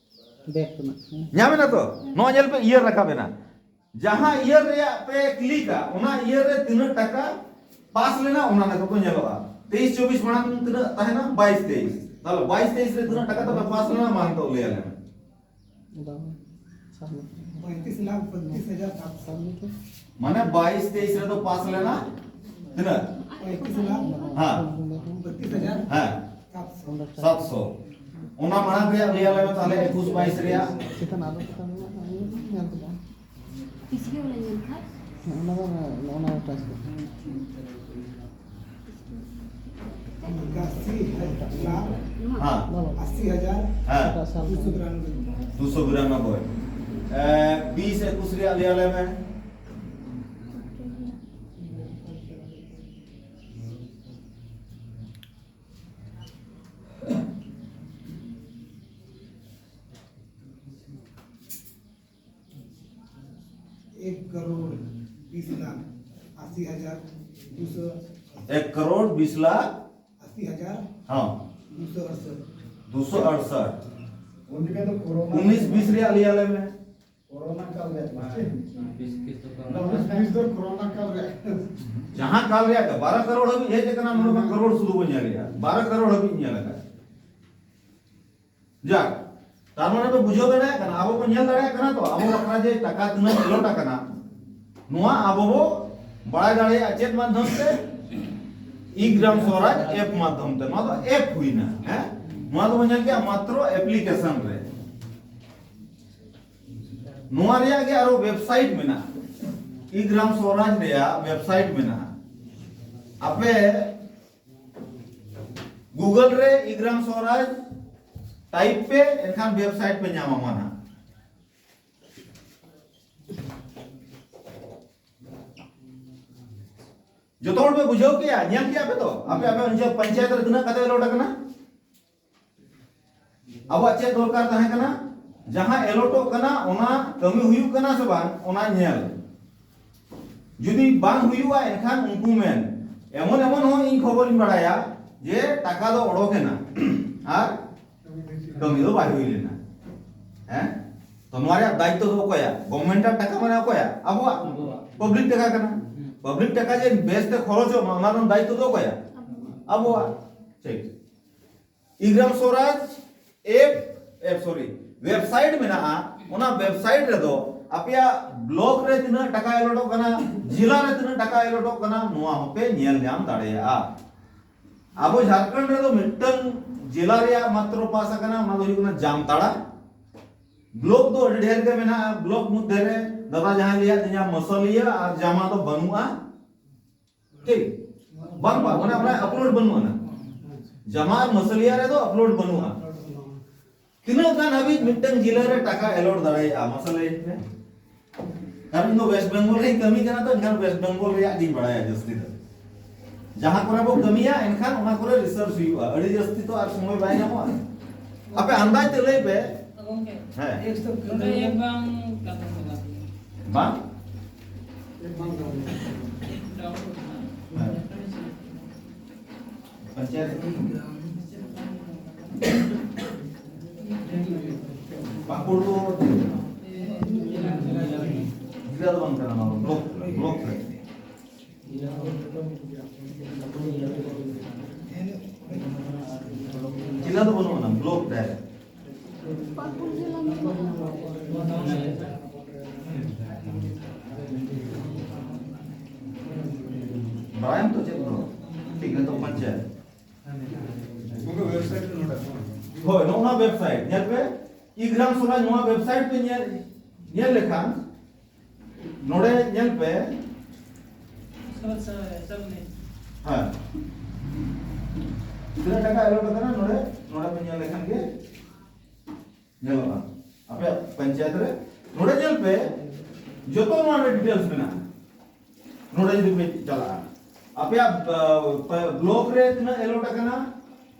ᱵᱮᱠ ᱨᱮᱱᱟᱜ, ᱦᱮᱸ᱾ ᱧᱟᱢ ᱮᱱᱟ ᱛᱚ? ᱱᱚᱣᱟ ᱧᱮᱞ ᱯᱮ, ᱤᱭᱟᱨ ᱨᱟᱠᱟᱵ ᱮᱱᱟ᱾ ᱡᱟᱦᱟᱸ ᱤᱭᱟᱨ ᱨᱮᱭᱟᱜ ᱯᱮ ᱠᱞᱤᱠᱟ, ᱚᱱᱟ ᱤᱭᱟᱨ ᱨᱮ ᱛᱤᱱᱟᱹᱜ ᱴᱟᱠᱟ ᱯᱟᱥ ᱞᱮᱱᱟ, ᱚᱱᱟ ᱱᱤᱛᱚᱜ ᱫᱚ ᱧᱮᱞᱚᱜᱼᱟ᱾ ᱛᱮᱭᱤᱥ ᱪᱚᱵᱵᱤᱥ ᱢᱟᱲᱟᱝ ᱛᱤᱱᱟᱹᱜ ᱛᱟᱦᱮᱱᱟ? ᱵᱟᱭᱤᱥ ᱛᱮᱭᱤᱥ᱾ ᱛᱟᱦᱚᱞᱮ ᱵᱟᱭᱤᱥ ᱛᱮᱭᱤᱥ ᱨᱮ ᱛᱤᱱᱟᱹᱜ ᱴᱟᱠᱟ ᱛᱟᱯᱮ ᱯᱟᱥ ᱞᱮᱱᱟ, ᱢᱟ ᱱᱤᱛᱚᱜ ᱞᱟᱹᱭ ᱟᱞᱮ ᱢᱮ᱾ ᱵᱟᱝ, ᱥᱟᱵᱢᱤᱴ᱾ ᱯᱚᱸᱭᱛᱨᱤᱥ ᱞᱟᱠᱷ ᱵᱚᱛᱛᱨᱤᱥ ᱦᱟᱡᱟᱨ ᱥᱟᱛᱥᱚ᱾ ᱢᱟᱱᱮ ᱵᱟᱭᱤᱥ ᱛᱮᱭᱤᱥ ᱨᱮᱫᱚ ᱯᱟᱥ ᱞᱮᱱᱟ ᱛᱤᱱᱟᱹᱜ? ᱯᱚᱸᱭᱛᱨᱤᱥ ᱞᱟᱠᱷ ᱦᱮᱸ᱾ ᱵᱚᱛᱛᱨᱤᱥ ᱦᱟᱡᱟᱨ ᱦᱮᱸ᱾ ᱥᱟᱛᱥᱚ᱾ ᱥᱟᱛᱥᱚ᱾ ᱚᱱᱟ ᱢᱟᱲᱟᱝ ᱨᱮᱭᱟᱜ ᱞᱟᱹᱭ ᱟᱞᱮ ᱢᱮ ᱛᱟᱦᱚᱞᱮ, ᱮᱠᱩᱥ ᱵᱟᱭᱤᱥ ᱨᱮᱭᱟᱜ᱾ ᱪᱮᱛᱟᱱ ᱟᱨᱚ ᱪᱮᱛᱟᱱ ᱨᱮᱭᱟᱜ ᱧᱮᱞ ᱠᱮᱫᱟ᱾ ᱯᱤᱪᱷᱞᱮ ᱣᱟᱞᱟ ᱧᱮᱞ ᱠᱷᱟᱡ? ᱦᱮᱸ, ᱚᱱᱟ ᱫᱚ ᱚᱱᱟ, ᱚᱱᱟ ᱴᱟᱪ ᱠᱟᱛᱮ᱾ ᱟᱥᱤ ᱦᱟᱡᱟᱨ, ᱦᱮᱸ᱾ ᱟᱥᱤ ᱦᱟᱡᱟᱨ ᱦᱮᱸ᱾ ᱫᱩᱥᱚ ᱵᱤᱨᱟᱱᱚᱵᱵᱳᱭ᱾ ᱫᱩᱥᱚ ᱵᱤᱨᱟᱱᱚᱵᱵᱳᱭ᱾ ᱮ, ᱵᱤᱥ ᱮᱠᱩᱥ ᱨᱮᱭᱟᱜ ᱞᱟᱹᱭ ᱟᱞᱮ ᱢᱮ᱾ एक करोड़ बीस लाख अस्सी हजार दो सौ। एक करोड़ बीस लाख अस्सी हजार हाँ। दो सौ अड़सठ। दो सौ अड़सठ। ᱩᱱᱤᱥ ᱵᱤᱥ ᱨᱮᱭᱟᱜ ᱞᱟᱹᱭ ᱟᱞᱮ ᱢᱮ᱾ ᱠᱳᱨᱳᱱᱟ ᱠᱟᱞ ᱨᱮᱭᱟᱜ ᱢᱟ᱾ ᱩᱱᱤᱥ ᱵᱤᱥ ᱫᱚ ᱠᱳᱨᱳᱱᱟ ᱠᱟᱞ ᱨᱮᱭᱟᱜ᱾ ᱡᱟᱦᱟᱸ ᱠᱟᱞ ᱨᱮᱭᱟᱜ ᱜᱮ ᱵᱟᱨᱚ ᱠᱟᱨᱳᱲ ᱦᱟᱹᱵᱤᱡ ᱦᱮᱡ ᱟᱠᱟᱱᱟ, ᱱᱚᱰᱮ ᱢᱟ ᱠᱟᱨᱳᱲ ᱥᱩᱫᱷᱩ ᱵᱚᱱ ᱧᱮᱞᱮᱜᱼᱟ, ᱵᱟᱨᱚ ᱠᱟᱨᱳᱲ ᱦᱟᱹᱵᱤᱡ ᱧᱮᱞ ᱟᱠᱟᱱᱟ᱾ ᱡᱟᱠ, ᱛᱟᱨ ᱢᱟᱱᱮ ᱯᱮ ᱵᱩᱡᱷᱟᱹᱣ ᱫᱟᱲᱮᱭᱟᱜ ᱠᱟᱱᱟ, ᱟᱵᱚ ᱵᱚᱱ ᱧᱮᱞ ᱫᱟᱲᱮᱭᱟᱜ ᱠᱟᱱᱟ ᱛᱚ, ᱟᱵᱚ ᱵᱟᱠᱷᱨᱟ ᱡᱮ ᱴᱟᱠᱟ ᱛᱤᱱᱟᱹᱜ ᱠᱷᱮᱞᱳᱰ ᱟᱠᱟᱱᱟ, ᱱᱚᱣᱟ ᱟᱵᱚ ᱵᱚ ᱵᱟᱲᱟᱭ ᱫᱟᱲᱮᱭᱟᱜᱼᱟ ᱪᱮᱫ ᱢᱟᱫᱽᱫᱷᱚᱢ ᱛᱮ? ᱤ ᱜᱨᱟᱢ ᱥᱚᱨᱟᱡᱽ ᱮᱯ ᱢᱟᱫᱽᱫᱷᱚᱢ ᱛᱮ᱾ ᱱᱚᱣᱟ ᱫᱚ ᱮᱯ ᱦᱩᱭᱱᱟ, ᱦᱮᱸ? ᱱᱚᱣᱟ ᱫᱚᱵᱚᱱ ᱧᱮᱞ ᱠᱮᱜᱼᱟ ᱢᱟᱛᱨᱚ ᱮᱯᱞᱤᱠᱮᱥᱚᱱ ᱨᱮ᱾ ᱱᱚᱣᱟ ᱨᱮᱭᱟᱜ ᱜᱮ ᱟᱨᱚ ᱣᱮᱵᱥᱟᱭᱤᱴ ᱢᱮᱱᱟᱜᱼᱟ, ᱤ ᱜᱨᱟᱢ ᱥᱚᱨᱟᱡᱽ ᱨᱮᱭᱟᱜ ᱣᱮᱵᱥᱟᱭᱤᱴ ᱢᱮᱱᱟᱜᱼᱟ᱾ ᱟᱯᱮ ᱜᱩᱜᱚᱞ ᱨᱮ ᱤ ᱜᱨᱟᱢ ᱥᱚᱨᱟᱡᱽ ᱴᱟᱭᱤᱯ ᱯᱮ, ᱮᱱᱠᱷᱟᱱ ᱣᱮᱵᱥᱟᱭᱤᱴ ᱯᱮ ᱧᱟᱢᱟ᱾ ᱢᱟ ᱱᱟᱦᱟᱜ ᱡᱚᱛᱚ ᱦᱚᱲ ᱯᱮ ᱵᱩᱡᱷᱟᱹᱣ ᱠᱮᱜᱼᱟ, ᱧᱮᱞ ᱠᱮᱜᱼᱟ ᱯᱮ ᱛᱚ? ᱟᱯᱮ, ᱟᱯᱮ ᱚᱱᱟ ᱯᱚᱧᱪᱟᱭᱮᱛ ᱨᱮ ᱛᱤᱱᱟᱹᱜ ᱠᱟᱛᱮ ᱞᱳᱰ ᱟᱠᱟᱱᱟ? ᱟᱵᱚᱣᱟᱜ ᱪᱮᱫ ᱫᱚᱨᱠᱟᱨ ᱛᱟᱦᱮᱸ ᱠᱟᱱᱟ? ᱡᱟᱦᱟᱸ ᱮᱞᱚᱴᱚᱜ ᱠᱟᱱᱟ, ᱚᱱᱟ ᱠᱟᱹᱢᱤ ᱦᱩᱭᱩᱜ ᱠᱟᱱᱟ ᱥᱮ ᱵᱟᱝ, ᱚᱱᱟ ᱧᱮᱞ᱾ ᱡᱩᱫᱤ ᱵᱟᱝ ᱦᱩᱭᱩᱜᱼᱟ, ᱮᱱᱠᱷᱟᱱ ᱩᱱᱠᱩ ᱢᱮᱱ, ᱮᱢᱚᱱ ᱮᱢᱚᱱ ᱦᱚᱸ ᱤᱧ ᱠᱷᱚᱵᱚᱨᱤᱧ ᱵᱟᱲᱟᱭᱟ ᱡᱮ ᱴᱟᱠᱟ ᱫᱚ ᱚᱰᱚᱠ ᱮᱱᱟ ᱟᱨ ᱠᱟᱹᱢᱤ ᱫᱚ ᱵᱟᱭ ᱦᱩᱭ ᱞᱮᱱᱟ᱾ ᱦᱮᱸ? ᱛᱚ ᱱᱚᱣᱟ ᱨᱮᱭᱟᱜ ᱫᱟᱭᱤᱛᱛᱚ ᱫᱚ ᱚᱠᱚᱭᱟᱜ? ᱜᱚᱵᱷᱚᱨᱱᱢᱮᱱᱴ ᱟᱜ ᱴᱟᱠᱟ ᱢᱟᱱᱮ ᱚᱠᱚᱭᱟᱜ? ᱟᱵᱚᱣᱟᱜ᱾ ᱟᱵᱚᱣᱟᱜ᱾ ᱯᱟᱵᱽᱞᱤᱠ ᱴᱟᱠᱟ ᱠᱟᱱᱟ᱾ ᱦᱩᱸ᱾ ᱯᱟᱵᱽᱞᱤᱠ ᱴᱟᱠᱟ ᱡᱮ ᱵᱮᱥ ᱛᱮ ᱠᱷᱚᱨᱚᱪᱚᱜ ᱢᱟ, ᱚᱱᱟ ᱨᱮᱱᱟᱜ ᱫᱟᱭᱤᱛᱛᱚ ᱫᱚ ᱚᱠᱚᱭᱟᱜ? ᱟᱵᱚᱣᱟᱜ᱾ ᱴᱷᱤᱠ᱾ ᱤᱜᱨᱟᱢ ᱥᱚᱨᱟᱡᱽ ᱮᱯ, ᱮᱯ, ᱥᱚᱨᱤ, ᱣᱮᱵᱥᱟᱭᱤᱴ ᱢᱮᱱᱟᱜᱼᱟ᱾ ᱚᱱᱟ ᱣᱮᱵᱥᱟᱭᱤᱴ ᱨᱮᱫᱚ ᱟᱯᱮᱭᱟᱜ ᱵᱞᱚᱠ ᱨᱮ ᱛᱤᱱᱟᱹᱜ ᱴᱟᱠᱟ ᱮᱞᱚᱴᱚᱜ ᱠᱟᱱᱟ, ᱡᱮᱞᱟ ᱨᱮ ᱛᱤᱱᱟᱹᱜ ᱴᱟᱠᱟ ᱮᱞᱚᱴᱚᱜ ᱠᱟᱱᱟ, ᱱᱚᱣᱟ ᱦᱚᱸᱯᱮ ᱧᱮᱞ ᱧᱟᱢ ᱫᱟᱲᱮᱭᱟᱜᱼᱟ᱾ ᱟᱵᱚ ᱡᱷᱟᱲᱠᱷᱚᱸᱰ ᱨᱮᱫᱚ ᱢᱤᱫᱴᱟᱝ ᱡᱮᱞᱟ ᱨᱮᱭᱟᱜ ᱢᱟᱛᱨᱚ ᱯᱟᱥ ᱟᱠᱟᱱᱟ, ᱚᱱᱟ ᱫᱚ ᱦᱩᱭᱩᱜ ᱠᱟᱱᱟ ᱡᱟᱢᱛᱟᱲᱟ᱾ ᱵᱞᱚᱠ ᱫᱚ ᱟᱹᱰᱤ ᱰᱷᱮᱨ ᱜᱮ ᱢᱮᱱᱟᱜᱼᱟ᱾ ᱵᱞᱚᱠ ᱢᱚᱫᱽᱫᱷᱮ ᱨᱮ ᱫᱟᱫᱟ ᱡᱟᱦᱟᱸᱭ ᱞᱟᱹᱭᱟᱫ ᱞᱤᱧᱟ ᱢᱟᱹᱥᱟᱹᱞᱤᱭᱟᱹ ᱟᱨ ᱡᱟᱢᱟ ᱫᱚ ᱵᱟᱹᱱᱩᱜᱼᱟ᱾ ᱴᱷᱤᱠ? ᱵᱟᱝ, ᱵᱟᱝ, ᱚᱱᱟ, ᱚᱱᱟ ᱟᱯᱞᱳᱰ ᱵᱟᱹᱱᱩᱜᱼᱟ ᱱᱟ᱾ ᱡᱟᱢᱟ ᱟᱨ ᱢᱟᱹᱥᱟᱹᱞᱤᱭᱟᱹ ᱨᱮᱫᱚ ᱟᱯᱞᱳᱰ ᱵᱟᱹᱱᱩᱜᱼᱟ᱾ ᱛᱤᱱᱟᱹᱜ ᱜᱟᱱ ᱦᱟᱹᱵᱤᱡ ᱢᱤᱫᱴᱟᱝ ᱡᱮᱞᱟ ᱨᱮ ᱴᱟᱠᱟ ᱮᱞᱚᱴ ᱫᱟᱲᱮᱭᱟᱜᱼᱟ, ᱢᱟᱥᱮ ᱞᱟᱹᱭ ᱯᱮ? ᱠᱟᱨᱚᱱ ᱤᱧ ᱫᱚ ᱣᱮᱥᱴ ᱵᱮᱝᱜᱚᱞ ᱨᱮᱧ ᱠᱟᱹᱢᱤ ᱠᱟᱱᱟ, ᱛᱚ ᱮᱱᱠᱷᱟᱱ ᱣᱮᱥᱴ ᱵᱮᱝᱜᱚᱞ ᱨᱮᱭᱟᱜ ᱜᱤᱧ ᱵᱟᱲᱟᱭᱟ ᱡᱟᱹᱥᱛᱤ ᱫᱚ᱾ ᱡᱟᱦᱟᱸ ᱠᱚᱨᱮ ᱵᱚ ᱠᱟᱹᱢᱤᱭᱟ, ᱮᱱᱠᱷᱟᱱ ᱚᱱᱟ ᱠᱚᱨᱮ ᱨᱤᱥᱟᱨᱪ ᱦᱩᱭᱩᱜᱼᱟ, ᱟᱹᱰᱤ ᱡᱟᱹᱥᱛᱤ ᱛᱚ ᱟᱨ ᱥᱚᱢᱚᱭ ᱵᱟᱭ ᱧᱟᱢᱚᱜᱼᱟ᱾ ᱟᱯᱮ ᱟᱱᱫᱟᱡ ᱛᱮ ᱞᱟᱹᱭ ᱯᱮ᱾ ᱜᱚᱝᱠᱮ, ᱦᱮᱸ᱾ ᱮᱠᱥᱚ ᱱᱚᱰᱮ ᱮᱠ ᱵᱟᱝ ᱠᱟᱛᱷᱟ ᱠᱟᱱᱟ᱾ ᱵᱟᱝ? ᱮᱠ ᱵᱟᱝ ᱠᱟᱛᱷᱟ᱾ ᱦᱮᱸ᱾ ᱯᱚᱧᱪᱟᱭᱮᱛ ᱨᱮ ᱯᱟᱹᱠᱩᱲ ᱫᱚ ᱡᱮᱞᱟ ᱫᱚ ᱵᱟᱝ ᱠᱟᱱᱟ, ᱱᱚᱣᱟ ᱫᱚ ᱵᱞᱚᱠ ᱠᱟᱱᱟ, ᱵᱞᱚᱠ ᱨᱮ᱾ ᱡᱮᱞᱟ ᱫᱚ ᱵᱟᱹᱱᱩᱜ ᱟᱱᱟ, ᱵᱞᱚᱠ direct᱾ ᱵᱟᱲᱟᱭᱟᱢ ᱛᱚ ᱪᱮᱫ ᱫᱚ? ᱴᱷᱤᱠ ᱜᱮᱭᱟ, ᱛᱚ ᱯᱚᱧᱪᱟᱭᱮᱛ᱾ ᱜᱚᱝᱠᱮ, ᱣᱮᱵᱥᱟᱭᱤᱴ ᱨᱮ ᱱᱚᱰᱮ᱾ ᱦᱳᱭ, ᱱᱚᱜᱼᱚ ᱱᱚᱣᱟ ᱣᱮᱵᱥᱟᱭᱤᱴ ᱧᱮᱞ ᱯᱮ, ᱤ ᱜᱨᱟᱢ ᱥᱚᱵᱷᱟ ᱱᱚᱣᱟ ᱣᱮᱵᱥᱟᱭᱤᱴ ᱯᱮ ᱧᱮᱞ, ᱧᱮᱞ ᱞᱮᱠᱷᱟᱱ ᱱᱚᱰᱮ ᱧᱮᱞ ᱯᱮ᱾ ᱦᱮᱸ᱾ ᱛᱤᱱᱟᱹᱜ ᱴᱟᱠᱟ ᱮᱞᱚᱴ ᱟᱠᱟᱱᱟ ᱱᱚᱰᱮ, ᱱᱚᱰᱮ ᱯᱮ ᱧᱮᱞ ᱞᱮᱠᱷᱟᱱ ᱜᱮ ᱧᱮᱞᱚᱜᱼᱟ᱾ ᱟᱯᱮᱭᱟᱜ ᱯᱚᱧᱪᱟᱭᱮᱛ ᱨᱮ ᱱᱚᱰᱮ ᱧᱮᱞ ᱯᱮ, ᱡᱚᱛᱚ ᱱᱚᱣᱟ ᱨᱮ ᱰᱤᱴᱮᱞᱥ ᱢᱮᱱᱟᱜᱼᱟ᱾ ᱱᱚᱰᱮ ᱡᱩᱫᱤ ᱯᱮ ᱪᱟᱞᱟᱜᱼᱟ, ᱟᱯᱮᱭᱟᱜ, ᱟ, ᱯᱮ-, ᱵᱞᱚᱠ ᱨᱮ ᱛᱤᱱᱟᱹᱜ ᱮᱞᱚᱴ ᱟᱠᱟᱱᱟ,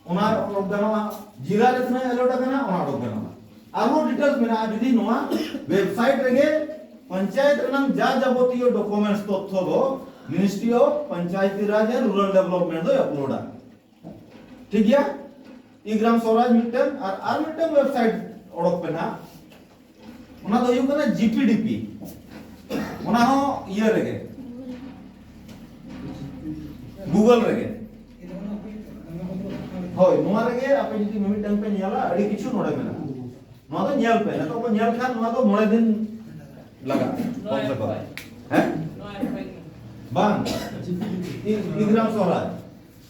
ᱚᱱᱟ ᱚᱰᱚᱠ ᱜᱟᱱᱚᱜᱼᱟ᱾ ᱡᱮᱞᱟ ᱨᱮ ᱛᱤᱱᱟᱹᱜ ᱮᱞᱚᱴ ᱟᱠᱟᱱᱟ, ᱚᱱᱟ ᱚᱰᱚᱠ ᱜᱟᱱᱚᱜᱼᱟ᱾ ᱟᱨᱦᱚᱸ ᱰᱤᱴᱮᱞᱥ ᱢᱮᱱᱟᱜᱼᱟ, ᱡᱩᱫᱤ ᱱᱚᱣᱟ ᱣᱮᱵᱥᱟᱭᱤᱴ ᱨᱮᱜᱮ ᱯᱚᱧᱪᱟᱭᱮᱛ ᱨᱮᱱᱟᱜ ᱡᱟ ᱡᱟᱵᱚᱛᱤᱭᱚ ᱰᱚᱠᱩᱢᱮᱱᱴᱥ, ᱛᱚᱛᱛᱷᱚ ᱫᱚ Ministry of Panchayati Raj and Rural Development ᱫᱚᱭ ᱟᱯᱞᱳᱰᱟ᱾ ᱴᱷᱤᱠ ᱜᱮᱭᱟ? ᱤ ᱜᱨᱟᱢ ᱥᱚᱨᱟᱡᱽ ᱢᱤᱫᱴᱟᱝ ᱟᱨ ᱟᱨ ᱢᱤᱫᱴᱟᱝ ᱣᱮᱵᱥᱟᱭᱤᱴ ᱚᱰᱚᱠ ᱯᱮ ᱱᱟᱦᱟᱜ, ᱚᱱᱟ ᱫᱚ ᱦᱩᱭᱩᱜ ᱠᱟᱱᱟ ᱡᱤᱯᱤᱰᱤᱯᱤ᱾ ᱚᱱᱟ ᱦᱚᱸ ᱤᱭᱟᱹ ᱨᱮᱜᱮ, ᱜᱩᱜᱚᱞ ᱨᱮᱜᱮ᱾ ᱦᱳᱭ, ᱱᱚᱣᱟ ᱨᱮᱜᱮ ᱟᱯᱮ ᱡᱩᱫᱤ ᱢᱤᱢᱤᱫᱴᱟᱝ ᱯᱮ ᱧᱮᱞᱟ, ᱟᱹᱰᱤ ᱠᱤᱪᱷᱩ ᱱᱚᱰᱮ ᱢᱮᱱᱟᱜᱼᱟ᱾ ᱱᱚᱣᱟ ᱫᱚ ᱧᱮᱞ ᱯᱮ, ᱱᱤᱛᱚᱜ ᱵᱚᱱ ᱧᱮᱞ ᱠᱷᱟᱱ ᱱᱚᱣᱟ ᱫᱚ ᱢᱚᱬᱮ ᱫᱤᱱ ᱞᱟᱜᱟᱜᱼᱟ, ᱠᱚᱢ ᱥᱮ ᱠᱚᱢ᱾ ᱦᱮᱸ? ᱵᱟᱝ, ᱤ ᱜᱨᱟᱢ ᱥᱚᱨᱟᱡᱽ᱾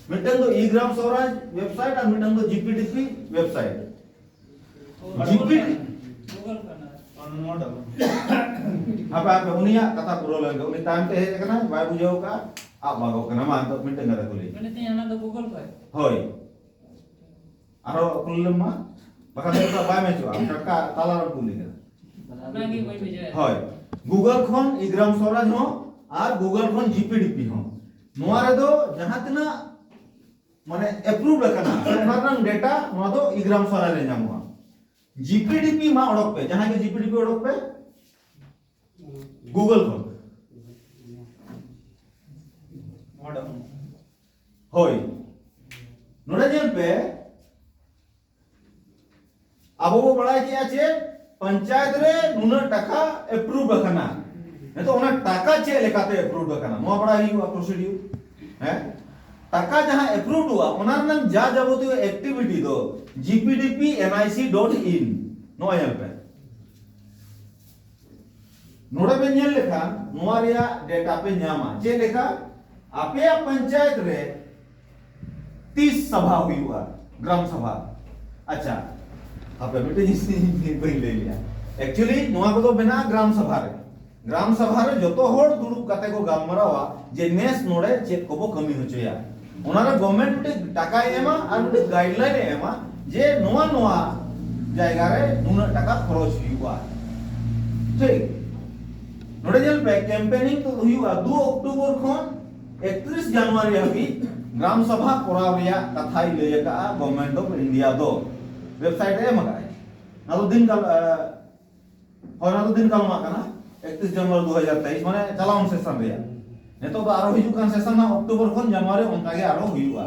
ᱢᱤᱫᱴᱟᱝ ᱫᱚ ᱤ ᱜᱨᱟᱢ ᱥᱚᱨᱟᱡᱽ ᱣᱮᱵᱥᱟᱭᱤᱴ ᱟᱨ ᱢᱤᱫᱴᱟᱝ ᱫᱚ ᱡᱤᱯᱤᱰᱤᱯᱤ ᱣᱮᱵᱥᱟᱭᱤᱴ᱾ ᱡᱤᱯᱤᱰᱤ ᱦᱟᱯᱮ, ᱦᱟᱯᱮ, ᱩᱱᱤᱭᱟᱜ ᱠᱟᱛᱷᱟ ᱯᱩᱨᱟᱹᱣ ᱞᱮᱱ ᱜᱮ᱾ ᱩᱱᱤ ᱛᱟᱭᱚᱢ ᱛᱮ ᱦᱮᱡ ᱟᱠᱟᱱᱟᱭ, ᱵᱟᱭ ᱵᱩᱡᱷᱟᱹᱣ ᱠᱟᱜᱼᱟ, ᱟᱵ ᱵᱷᱟᱜᱚᱜ ᱠᱟᱱᱟ᱾ ᱢᱟ, ᱱᱤᱛᱚᱜ ᱢᱤᱫᱴᱟᱝ ᱠᱟᱛᱷᱟ ᱠᱩᱞᱤ᱾ ᱢᱮᱱᱮᱫ ᱛᱟᱹᱧ, ᱚᱱᱟ ᱫᱚ ᱜᱩᱜᱚᱞ ᱠᱷᱚᱡ? ᱦᱳᱭ, ᱟᱨᱦᱚᱸ ᱠᱩᱞᱤ ᱞᱮᱢ ᱢᱟ, ᱵᱟᱠᱷᱟᱱ ᱫᱚ ᱵᱟᱭ ᱢᱮᱪᱚᱜᱼᱟ᱾ ᱴᱟᱴᱠᱟ ᱛᱟᱞᱟ ᱨᱮ ᱠᱩᱞᱤ ᱠᱟᱱᱟ᱾ ᱚᱱᱟᱜᱮ ᱵᱟᱹᱧ ᱵᱩᱡᱷᱟᱹᱣᱮᱫ᱾ ᱦᱳᱭ, ᱜᱩᱜᱚᱞ ᱠᱷᱚᱱ ᱤ ᱜᱨᱟᱢ ᱥᱚᱨᱟᱡᱽ ᱦᱚᱸ ᱟᱨ ᱜᱩᱜᱚᱞ ᱠᱷᱚᱱ ᱡᱤᱯᱤᱰᱤᱯᱤ ᱦᱚᱸ, ᱱᱚᱣᱟ ᱨᱮᱫᱚ ᱡᱟᱦᱟᱸ ᱛᱤᱱᱟᱹᱜ ᱢᱟᱱᱮ ᱮᱯᱨᱩᱵᱷ ᱟᱠᱟᱱᱟ, ᱥᱮ ᱚᱱᱟ ᱨᱮᱱᱟᱜ ᱰᱮᱴᱟ, ᱱᱚᱣᱟ ᱫᱚ ᱤ ᱜᱨᱟᱢ ᱥᱚᱨᱟᱡᱽ ᱨᱮ ᱧᱟᱢᱚᱜᱼᱟ᱾ ᱡᱤᱯᱤᱰᱤᱯᱤ ᱢᱟ ᱚᱰᱚᱠ ᱯᱮ, ᱡᱟᱦᱟᱸᱭ ᱜᱮ ᱡᱤᱯᱤᱰᱤᱯᱤ ᱚᱰᱚᱠ ᱯᱮ ᱜᱩᱜᱚᱞ ᱠᱷᱚᱱ᱾ ᱦᱳᱭ, ᱱᱚᱰᱮ ᱧᱮᱞ ᱯᱮ, ᱟᱵᱚ ᱵᱚ ᱵᱟᱲᱟᱭ ᱠᱮᱜᱼᱟ ᱪᱮᱫ, ᱯᱚᱧᱪᱟᱭᱮᱛ ᱨᱮ ᱱᱩᱱᱟᱹᱜ ᱴᱟᱠᱟ ᱮᱯᱨᱩᱵᱷ ᱟᱠᱟᱱᱟ᱾ ᱱᱤᱛᱚᱜ ᱚᱱᱟ ᱴᱟᱠᱟ ᱪᱮᱫ ᱞᱮᱠᱟᱛᱮ ᱮᱯᱨᱩᱵᱷ ᱟᱠᱟᱱᱟ, ᱱᱚᱣᱟ ᱵᱟᱲᱟᱭ ᱦᱩᱭᱩᱜᱼᱟ, ᱯᱨᱚᱥᱤᱰᱤᱭᱩᱨ᱾ ᱦᱮᱸ, ᱴᱟᱠᱟ ᱡᱟᱦᱟᱸ ᱮᱯᱨᱩᱵᱷ ᱦᱩᱭᱩᱜᱼᱟ, ᱚᱱᱟ ᱨᱮᱱᱟᱜ ᱡᱟ ᱡᱟᱵᱚᱛᱤᱭᱚ ᱮᱠᱴᱤᱵᱷᱤᱴᱤ ᱫᱚ ᱡᱤᱯᱤᱰᱤᱯᱤ ᱮᱱ ᱟᱭ ᱥᱤ ᱰᱚᱴ ᱤᱱ᱾ ᱱᱚᱣᱟ ᱧᱮᱞ ᱯᱮ, ᱱᱚᱰᱮ ᱯᱮ ᱧᱮᱞ ᱞᱮᱠᱷᱟᱱ ᱱᱚᱣᱟ ᱨᱮᱭᱟᱜ ᱰᱮᱴᱟ ᱯᱮ ᱧᱟᱢᱟ᱾ ᱪᱮᱫ ᱞᱮᱠᱟ? ᱟᱯᱮᱭᱟᱜ ᱯᱚᱧᱪᱟᱭᱮᱛ ᱨᱮ ᱛᱤᱥ ᱥᱟᱵᱷᱟ ᱦᱩᱭᱩᱜᱼᱟ, ᱜᱨᱟᱢ ᱥᱟᱵᱷᱟ? ᱟᱪᱪᱷᱟ, ᱦᱟᱯᱮ, ᱢᱤᱫᱴᱮᱱ ᱡᱤᱱᱤᱥ ᱤᱧ ᱵᱟᱹᱧ ᱞᱟᱹᱭ ᱞᱮᱜᱼᱟ᱾ ᱮᱠᱪᱩᱭᱮᱞᱤ ᱱᱚᱣᱟ ᱠᱚᱫᱚ ᱢᱮᱱᱟᱜᱼᱟ ᱜᱨᱟᱢ ᱥᱟᱵᱷᱟ ᱨᱮ᱾ ᱜᱨᱟᱢ ᱥᱟᱵᱷᱟ ᱨᱮ ᱡᱚᱛᱚ ᱦᱚᱲ ᱫᱩᱲᱩᱵ ᱠᱟᱛᱮ ᱠᱚ ᱜᱟᱞᱢᱟᱨᱟᱣᱟ ᱡᱮ ᱱᱮᱥ ᱱᱚᱰᱮ ᱪᱮᱫ ᱠᱚᱵᱚ ᱠᱟᱹᱢᱤ ᱦᱚᱪᱚᱭᱟ᱾ ᱚᱱᱟ ᱨᱮ ᱜᱚᱵᱷᱢᱮᱱᱴ ᱢᱤᱫᱴᱮᱡ ᱴᱟᱠᱟᱭ ᱮᱢᱟ ᱟᱨ ᱢᱤᱫᱴᱮᱡ ᱜᱟᱭᱤᱰᱞᱟᱭᱤᱱ ᱮ ᱮᱢᱟ ᱡᱮ ᱱᱚᱣᱟ ᱱᱚᱣᱟ ᱡᱟᱭᱜᱟ ᱨᱮ ᱱᱩᱱᱟᱹᱜ ᱴᱟᱠᱟ ᱠᱷᱚᱨᱚᱪ ᱦᱩᱭᱩᱜᱼᱟ᱾ ᱴᱷᱤᱠ, ᱱᱚᱰᱮ ᱧᱮᱞ ᱯᱮ, ᱠᱮᱢᱯᱮᱱᱤᱝ ᱫᱚ ᱦᱩᱭᱩᱜᱼᱟ ᱫᱩ ᱚᱠᱴᱳᱵᱚᱨ ᱠᱷᱚᱱ ᱮᱠᱛᱨᱤᱥ ᱡᱟᱱᱩᱣᱟᱨᱤ ᱦᱟᱹᱵᱤᱡ ᱜᱨᱟᱢ ᱥᱟᱵᱷᱟ ᱠᱚᱨᱟᱣ ᱨᱮᱭᱟᱜ ᱠᱟᱛᱷᱟᱭ ᱞᱟᱹᱭ ᱟᱠᱟᱫᱼᱟ ᱜᱚᱵᱷᱢᱮᱱᱴ ᱚᱯᱷ ᱤᱱᱰᱤᱭᱟ ᱫᱚ᱾ ᱣᱮᱵᱥᱟᱭᱤᱴ ᱨᱮ ᱮᱢ ᱟᱠᱟᱫᱼᱟᱭ᱾ ᱚᱱᱟ ᱫᱚ ᱫᱤᱱ ᱠᱟᱞ-, ᱮ, ᱦᱳᱭ, ᱚᱱᱟ ᱫᱚ ᱫᱤᱱ ᱠᱟᱞᱚᱢᱟᱜ ᱠᱟᱱᱟ᱾ ᱮᱠᱛᱤᱥ ᱡᱟᱱᱩᱣᱟᱨᱤ ᱫᱩ ᱦᱟᱡᱟᱨ ᱛᱮᱭᱤᱥ, ᱢᱟᱱᱮ ᱪᱟᱞᱟᱣᱮᱱ ᱥᱮᱥᱚᱱ ᱨᱮᱭᱟᱜ᱾ ᱱᱤᱛᱚᱜ ᱫᱚ ᱟᱨᱚ ᱦᱤᱡᱩᱜ ᱠᱟᱱ ᱥᱮᱥᱚᱱ ᱦᱟᱸᱜ ᱚᱠᱴᱳᱵᱚᱨ ᱠᱷᱚᱱ ᱡᱟᱱᱩᱣᱟᱨᱤ, ᱚᱱᱠᱟ ᱜᱮ ᱟᱨᱚ ᱦᱩᱭᱩᱜᱼᱟ᱾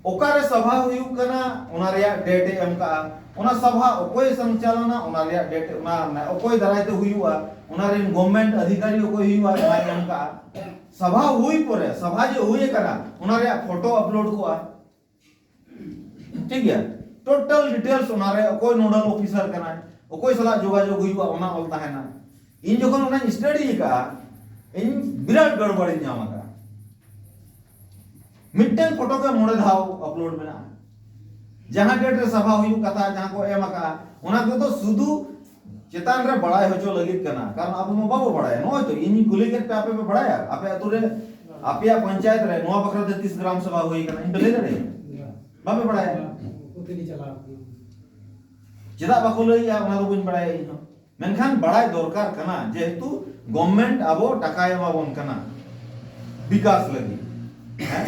ᱚᱠᱟᱨᱮ ᱥᱚᱵᱷᱟ ᱦᱩᱭᱩᱜ ᱠᱟᱱᱟ, ᱚᱱᱟ ᱨᱮᱭᱟᱜ ᱰᱮᱴ ᱮ ᱮᱢ ᱠᱟᱜᱼᱟ᱾ ᱚᱱᱟ ᱥᱚᱵᱷᱟ ᱚᱠᱚᱭ ᱥᱚᱧᱪᱟᱞᱚᱱᱟ, ᱚᱱᱟ ᱨᱮᱭᱟᱜ ᱰᱮᱴ, ᱚᱱᱟ, ᱢᱟᱱᱮ ᱚᱠᱚᱭ ᱫᱟᱨᱟᱭ ᱛᱮ ᱦᱩᱭᱩᱜᱼᱟ, ᱚᱱᱟ ᱨᱮᱱ ᱜᱚᱵᱷᱢᱮᱱᱴ ᱚᱫᱷᱤᱠᱟᱨᱤ ᱚᱠᱚᱭ ᱦᱩᱭᱩᱜᱼᱟ, ᱚᱱᱟᱭ ᱮᱢ ᱠᱟᱜᱼᱟ᱾ ᱥᱚᱵᱷᱟ ᱦᱩᱭ ᱯᱚᱨᱮ, ᱥᱚᱵᱷᱟ ᱡᱮ ᱦᱩᱭ ᱟᱠᱟᱱᱟ, ᱚᱱᱟ ᱨᱮᱭᱟᱜ ᱯᱷᱳᱴᱳ ᱟᱯᱞᱳᱰ ᱠᱚᱜᱼᱟ᱾ ᱴᱷᱤᱠ ᱜᱮᱭᱟ, ᱴᱳᱴᱟᱞ ᱰᱤᱴᱮᱞᱥ ᱚᱱᱟ ᱨᱮ, ᱚᱠᱚᱭ ᱱᱳᱰᱟᱞ ᱚᱯᱷᱤᱥᱟᱨ ᱠᱟᱱᱟᱭ, ᱚᱠᱚᱭ ᱥᱟᱞᱟᱜ ᱡᱳᱜᱟᱡᱳᱜᱽ ᱦᱩᱭᱩᱜᱼᱟ, ᱚᱱᱟ ᱚᱞ ᱛᱟᱦᱮᱱᱟ᱾ ᱤᱧ ᱡᱚᱠᱷᱚᱱ ᱚᱱᱟᱧ ᱥᱴᱟᱰᱤ ᱟᱠᱟᱫᱼᱟ, ᱤᱧ ᱵᱤᱨᱟᱴ ᱜᱚᱲᱵᱚᱲᱤᱧ ᱧᱟᱢ ᱟᱠᱟᱫᱼᱟ᱾ ᱢᱤᱫᱴᱟᱝ ᱯᱷᱳᱴᱳ ᱜᱮ ᱢᱚᱬᱮ ᱫᱷᱟᱣ ᱟᱯᱞᱳᱰ ᱢᱮᱱᱟᱜᱼᱟ᱾ ᱡᱟᱦᱟᱸ ᱰᱮᱴ ᱨᱮ ᱥᱚᱵᱷᱟ ᱦᱩᱭᱩᱜ ᱠᱟᱛᱷᱟ, ᱡᱟᱦᱟᱸ ᱠᱚ ᱮᱢ ᱟᱠᱟᱫᱼᱟ, ᱚᱱᱟ ᱠᱚᱫᱚ ᱥᱩᱫᱷᱩ ᱪᱮᱛᱟᱱ ᱨᱮ ᱵᱟᱲᱟᱭ ᱦᱚᱪᱚ ᱞᱟᱹᱜᱤᱫ ᱠᱟᱱᱟ᱾ ᱠᱟᱨᱚᱱ ᱟᱵᱚ ᱢᱟ ᱵᱟᱵᱚ ᱵᱟᱲᱟᱭᱟ᱾ ᱱᱚᱜᱼᱚᱭ ᱛᱚ ᱤᱧᱤᱧ ᱠᱩᱞᱤ ᱠᱮᱫ ᱯᱮ, ᱟᱯᱮ ᱯᱮ ᱵᱟᱲᱟᱭᱟ? ᱟᱯᱮ ᱟᱹᱛᱩ ᱨᱮ, ᱟᱯᱮᱭᱟᱜ ᱯᱚᱧᱪᱟᱭᱮᱛ ᱨᱮ ᱱᱚᱣᱟ ᱵᱟᱠᱷᱨᱟ ᱛᱮ ᱛᱤᱥ ᱜᱨᱟᱢ ᱥᱚᱵᱷᱟ ᱦᱩᱭ ᱟᱠᱟᱱᱟ? ᱤᱧ ᱯᱮ ᱞᱟᱹᱭ ᱫᱟᱲᱮᱭᱟᱜᱼᱟ? ᱵᱟᱯᱮ ᱵᱟᱲᱟᱭᱟ᱾ ᱩᱱᱠᱩ ᱛᱮᱜᱮ ᱪᱟᱞᱟᱣ ᱟᱠᱟᱱᱟ᱾ ᱪᱮᱫᱟᱜ ᱵᱟᱠᱚ ᱞᱟᱹᱭᱮᱜᱼᱟ, ᱚᱱᱟ ᱫᱚ ᱵᱟᱹᱧ ᱵᱟᱲᱟᱭᱟ ᱤᱧ ᱦᱚᱸ᱾ ᱢᱮᱱᱠᱷᱟᱱ ᱵᱟᱲᱟᱭ ᱫᱚᱨᱠᱟᱨ ᱠᱟᱱᱟ, ᱡᱮᱦᱮᱛᱩ ᱜᱚᱵᱷᱢᱮᱱᱴ ᱟᱵᱚ ᱴᱟᱠᱟᱭ ᱮᱢᱟ ᱵᱚᱱ ᱠᱟᱱᱟ ᱵᱤᱠᱟᱥ ᱞᱟᱹᱜᱤᱫ᱾ ᱦᱮᱸ?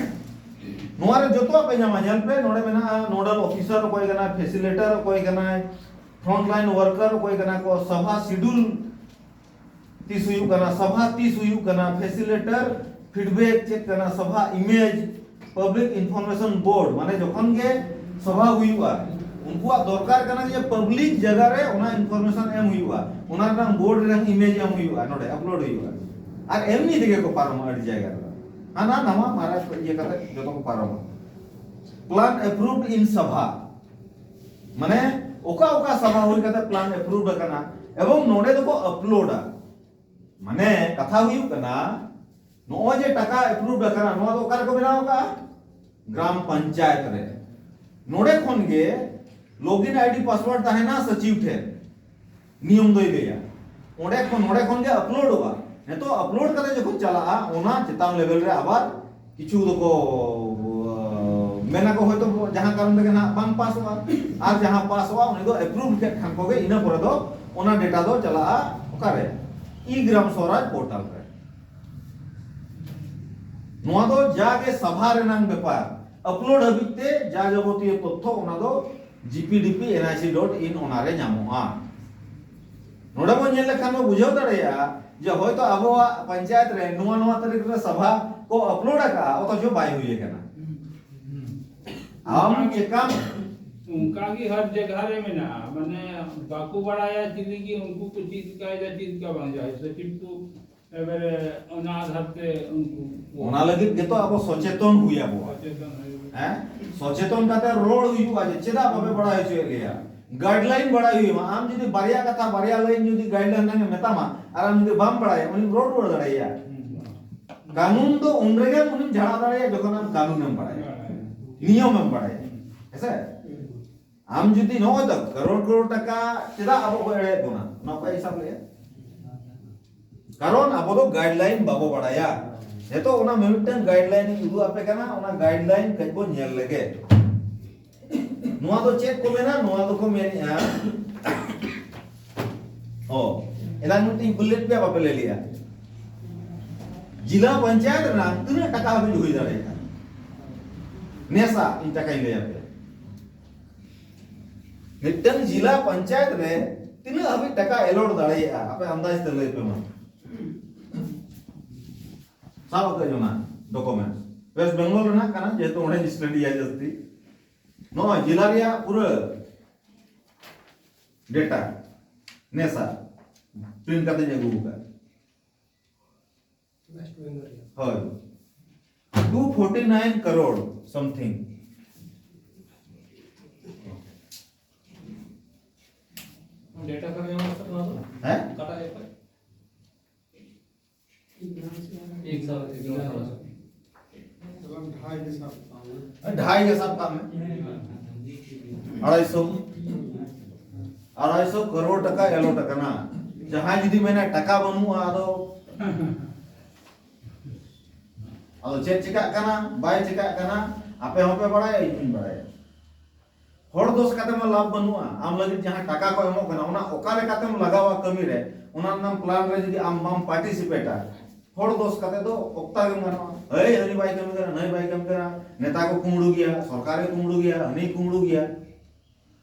ᱱᱚᱣᱟ ᱨᱮ ᱡᱚᱛᱚᱣᱟᱜ ᱯᱮ ᱧᱟᱢᱟ᱾ ᱧᱮᱞ ᱯᱮ, ᱱᱚᱰᱮ ᱢᱮᱱᱟᱜᱼᱟ ᱱᱳᱰᱟᱞ ᱚᱯᱷᱤᱥᱟᱨ ᱚᱠᱚᱭ ᱠᱟᱱᱟᱭ, ᱯᱷᱮᱥᱤᱞᱤᱴᱮᱴᱟᱨ ᱚᱠᱚᱭ ᱠᱟᱱᱟᱭ, ᱯᱷᱨᱚᱱᱴ ᱞᱟᱭᱤᱱ ᱣᱟᱨᱠᱟᱨ ᱚᱠᱚᱭ ᱠᱟᱱᱟ ᱠᱚ, ᱥᱚᱵᱷᱟ ᱥᱤᱰᱩᱞ ᱛᱤᱥ ᱦᱩᱭᱩᱜ ᱠᱟᱱᱟ, ᱥᱚᱵᱷᱟ ᱛᱤᱥ ᱦᱩᱭᱩᱜ ᱠᱟᱱᱟ, ᱯᱷᱮᱥᱤᱞᱤᱴᱮᱴᱟᱨ ᱯᱷᱤᱰᱵᱮᱠ ᱪᱮᱫ ᱠᱟᱱᱟ, ᱥᱚᱵᱷᱟ ᱤᱢᱮᱡᱽ, ᱯᱟᱵᱽᱞᱤᱠ ᱤᱱᱯᱷᱚᱨᱢᱮᱥᱚᱱ ᱵᱳᱨᱰ, ᱢᱟᱱᱮ ᱡᱚᱠᱷᱚᱱ ᱜᱮ ᱥᱚᱵᱷᱟ ᱦᱩᱭᱩᱜᱼᱟ, ᱩᱱᱠᱩᱣᱟᱜ ᱫᱚᱨᱠᱟᱨ ᱠᱟᱱᱟ ᱡᱮ ᱯᱟᱵᱽᱞᱤᱠ ᱡᱟᱭᱜᱟ ᱨᱮ ᱚᱱᱟ ᱤᱱᱯᱷᱚᱨᱢᱮᱥᱚᱱ ᱮᱢ ᱦᱩᱭᱩᱜᱼᱟ, ᱚᱱᱟ ᱨᱮᱱᱟᱜ ᱵᱳᱨᱰ ᱨᱮᱱᱟᱜ ᱤᱢᱮᱡᱽ ᱮᱢ ᱦᱩᱭᱩᱜᱼᱟ, ᱱᱚᱰᱮ ᱟᱯᱞᱳᱰ ᱦᱩᱭᱩᱜᱼᱟ᱾ ᱟᱨ ᱮᱢᱱᱤ ᱛᱮᱜᱮ ᱠᱚ ᱯᱟᱨᱚᱢᱟ ᱟᱹᱰᱤ ᱡᱟᱭᱜᱟ ᱨᱮ, ᱦᱟᱱᱟ ᱱᱟᱣᱟ ᱢᱟᱨᱟᱝ ᱤᱭᱟᱹ ᱠᱟᱛᱮ ᱡᱚᱛᱚ ᱠᱚ ᱯᱟᱨᱚᱢᱟ᱾ ᱯᱞᱟᱱ ᱮᱯᱨᱩᱵᱷᱰ ᱤᱱ ᱥᱚᱵᱷᱟ, ᱢᱟᱱᱮ ᱚᱠᱟ ᱚᱠᱟ ᱥᱚᱵᱷᱟ ᱦᱩᱭ ᱠᱟᱛᱮ ᱯᱞᱟᱱ ᱮᱯᱨᱩᱵᱷᱰ ᱟᱠᱟᱱᱟ ᱮᱵᱚᱝ ᱱᱚᱰᱮ ᱫᱚᱠᱚ ᱟᱯᱞᱳᱰᱟ᱾ ᱢᱟᱱᱮ ᱠᱟᱛᱷᱟ ᱦᱩᱭᱩᱜ ᱠᱟᱱᱟ, ᱱᱚᱜᱼᱚᱭ ᱡᱮ ᱴᱟᱠᱟ ᱮᱯᱨᱩᱵᱷᱰ ᱟᱠᱟᱱᱟ, ᱱᱚᱣᱟ ᱫᱚ ᱚᱠᱟ ᱨᱮᱠᱚ ᱵᱮᱱᱟᱣ ᱟᱠᱟᱫᱼᱟ? ᱜᱨᱟᱢ ᱯᱚᱧᱪᱟᱭᱮᱛ ᱨᱮ᱾ ᱱᱚᱰᱮ ᱠᱷᱚᱱ ᱜᱮ ᱞᱚᱜᱤᱱ ᱟᱭᱰᱤ ᱯᱟᱥᱣᱟᱨᱰ ᱛᱟᱦᱮᱱᱟ ᱥᱚᱪᱤᱵᱽ ᱴᱷᱮᱱ, ᱱᱤᱭᱚᱢ ᱫᱚᱭ ᱞᱟᱹᱭᱟ᱾ ᱚᱸᱰᱮ ᱠᱷᱚᱱ, ᱱᱚᱰᱮ ᱠᱷᱚᱱ ᱜᱮ ᱟᱯᱞᱳᱰᱚᱜᱼᱟ᱾ ᱱᱤᱛᱚᱜ ᱟᱯᱞᱳᱰ ᱠᱟᱛᱮ ᱡᱚᱠᱷᱚᱱ ᱪᱟᱞᱟᱜᱼᱟ, ᱚᱱᱟ ᱪᱮᱛᱟᱱ ᱞᱮᱵᱮᱞ ᱨᱮ ᱟᱵᱟᱨ ᱠᱤᱪᱷᱩ ᱫᱚᱠᱚ, ᱟᱸ, ᱢᱮᱱᱟ ᱠᱚ ᱦᱚᱭᱛᱚ ᱡᱟᱦᱟᱸ ᱠᱟᱨᱚᱱ ᱛᱮᱜᱮ ᱱᱟᱦᱟᱜ ᱵᱟᱝ ᱯᱟᱥᱚᱜᱼᱟ, ᱟᱨ ᱡᱟᱦᱟᱸ ᱯᱟᱥᱚᱜᱼᱟ ᱩᱱᱤ ᱫᱚ ᱮᱯᱨᱩᱵᱷ ᱠᱮᱫ ᱠᱷᱟᱱ ᱠᱚᱜᱮ ᱤᱱᱟᱹ ᱯᱚᱨᱮ ᱫᱚ ᱚᱱᱟ ᱰᱮᱴᱟ ᱫᱚ ᱪᱟᱞᱟᱜᱼᱟ ᱚᱠᱟᱨᱮ? ᱤ ᱜᱨᱟᱢ ᱥᱚᱨᱟᱡᱽ ᱯᱳᱨᱴᱟᱞ ᱨᱮ᱾ ᱱᱚᱣᱟ ᱫᱚ ᱡᱟᱜᱮ ᱥᱟᱵᱷᱟ ᱨᱮᱱᱟᱝ ᱵᱮᱯᱟᱨ, ᱟᱯᱞᱳᱰ ᱦᱟᱹᱵᱤᱡ ᱛᱮ ᱡᱟ ᱡᱟᱵᱚᱛᱤᱭᱚ ᱛᱚᱛᱛᱷᱚ ᱚᱱᱟ ᱫᱚ ᱡᱤ P D P N I C dot in ᱚᱱᱟᱨᱮ ᱧᱟᱢᱚᱜᱼᱟ᱾ ᱱᱚᱰᱮ ᱵᱚᱱ ᱧᱮᱞ ᱞᱮᱠᱷᱟᱱ ᱵᱚᱱ ᱵᱩᱡᱷᱟᱹᱣ ᱫᱟᱲᱮᱭᱟᱜᱼᱟ ᱡᱮ ᱦᱚᱭᱛᱚ ᱟᱵᱚᱣᱟᱜ ᱯᱚᱧᱪᱟᱭᱮᱛ ᱨᱮ ᱱᱚᱣᱟ ᱱᱚᱣᱟ ᱛᱟᱹᱨᱤᱠᱷ ᱨᱮ ᱥᱟᱵᱷᱟ ᱠᱚ ᱟᱯᱞᱳᱰ ᱟᱠᱟᱫᱼᱟ, ᱚᱛᱷᱚᱪᱚ ᱵᱟᱭ ᱦᱩᱭ ᱟᱠᱟᱱᱟ᱾ ᱟᱢ ᱪᱮᱠᱟᱢ ᱚᱱᱠᱟ ᱜᱮ ᱦᱟᱨ ᱡᱟᱭᱜᱟ ᱨᱮ ᱢᱮᱱᱟᱜᱼᱟ, ᱢᱟᱱᱮ ᱵᱟᱠᱚ ᱵᱟᱲᱟᱭᱟ ᱪᱤᱞᱤ ᱜᱮ, ᱩᱱᱠᱩ ᱠᱚ ᱪᱮᱫ ᱪᱤᱠᱟᱭᱮᱫᱟ, ᱪᱮᱫ ᱪᱤᱠᱟ ᱵᱟᱝ ᱡᱟᱦᱟᱸᱭ ᱥᱚᱪᱤᱵᱽ ᱠᱚ ᱮᱵᱟᱨᱮ ᱚᱱᱟ ᱟᱫᱷᱟᱨ ᱛᱮ ᱩᱱᱠᱩ ᱠᱚ ᱚᱱᱟ ᱞᱟᱹᱜᱤᱫ ᱜᱮᱛᱚ ᱟᱵᱚ ᱥᱚᱪᱮᱛᱚᱱ ᱦᱩᱭ ᱟᱵᱚᱣᱟ᱾ ᱥᱚᱪᱮᱛᱚᱱ ᱦᱩᱭᱩᱜᱼᱟ᱾ ᱦᱮᱸ, ᱥᱚᱪᱮᱛᱚᱱ ᱠᱟᱛᱮ ᱨᱚᱲ ᱦᱩᱭᱩᱜᱼᱟ ᱡᱮ ᱪᱮᱫᱟᱜ ᱵᱟᱯᱮ ᱵᱟᱲᱟᱭ ᱦᱚᱪᱚᱭᱮᱫ ᱞᱮᱭᱟ᱾ ᱜᱟᱭᱤᱰᱞᱟᱭᱤᱱ ᱵᱟᱲᱟᱭ ᱦᱩᱭᱩᱜᱼᱟ᱾ ᱟᱢ ᱡᱩᱫᱤ ᱵᱟᱨᱭᱟ ᱠᱟᱛᱷᱟ, ᱵᱟᱨᱭᱟ ᱞᱟᱭᱤᱱ ᱡᱩᱫᱤ ᱜᱟᱭᱤᱰᱞᱟᱭᱤᱱ ᱮ ᱢᱮᱛᱟᱢᱟ ᱟᱨ ᱟᱢ ᱡᱩᱫᱤ ᱵᱟᱢ ᱵᱟᱲᱟᱭᱟ, ᱩᱱᱤᱢ ᱨᱚᱲ ᱨᱩᱣᱟᱹᱲ ᱫᱟᱲᱮᱭᱟᱭᱟ᱾ ᱠᱟᱹᱱᱩᱱ ᱫᱚ ᱩᱱ ᱨᱮᱜᱮ ᱩᱱᱤᱢ ᱡᱷᱟᱲᱟᱣ ᱫᱟᱲᱮᱭᱟᱜᱼᱟ ᱡᱚᱠᱷᱚᱱ ᱟᱢ ᱠᱟᱹᱱᱩᱱᱮᱢ ᱵᱟᱲᱟᱭᱟ, ᱱᱤᱭᱚᱢᱮᱢ ᱵᱟᱲᱟᱭᱟ᱾ ᱦᱮᱸᱥᱮ? ᱟᱢ ᱡᱩᱫᱤ ᱱᱚᱜᱼᱚᱭ ᱛᱚ ᱠᱟᱨᱳᱲ ᱠᱟᱨᱳᱲ ᱴᱟᱠᱟ ᱪᱮᱫᱟᱜ ᱟᱵᱚ ᱠᱚ ᱮᱲᱮᱭᱮᱫ ᱵᱚᱱᱟ, ᱚᱱᱟ ᱚᱠᱚᱭ ᱦᱤᱥᱟᱹᱵ ᱞᱮᱜᱼᱟ? ᱠᱟᱨᱚᱱ ᱟᱵᱚ ᱫᱚ ᱜᱟᱭᱤᱰᱞᱟᱭᱤᱱ ᱵᱟᱵᱚ ᱵᱟᱲᱟᱭᱟ᱾ ᱱᱤᱛᱚᱜ ᱚᱱᱟ ᱢᱤᱢᱤᱫᱴᱟᱝ ᱜᱟᱭᱤᱰᱞᱟᱭᱤᱱ ᱤᱧ ᱩᱫᱩᱜ ᱟᱯᱮ ᱠᱟᱱᱟ, ᱚᱱᱟ ᱜᱟᱭᱤᱰᱞᱟᱭᱤᱱ ᱠᱟᱹᱡ ᱵᱚᱱ ᱧᱮᱞ ᱞᱮᱜᱮ᱾ ᱱᱚᱣᱟ ᱫᱚ ᱪᱮᱫ ᱠᱚ ᱢᱮᱱᱟ? ᱱᱚᱣᱟ ᱫᱚᱠᱚ ᱢᱮᱱᱮᱜᱼᱟ, ᱚ, ᱮᱱᱟᱝ ᱢᱤᱫᱴᱤᱡ ᱠᱩᱞᱤ ᱞᱮᱫ ᱯᱮᱭᱟ, ᱵᱟᱯᱮ ᱞᱟᱹᱭ ᱞᱮᱜᱼᱟ᱾ ᱡᱤᱞᱟ ᱯᱚᱧᱪᱟᱭᱮᱛ ᱨᱮᱱᱟᱜ ᱛᱤᱱᱟᱹᱜ ᱴᱟᱠᱟ ᱦᱟᱹᱵᱤᱡ ᱦᱩᱭ ᱫᱟᱲᱮᱭᱟᱜᱼᱟ? ᱱᱮᱥᱟ ᱤᱧ ᱴᱟᱠᱟᱧ ᱞᱟᱹᱭ ᱟᱯᱮᱭᱟ᱾ ᱢᱤᱫᱴᱟᱝ ᱡᱤᱞᱟ ᱯᱚᱧᱪᱟᱭᱮᱛ ᱨᱮ ᱛᱤᱱᱟᱹᱜ ᱦᱟᱹᱵᱤᱡ ᱴᱟᱠᱟ ᱮᱞᱚᱴ ᱫᱟᱲᱮᱭᱟᱜᱼᱟ? ᱟᱯᱮ ᱟᱱᱫᱟᱡ ᱛᱮ ᱞᱟᱹᱭ ᱯᱮ ᱢᱟ᱾ ᱥᱟᱵ ᱟᱠᱟᱫ ᱚᱱᱟ ᱰᱚᱠᱩᱢᱮᱱᱴ ᱳᱭᱮᱥᱴ ᱵᱮᱝᱜᱚᱞ ᱨᱮᱱᱟᱜ ᱠᱟᱱᱟ, ᱡᱮᱦᱮᱛᱩ ᱚᱸᱰᱮᱧ ᱥᱴᱟᱰᱤᱭᱟ ᱡᱟᱹᱥᱛᱤ᱾ ᱱᱚᱣᱟ ᱡᱤᱞᱟ ᱨᱮᱭᱟᱜ ᱯᱩᱨᱟᱹ ᱰᱮᱴᱟ ᱱᱮᱥᱟ ᱯᱨᱤᱱᱴ ᱠᱟᱛᱮᱧ ᱟᱹᱜᱩ ᱟᱠᱟᱫ᱾ ᱳᱭᱮᱥᱴ ᱵᱮᱝᱜᱚᱞ ᱨᱮᱭᱟᱜ᱾ ᱦᱳᱭ, two forty nine crore something. Data ᱠᱚ ᱧᱟᱢ ᱠᱟᱛᱮ ᱱᱚᱣᱟ ᱫᱚ ᱦᱮᱸ? ᱚᱠᱟᱴᱟᱜ ᱮᱯ ᱨᱮ? ᱮᱠ ᱥᱟᱶ ᱛᱮ ᱡᱚᱲᱟᱣ ᱥᱟᱶ ᱛᱮ᱾ ᱰᱷᱟᱭ ᱜᱮ ᱥᱟᱵ ᱠᱟᱜ ᱢᱮ᱾ ᱰᱷᱟᱭ ᱜᱮ ᱥᱟᱵ ᱠᱟᱜ ᱢᱮ᱾ ᱟᱲᱟᱭᱥᱚ, ᱟᱲᱟᱭᱥᱚ ᱠᱟᱨᱳᱲ ᱴᱟᱠᱟ ᱮᱞᱚᱴ ᱟᱠᱟᱱᱟ᱾ ᱡᱟᱦᱟᱸᱭ ᱡᱩᱫᱤ ᱢᱮᱱᱟ ᱴᱟᱠᱟ ᱵᱟᱹᱱᱩᱜᱼᱟ, ᱟᱫᱚ, ᱟᱫᱚ ᱪᱮᱫ ᱪᱮᱠᱟᱜ ᱠᱟᱱᱟ, ᱵᱟᱭ ᱪᱮᱠᱟᱜ ᱠᱟᱱᱟ, ᱟᱯᱮ ᱦᱚᱸᱯᱮ ᱵᱟᱲᱟᱭᱟ, ᱤᱧ ᱦᱚᱸᱧ ᱵᱟᱲᱟᱭᱟ᱾ ᱦᱚᱲ ᱫᱳᱥ ᱠᱟᱛᱮ ᱢᱟ ᱞᱟᱵᱷ ᱵᱟᱹᱱᱩᱜᱼᱟ᱾ ᱟᱢ ᱞᱟᱹᱜᱤᱫ ᱡᱟᱦᱟᱸ ᱴᱟᱠᱟ ᱠᱚ ᱮᱢᱚᱜ ᱠᱟᱱᱟ, ᱚᱱᱟ ᱚᱠᱟ ᱞᱮᱠᱟᱛᱮᱢ ᱞᱟᱜᱟᱣᱟ ᱠᱟᱹᱢᱤ ᱨᱮ, ᱚᱱᱟ ᱨᱮᱱᱟᱜ ᱯᱞᱟᱱ ᱨᱮ ᱡᱩᱫᱤ ᱟᱢ ᱵᱟᱢ ᱯᱟᱨᱴᱤᱥᱤᱯᱮᱴᱟ, ᱦᱚᱲ ᱫᱳᱥ ᱠᱟᱛᱮ ᱫᱚ ᱚᱠᱛᱟ ᱜᱮᱢ ᱜᱟᱱᱚᱜᱼᱟ᱾ ᱦᱟᱹᱭ, ᱦᱟᱹᱱᱤ ᱵᱟᱭ ᱠᱟᱹᱢᱤ ᱠᱟᱱᱟ, ᱱᱟᱹᱭ ᱵᱟᱭ ᱠᱟᱹᱢᱤ ᱠᱟᱱᱟ, ᱱᱮᱛᱟ ᱠᱚ ᱠᱩᱢᱵᱽᱲᱩ ᱜᱮᱭᱟ, ᱥᱚᱨᱠᱟᱨ ᱜᱮ ᱠᱩᱢᱵᱽᱲᱩ ᱜᱮᱭᱟ, ᱦᱟᱹᱱᱤ ᱠᱩᱢᱵᱽᱲᱩ ᱜᱮᱭᱟ᱾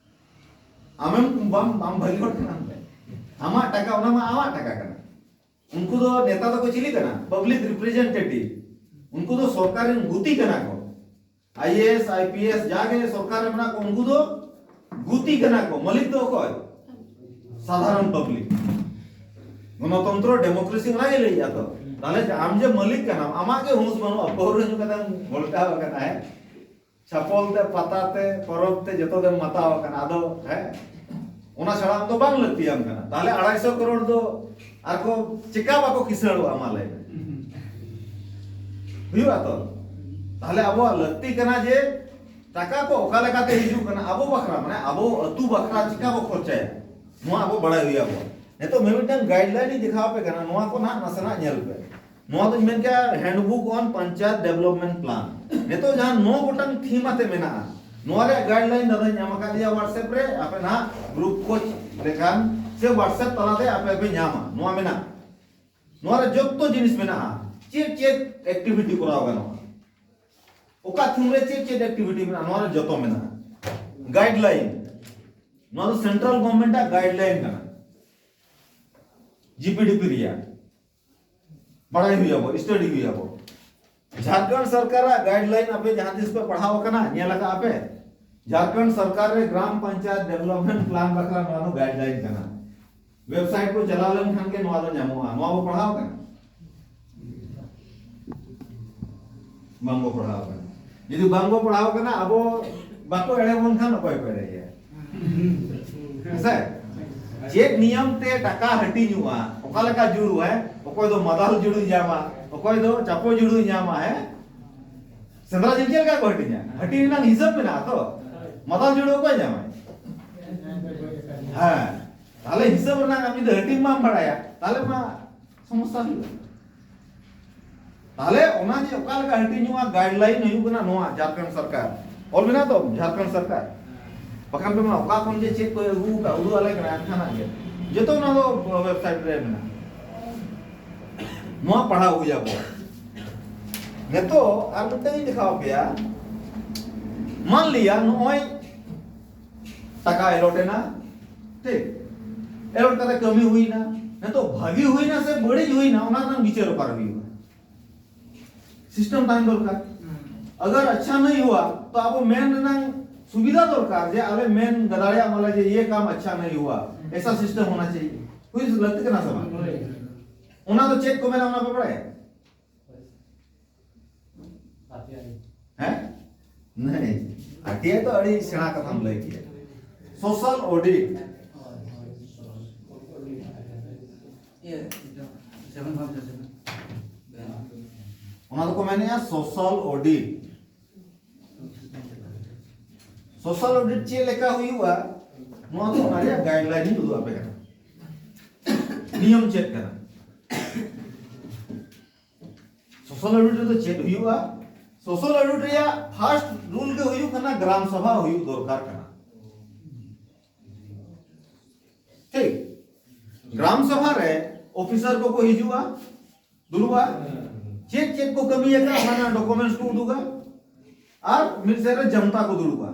ᱟᱢᱮᱢ ᱵᱟᱢ, ᱟᱢ ᱵᱷᱟᱹᱜᱤ ᱦᱚᱲ ᱠᱟᱱᱟᱢ ᱛᱮ᱾ ᱟᱢᱟᱜ ᱴᱟᱠᱟ, ᱚᱱᱟ ᱢᱟ ᱟᱢᱟᱜ ᱴᱟᱠᱟ ᱠᱟᱱᱟ᱾ ᱩᱱᱠᱩ ᱫᱚ ᱱᱮᱛᱟ ᱫᱚᱠᱚ ᱪᱤᱞᱤ ᱠᱟᱱᱟ? Public representative. ᱩᱱᱠᱩ ᱫᱚ ᱥᱚᱨᱠᱟᱨ ᱨᱮᱱ ᱜᱩᱛᱤ ᱠᱟᱱᱟ ᱠᱚ᱾ I A S, I P S, ᱡᱟᱜᱮ ᱥᱚᱨᱠᱟᱨ ᱨᱮ ᱢᱮᱱᱟᱜ ᱠᱚ, ᱩᱱᱠᱩ ᱫᱚ ᱜᱩᱛᱤ ᱠᱟᱱᱟ ᱠᱚ᱾ ᱢᱟᱹᱞᱤᱠ ᱫᱚ ᱚᱠᱚᱭ? ᱥᱟᱫᱷᱟᱨᱚᱱ ᱯᱟᱵᱽᱞᱤᱠ᱾ ᱜᱚᱱᱚᱛᱚᱱᱛᱨᱚ, ᱰᱮᱢᱳᱠᱨᱮᱥᱤ, ᱚᱱᱟ ᱜᱮ ᱞᱟᱹᱭᱮᱜᱼᱟ ᱛᱚ᱾ ᱛᱟᱦᱞᱮ ᱟᱢ ᱡᱮ ᱢᱟᱹᱞᱤᱠ ᱠᱟᱱᱟᱢ, ᱟᱢᱟᱜ ᱜᱮ ᱦᱩᱸᱥ ᱵᱟᱹᱱᱩᱜᱼᱟ, ᱯᱟᱹᱣᱨᱟᱹ ᱧᱩ ᱠᱟᱛᱮᱢ ᱜᱷᱚᱞᱴᱟᱣ ᱟᱠᱟᱱᱟ, ᱦᱮᱸ? ᱪᱷᱟᱯᱚᱞ ᱛᱮ, ᱯᱟᱛᱟ ᱛᱮ, ᱯᱚᱨᱚᱵᱽ ᱛᱮ ᱡᱚᱛᱚ ᱜᱮᱢ ᱢᱟᱛᱟᱣ ᱟᱠᱟᱱᱟ᱾ ᱟᱫᱚ, ᱦᱮᱸ, ᱚᱱᱟ ᱪᱷᱟᱲᱟ ᱟᱢ ᱫᱚ ᱵᱟᱝ ᱞᱟᱹᱠᱛᱤᱭᱟᱢ ᱠᱟᱱᱟ᱾ ᱛᱟᱦᱞᱮ ᱟᱲᱟᱭᱥᱚ ᱠᱟᱨᱳᱲ ᱫᱚ ᱟᱨ ᱠᱚ ᱪᱮᱠᱟ ᱵᱟᱠᱚ ᱠᱤᱥᱟᱹᱲᱚᱜᱼᱟ, ᱢᱟ ᱞᱟᱹᱭ ᱢᱮ? ᱦᱩᱭᱩᱜᱼᱟ ᱛᱚ? ᱛᱟᱦᱞᱮ ᱟᱵᱚᱣᱟᱜ ᱞᱟᱹᱠᱛᱤ ᱠᱟᱱᱟ ᱡᱮ ᱴᱟᱠᱟ ᱠᱚ ᱚᱠᱟ ᱞᱮᱠᱟᱛᱮ ᱦᱤᱡᱩᱜ ᱠᱟᱱᱟ ᱟᱵᱚ ᱵᱟᱠᱷᱨᱟ, ᱢᱟᱱᱮ ᱟᱵᱚ ᱟᱹᱛᱩ ᱵᱟᱠᱷᱨᱟ ᱪᱮᱠᱟ ᱵᱚ ᱠᱷᱚᱨᱪᱟᱭᱟ, ᱱᱚᱣᱟ ᱟᱵᱚ ᱵᱟᱲᱟᱭ ᱦᱩᱭ ᱟᱵᱚᱱᱟ᱾ ᱱᱤᱛᱚᱜ ᱢᱤᱢᱤᱫᱴᱟᱝ ᱜᱟᱭᱤᱰᱞᱟᱭᱤᱱ ᱤᱧ ᱫᱮᱠᱷᱟᱣ ᱟᱯᱮ ᱠᱟᱱᱟ, ᱱᱚᱣᱟ ᱠᱚ ᱱᱟᱦᱟᱜ ᱱᱟᱥᱮᱱᱟᱜ ᱧᱮᱞ ᱯᱮ᱾ ᱱᱚᱣᱟ ᱫᱚᱧ ᱢᱮᱱ ᱠᱮᱭᱟ handbook on panchayat development plan᱾ ᱱᱤᱛᱚᱜ ᱡᱟᱦᱟᱸ ᱱᱚ ᱜᱚᱴᱟᱝ ᱛᱷᱤᱢ ᱟᱛᱮ ᱢᱮᱱᱟᱜᱼᱟ, ᱱᱚᱣᱟ ᱨᱮᱭᱟᱜ ᱜᱟᱭᱤᱰᱞᱟᱭᱤᱱ ᱫᱟᱫᱟᱧ ᱮᱢ ᱟᱠᱟᱫ ᱫᱮᱭᱟ WhatsApp ᱨᱮ᱾ ᱟᱯᱮ ᱱᱟᱦᱟᱜ ᱜᱨᱩᱯ ᱠᱷᱳᱡᱽ ᱞᱮᱠᱷᱟᱱ ᱥᱮ WhatsApp ᱛᱟᱞᱟᱛᱮ ᱟᱯᱮ ᱯᱮ ᱧᱟᱢᱟ᱾ ᱱᱚᱣᱟ ᱢᱮᱱᱟᱜᱼᱟ, ᱱᱚᱣᱟ ᱨᱮ ᱡᱚᱛᱚ ᱡᱤᱱᱤᱥ ᱢᱮᱱᱟᱜᱼᱟ, ᱪᱮᱫ ᱪᱮᱫ ᱮᱠᱴᱤᱵᱷᱤᱴᱤ ᱠᱚᱨᱟᱣ ᱜᱟᱱᱚᱜᱼᱟ, ᱚᱠᱟ ᱛᱷᱤᱢ ᱨᱮ ᱪᱮᱫ ᱪᱮᱫ ᱮᱠᱴᱤᱵᱷᱤᱴᱤ ᱢᱮᱱᱟᱜᱼᱟ, ᱱᱚᱣᱟ ᱨᱮ ᱡᱚᱛᱚ ᱢᱮᱱᱟᱜᱼᱟ᱾ ᱜᱟᱭᱤᱰᱞᱟᱭᱤᱱ, ᱱᱚᱣᱟ ᱫᱚ ᱥᱮᱱᱴᱨᱟᱞ ᱜᱚᱵᱷᱚᱨᱱᱢᱮᱱᱴ ᱟᱜ ᱜᱟᱭᱤᱰᱞᱟᱭᱤᱱ ᱠᱟᱱᱟ, ᱡᱤ ᱯᱤ ᱰᱤ ᱯᱤ ᱨᱮᱭᱟᱜ᱾ ᱵᱟᱲᱟᱭ ᱦᱩᱭ ᱟᱵᱚ, ᱥᱴᱟᱰᱤ ᱦᱩᱭ ᱟᱵᱚ᱾ ᱡᱷᱟᱲᱠᱷᱚᱸᱰ ᱥᱚᱨᱠᱟᱨᱟᱜ ᱜᱟᱭᱤᱰᱞᱟᱭᱤᱱ ᱟᱯᱮ ᱡᱟᱦᱟᱸ ᱛᱤᱥ ᱯᱮ ᱯᱟᱲᱦᱟᱣ ᱟᱠᱟᱱᱟ, ᱧᱮᱞ ᱟᱠᱟᱫ ᱟᱯᱮ? ᱡᱷᱟᱲᱠᱷᱚᱸᱰ ᱥᱚᱨᱠᱟᱨ ᱨᱮ ᱜᱨᱟᱢ ᱯᱚᱧᱪᱟᱭᱮᱛ ᱰᱮᱵᱷᱞᱚᱯᱢᱮᱱᱴ ᱯᱞᱟᱱ ᱵᱟᱠᱷᱨᱟ ᱱᱚᱣᱟ ᱫᱚ ᱜᱟᱭᱤᱰᱞᱟᱭᱤᱱ ᱠᱟᱱᱟ᱾ ᱣᱮᱵᱥᱟᱭᱤᱴ ᱠᱚ ᱪᱟᱞᱟᱣ ᱞᱮᱱᱠᱷᱟᱱ ᱜᱮ ᱱᱚᱣᱟ ᱫᱚ ᱧᱟᱢᱚᱜᱼᱟ᱾ ᱱᱚᱣᱟ ᱵᱚ ᱯᱟᱲᱦᱟᱣ ᱟᱠᱟᱱᱟ? ᱵᱟᱝ ᱵᱚ ᱯᱟᱲᱦᱟᱣ ᱟᱠᱟᱱᱟ᱾ ᱡᱩᱫᱤ ᱵᱟᱝ ᱵᱚ ᱯᱟᱲᱦᱟᱣ ᱟᱠᱟᱱᱟ, ᱟᱵᱚ ᱵᱟᱠᱚ ᱮᱲᱮ ᱵᱚᱱ ᱠᱷᱟᱱ ᱚᱠᱚᱭ ᱠᱚ ᱮᱲᱮᱭᱟ? ᱦᱮᱸᱥᱮ? ᱪᱮᱫ ᱱᱤᱭᱚᱢ ᱛᱮ ᱴᱟᱠᱟ ᱦᱟᱹᱴᱤᱧᱚᱜᱼᱟ, ᱚᱠᱟ ᱞᱮᱠᱟ ᱡᱩᱲᱩ, ᱦᱮᱸ? ᱚᱠᱚᱭ ᱫᱚ ᱢᱟᱫᱟᱞ ᱡᱩᱲᱩᱭ ᱧᱟᱢᱟ, ᱚᱠᱚᱭ ᱫᱚ ᱪᱟᱯᱚ ᱡᱩᱲᱩᱭ ᱧᱟᱢᱟ, ᱦᱮᱸ? ᱥᱮᱸᱫᱽᱨᱟ ᱡᱤᱞ ᱪᱮᱫ ᱞᱮᱠᱟ ᱠᱚ ᱦᱟᱹᱴᱤᱧᱟ? ᱦᱟᱹᱴᱤᱧ ᱨᱮᱱᱟᱜ ᱦᱤᱥᱟᱹᱵ ᱢᱮᱱᱟᱜᱼᱟ ᱛᱚ? ᱢᱟᱫᱟᱞ ᱡᱩᱲᱩ ᱚᱠᱚᱭ ᱧᱟᱢᱟᱭ? ᱦᱮᱸ, ᱛᱟᱦᱞᱮ ᱦᱤᱥᱟᱹᱵ ᱨᱮᱱᱟᱜ ᱟᱢ ᱡᱩᱫᱤ ᱦᱟᱹᱴᱤᱧ ᱵᱟᱢ ᱵᱟᱲᱟᱭᱟ, ᱛᱟᱦᱞᱮ ᱢᱟ ᱥᱚᱢᱚᱥᱥᱟ ᱦᱩᱭᱩᱜᱼᱟ᱾ ᱛᱟᱦᱞᱮ ᱚᱱᱟ ᱡᱮ ᱚᱠᱟ ᱞᱮᱠᱟ ᱦᱟᱹᱴᱤᱧᱚᱜᱼᱟ, ᱜᱟᱭᱤᱰᱞᱟᱭᱤᱱ ᱦᱩᱭᱩᱜ ᱠᱟᱱᱟ ᱱᱚᱣᱟ ᱡᱷᱟᱲᱠᱷᱚᱸᱰ ᱥᱚᱨᱠᱟᱨ᱾ ᱚᱞ ᱢᱮᱱᱟᱜ ᱛᱚ ᱡᱷᱟᱲᱠᱷᱚᱸᱰ ᱥᱚᱨᱠᱟᱨ? ᱵᱟᱠᱷᱟᱱ ᱯᱮ ᱢᱟ ᱚᱠᱟ ᱠᱷᱚᱱ ᱡᱮ ᱪᱮᱫ ᱠᱚ ᱟᱹᱜᱩ ᱟᱠᱟᱫ, ᱩᱫᱩᱜ ᱟᱞᱮ ᱠᱟᱱᱟ, ᱮᱱᱠᱷᱟᱱᱟᱜ ᱜᱮ ᱡᱚᱛᱚ ᱚᱱᱟ ᱫᱚ ᱣᱮᱵᱥᱟᱭᱤᱴ ᱨᱮ ᱢᱮᱱᱟᱜᱼᱟ᱾ ᱱᱚᱣᱟ ᱯᱟᱲᱦᱟᱣ ᱦᱩᱭ ᱟᱵᱚ᱾ ᱱᱤᱛᱚᱜ ᱟᱨ ᱢᱤᱫᱴᱟᱝ ᱤᱧ ᱫᱮᱠᱷᱟᱣ ᱟᱯᱮᱭᱟ᱾ ᱢᱟᱱ ᱞᱤᱭᱟ ᱱᱚᱜᱼᱚᱭ ᱴᱟᱠᱟ ᱮᱞᱚᱴ ᱮᱱᱟ, ᱴᱷᱤᱠ? ᱮᱨᱚᱨ ᱠᱟᱛᱮ ᱠᱟᱹᱢᱤ ᱦᱩᱭᱱᱟ, ᱱᱤᱛᱚᱜ ᱵᱷᱟᱹᱜᱤ ᱦᱩᱭᱱᱟ ᱥᱮ ᱵᱟᱹᱲᱤᱡ ᱦᱩᱭᱱᱟ, ᱚᱱᱟ ᱨᱮᱱᱟᱜ ᱵᱤᱪᱟᱹᱨ ᱚᱠᱟᱨᱮ ᱦᱩᱭᱩᱜᱼᱟ? ᱥᱤᱥᱴᱮᱢ ᱛᱟᱦᱮᱱ ᱫᱚᱨᱠᱟᱨ᱾ ᱟᱜᱟᱨ ᱟᱪᱪᱷᱟ ᱱᱟᱦᱤ ᱦᱩᱭᱩᱜᱼᱟ, ᱛᱚ ᱟᱵᱚ ᱢᱮᱱ ᱨᱮᱱᱟᱜ ᱥᱩᱵᱤᱫᱷᱟ ᱫᱚᱨᱠᱟᱨ ᱡᱮ ᱟᱞᱮ ᱢᱮᱱ ᱫᱟᱲᱮᱭᱟᱜ ᱢᱟᱞᱮ ᱡᱮ ᱤᱭᱟᱹ ᱠᱟᱢ ᱟᱪᱪᱷᱟ ᱱᱟᱦᱤ ᱦᱩᱭᱩᱜᱼᱟ, ᱮᱥᱟ ᱥᱤᱥᱴᱮᱢ ᱦᱳᱱᱟ ᱪᱟᱦᱤᱭᱮ᱾ ᱦᱩᱭ ᱞᱟᱹᱠᱛᱤ ᱠᱟᱱᱟ ᱥᱮ ᱵᱟᱝ? ᱚᱱᱟ ᱫᱚ ᱪᱮᱫ ᱠᱚ ᱢᱮᱱᱟ, ᱚᱱᱟ ᱯᱮ ᱵᱟᱲᱟᱭᱟ? ᱦᱮᱸ? ᱱᱟᱦᱤ, ᱟᱨ ᱴᱤ ᱟᱭ ᱫᱚ ᱟᱹᱰᱤ ᱥᱮᱬᱟ ᱠᱟᱛᱷᱟᱢ ᱞᱟᱹᱭ ᱠᱮᱫᱟ᱾ Social audit. ᱚᱱᱟ ᱫᱚᱠᱚ ᱢᱮᱱᱮᱜᱼᱟ ᱥᱳᱥᱟᱞ ᱚᱰᱤᱴ᱾ ᱥᱳᱥᱟᱞ ᱚᱰᱤᱴ ᱪᱮᱫ ᱞᱮᱠᱟ ᱦᱩᱭᱩᱜᱼᱟ, ᱱᱚᱣᱟ ᱫᱚ ᱚᱱᱟ ᱨᱮᱭᱟᱜ ᱜᱟᱭᱤᱰᱞᱟᱭᱤᱱ ᱤᱧ ᱩᱫᱩᱜ ᱟᱯᱮ ᱠᱟᱱᱟ᱾ ᱱᱤᱭᱚᱢ ᱪᱮᱫ ᱠᱟᱱᱟ? ᱥᱳᱥᱟᱞ ᱚᱰᱤᱴ ᱨᱮᱫᱚ ᱪᱮᱫ ᱦᱩᱭᱩᱜᱼᱟ? ᱥᱳᱥᱟᱞ ᱚᱰᱤᱴ ᱨᱮᱭᱟᱜ ᱯᱷᱟᱥᱴ ᱨᱩᱞ ᱜᱮ ᱦᱩᱭᱩᱜ ᱠᱟᱱᱟ ᱜᱨᱟᱢ ᱥᱟᱵᱷᱟ ᱦᱩᱭᱩᱜ ᱫᱚᱨᱠᱟᱨ ᱠᱟᱱᱟ᱾ ᱴᱷᱤᱠ? ᱜᱨᱟᱢ ᱥᱟᱵᱷᱟ ᱨᱮ ᱚᱯᱷᱤᱥᱟᱨ ᱠᱚᱠᱚ ᱦᱤᱡᱩᱜᱼᱟ, ᱫᱩᱲᱩᱵᱼᱟ, ᱪᱮᱫ ᱪᱮᱫ ᱠᱚ ᱠᱟᱹᱢᱤ ᱟᱠᱟᱫ ᱚᱱᱟ ᱨᱮᱱᱟᱜ ᱰᱚᱠᱩᱢᱮᱱᱴᱥ ᱠᱚ ᱩᱫᱩᱜᱟ, ᱟᱨ ᱢᱤᱫ ᱥᱮᱫ ᱨᱮ ᱡᱟᱱᱛᱟ ᱠᱚ ᱫᱩᱲᱩᱵᱼᱟ᱾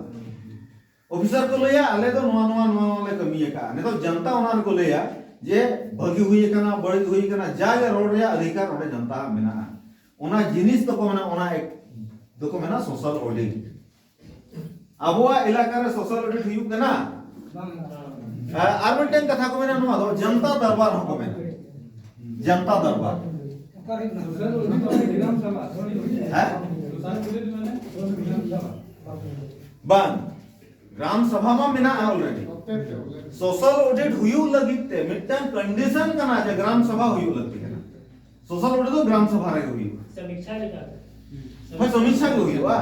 ᱚᱯᱷᱤᱥᱟᱨ ᱠᱚ ᱞᱟᱹᱭᱟ, "ᱟᱞᱮ ᱫᱚ ᱱᱚᱣᱟ, ᱱᱚᱣᱟ, ᱱᱚᱣᱟ, ᱱᱚᱣᱟ ᱞᱮ ᱠᱟᱹᱢᱤ ᱟᱠᱟᱫᱼᱟ᱾" ᱱᱤᱛᱚᱜ ᱡᱟᱱᱛᱟ ᱚᱱᱟ ᱨᱮᱠᱚ ᱞᱟᱹᱭᱟ ᱡᱮ ᱵᱷᱟᱹᱜᱤ ᱦᱩᱭ ᱟᱠᱟᱱᱟ, ᱵᱟᱹᱲᱤᱡ ᱦᱩᱭ ᱟᱠᱟᱱᱟ, ᱡᱟᱜᱮ ᱨᱚᱲ ᱨᱮᱭᱟᱜ ᱚᱫᱷᱤᱠᱟᱨ ᱚᱸᱰᱮ ᱡᱟᱱᱛᱟ ᱟᱜ ᱢᱮᱱᱟᱜᱼᱟ᱾ ᱚᱱᱟ ᱡᱤᱱᱤᱥ ᱫᱚᱠᱚ ᱢᱮᱱᱟ, ᱚᱱᱟ ᱮᱠ-, ᱫᱚᱠᱚ ᱢᱮᱱᱟ ᱥᱳᱥᱟᱞ ᱚᱰᱤᱴ᱾ ᱟᱵᱚᱣᱟᱜ ᱮᱞᱟᱠᱟ ᱨᱮ ᱥᱳᱥᱟᱞ ᱚᱰᱤᱴ ᱦᱩᱭᱩᱜ ᱠᱟᱱᱟ᱾ ᱟᱨ, ᱟᱨ ᱢᱤᱫᱴᱮᱱ ᱠᱟᱛᱷᱟ ᱠᱚ ᱢᱮᱱᱟ, ᱱᱚᱣᱟ ᱫᱚ ᱡᱟᱱᱛᱟ ᱫᱚᱨᱵᱟᱨ ᱦᱚᱸᱠᱚ ᱢᱮᱱᱟ᱾ ᱡᱟᱱᱛᱟ ᱫᱚᱨᱵᱟᱨ᱾ ᱦᱮᱸ? ᱵᱟᱝ, ᱜᱨᱟᱢ ᱥᱟᱵᱷᱟ ᱢᱟ ᱢᱮᱱᱟᱜᱼᱟ ᱚᱞᱨᱮᱰᱤ᱾ ᱥᱳᱥᱟᱞ ᱚᱰᱤᱴ ᱦᱩᱭᱩᱜ ᱞᱟᱹᱜᱤᱫ ᱛᱮ ᱢᱤᱫᱴᱟᱝ ᱠᱚᱱᱰᱤᱥᱚᱱ ᱠᱟᱱᱟ ᱡᱮ ᱜᱨᱟᱢ ᱥᱟᱵᱷᱟ ᱦᱩᱭᱩᱜ ᱞᱟᱹᱠᱛᱤ ᱠᱟᱱᱟ᱾ ᱥᱳᱥᱟᱞ ᱚᱰᱤᱴ ᱫᱚ ᱜᱨᱟᱢ ᱥᱟᱵᱷᱟ ᱨᱮᱜᱮ ᱦᱩᱭᱩᱜᱼᱟ᱾ ᱥᱚᱢᱤᱠᱷᱟ ᱞᱮᱠᱟ᱾ ᱦᱳᱭ, ᱥᱚᱢᱤᱠᱷᱟ ᱜᱮ ᱦᱩᱭᱩᱜᱼᱟ᱾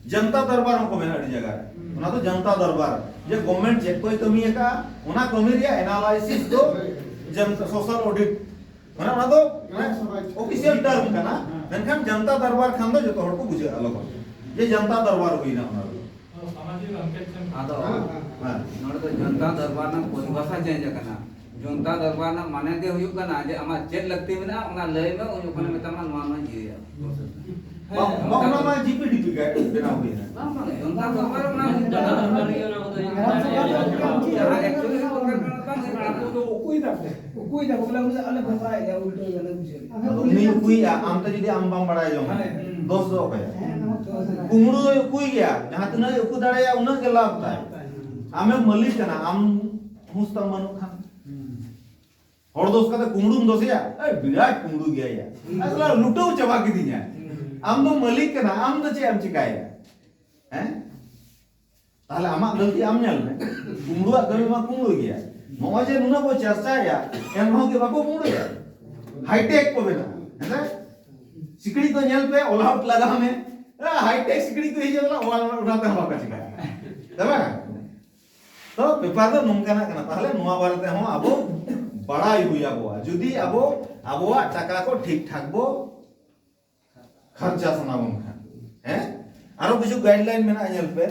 ᱡᱚᱱᱛᱟ ᱫᱚᱨᱵᱟᱨ ᱦᱚᱸᱠᱚ ᱢᱮᱱᱟ ᱟᱹᱰᱤ ᱡᱟᱭᱜᱟ ᱨᱮ᱾ ᱚᱱᱟ ᱫᱚ ᱡᱚᱱᱛᱟ ᱫᱚᱨᱵᱟᱨ, ᱡᱮ ᱜᱚᱵᱷᱢᱮᱱᱴ ᱪᱮᱫ ᱠᱚᱭ ᱠᱟᱹᱢᱤ ᱟᱠᱟᱫᱼᱟ, ᱚᱱᱟ ᱠᱟᱹᱢᱤ ᱨᱮᱭᱟᱜ ᱮᱱᱟᱞᱟᱭᱥᱤᱥ ᱫᱚ ᱡᱚᱱᱛᱟ, ᱥᱳᱥᱟᱞ ᱚᱰᱤᱴ, ᱢᱟᱱᱮ ᱚᱱᱟ ᱫᱚ ᱚᱯᱷᱤᱥᱤᱭᱟᱞ ᱴᱟᱨᱢ ᱠᱟᱱᱟ, ᱢᱮᱱᱠᱷᱟᱱ ᱡᱚᱱᱛᱟ ᱫᱚᱨᱵᱟᱨ ᱠᱷᱟᱱ ᱫᱚ ᱡᱚᱛᱚ ᱦᱚᱲ ᱠᱚ ᱵᱩᱡᱷᱟᱹᱜᱼᱟ ᱞᱚᱜᱚᱱ ᱡᱮ ᱡᱚᱱᱛᱟ ᱫᱚᱨᱵᱟᱨ ᱦᱩᱭᱱᱟ ᱚᱱᱟ ᱫᱚ᱾ ᱟᱫᱚ ᱦᱮᱸ᱾ ᱱᱚᱰᱮ ᱫᱚ ᱡᱚᱱᱛᱟ ᱫᱚᱨᱵᱟᱨ ᱨᱮᱱᱟᱜ ᱯᱚᱨᱤᱵᱷᱟᱥᱟ ᱪᱮᱧᱡᱽ ᱟᱠᱟᱱᱟ᱾ ᱡᱚᱱᱛᱟ ᱫᱚᱨᱵᱟᱨ ᱨᱮᱱᱟᱜ ᱢᱟᱱᱮ ᱜᱮ ᱦᱩᱭᱩᱜ ᱠᱟᱱᱟ ᱡᱮ ᱟᱢᱟᱜ ᱪᱮᱫ ᱞᱟᱹᱠᱛᱤ ᱢᱮᱱᱟᱜᱼᱟ, ᱚᱱᱟ ᱞᱟᱹᱭ ᱢᱮ, ᱩᱱ ᱡᱚᱠᱷᱚᱱᱮ ᱢᱮᱛᱟᱢᱟ, "ᱱᱚᱣᱟ, ᱱᱚᱣᱟᱧ ᱤᱭᱟᱹᱭᱟ, ᱯᱨᱚᱥᱮᱥ ᱢᱮ᱾" ᱵᱟᱝ, ᱵᱟᱝ, ᱚᱱᱟ ᱢᱟ ᱡᱤ ᱯᱤ ᱰᱤ ᱯᱤ ᱜᱟᱭᱤᱰ ᱵᱮᱱᱟᱣ ᱦᱩᱭᱱᱟ᱾ ᱵᱟᱝ, ᱵᱟᱝ, ᱡᱚᱱᱛᱟ ᱫᱚᱨᱵᱟᱨ ᱚᱱᱟ ᱦᱩᱭᱩᱜ ᱠᱟᱱᱟ᱾ ᱡᱟᱦᱟᱸ ᱮᱠᱪᱩᱭᱮᱞᱤ ᱫᱚᱨᱠᱟᱨ ᱠᱟᱱᱟ, ᱟᱠᱚ ᱫᱚ ᱩᱠᱩᱭ ᱫᱟᱠᱚ᱾ ᱩᱠᱩᱭ ᱫᱟᱠᱚ ᱵᱚᱞᱮ, ᱩᱱᱤ ᱫᱚ ᱟᱞᱮ ᱵᱚᱸᱜᱟᱭᱮᱫᱟ, ᱩᱞᱴᱟᱹ ᱜᱮᱞᱮ ᱵᱩᱡᱷᱟᱹᱣ ᱮᱫᱟ᱾ ᱟᱫᱚ ᱩᱱᱤ ᱩᱠᱩᱭᱮᱫᱼᱟ, ᱟᱢ ᱛᱮ ᱡᱩᱫᱤ ᱟᱢ ᱵᱟᱢ ᱵᱟᱲᱟᱭ ᱡᱚᱝ, ᱦᱮᱸ᱾ ᱫᱳᱥ ᱫᱚ ᱚᱠᱚᱭᱟᱜ? ᱦᱮᱸ, ᱱᱚᱣᱟ ᱫᱚ ᱠᱩᱢᱲᱩ ᱫᱚᱭ ᱩᱠᱩᱭ ᱜᱮᱭᱟ, ᱡᱟᱦᱟᱸ ᱛᱤᱱᱟᱹᱜ ᱮ ᱩᱠᱩ ᱫᱟᱲᱮᱭᱟᱜᱼᱟ ᱩᱱᱟᱹᱜ ᱜᱮ ᱞᱟᱵᱷ ᱛᱟᱭ᱾ ᱟᱢᱮᱢ ᱢᱟᱹᱞᱤᱠ ᱠᱟᱱᱟ, ᱟᱢ ᱦᱩᱸᱥ ᱛᱟᱢ ᱵᱟᱹᱱᱩᱜ ᱠᱷᱟᱱ᱾ ᱦᱚᱲ ᱫᱳᱥ ᱠᱟᱛᱮ ᱠᱩᱢᱲᱩᱢ ᱫᱳᱥᱮᱭᱟ, "ᱮᱭ ᱵᱤᱨᱟᱴ ᱠᱩᱢᱲᱩ ᱜᱮᱭᱟᱭ ᱭᱟ, ᱟᱨ ᱥᱟᱞᱟ ᱞᱩᱴᱟᱹᱣ ᱪᱟᱵᱟ ᱠᱤᱫᱤᱧᱟ᱾" ᱟᱢ ᱫᱚ ᱢᱟᱹᱞᱤᱠ ᱠᱟᱱᱟ, ᱟᱢ ᱫᱚ ᱪᱮᱫ ᱮᱢ ᱪᱤᱠᱟᱭᱟ? ᱦᱮᱸ? ᱛᱟᱦᱞᱮ ᱟᱢᱟᱜ ᱜᱟᱹᱞᱛᱤ ᱟᱢ ᱧᱮᱞ ᱢᱮ᱾ ᱠᱩᱢᱲᱩᱣᱟᱜ ᱠᱟᱹᱢᱤ ᱢᱟ ᱠᱩᱢᱲᱩ ᱜᱮᱭᱟ᱾ ᱱᱚᱜᱼᱚᱭ ᱡᱮ ᱱᱩᱱᱟᱹᱜ ᱵᱚ ᱪᱟᱨᱪᱟᱭᱟ, ᱮᱱ ᱨᱮᱦᱚᱸ ᱜᱮ ᱵᱟᱠᱚ ᱠᱩᱢᱲᱩᱭᱟ᱾ ᱦᱟᱭᱴᱮᱠ ᱠᱚ ᱵᱮᱱᱟᱜᱼᱟ, ᱦᱮᱸ ᱥᱮ? ᱥᱤᱠᱲᱤᱡ ᱫᱚ ᱧᱮᱞ ᱯᱮ, all out ᱞᱟᱜᱟᱣ ᱢᱮ᱾ ᱦᱮᱸ, ᱦᱟᱭᱴᱮᱠ ᱥᱤᱠᱲᱤᱡ ᱠᱚ ᱦᱤᱡᱩᱜ ᱠᱟᱱᱟ, ᱚᱱᱟ, ᱚᱱᱟ ᱛᱮᱦᱚᱸ ᱵᱟᱠᱚ ᱪᱤᱠᱟᱹᱜᱼᱟ᱾ ᱦᱮᱸ ᱵᱟᱝ? ᱛᱚ ᱵᱮᱯᱟᱨ ᱫᱚ ᱱᱚᱝᱠᱟᱱᱟᱜ ᱠᱟᱱᱟ᱾ ᱛᱟᱦᱞᱮ ᱱᱚᱣᱟ ᱵᱟᱨᱮ ᱛᱮᱦᱚᱸ ᱟᱵᱚ ᱵᱟᱲᱟᱭ ᱦᱩᱭ ᱟᱵᱚᱣᱟ, ᱡᱩᱫᱤ ᱟᱵᱚ ᱟᱵᱚᱣᱟᱜ ᱴᱟᱠᱟ ᱠᱚ ᱴᱷᱤᱠ ᱴᱷᱟᱠ ᱵᱚ ᱠᱷᱚᱨᱪᱟ ᱥᱟᱱᱟ ᱵᱚᱱ ᱠᱷᱟᱱ᱾ ᱦᱮᱸ, ᱟᱨᱚ ᱠᱤᱪᱷᱩ ᱜᱟᱭᱤᱰᱞᱟᱭᱤᱱ ᱢᱮᱱᱟᱜᱼᱟ, ᱧᱮᱞ ᱯᱮ᱾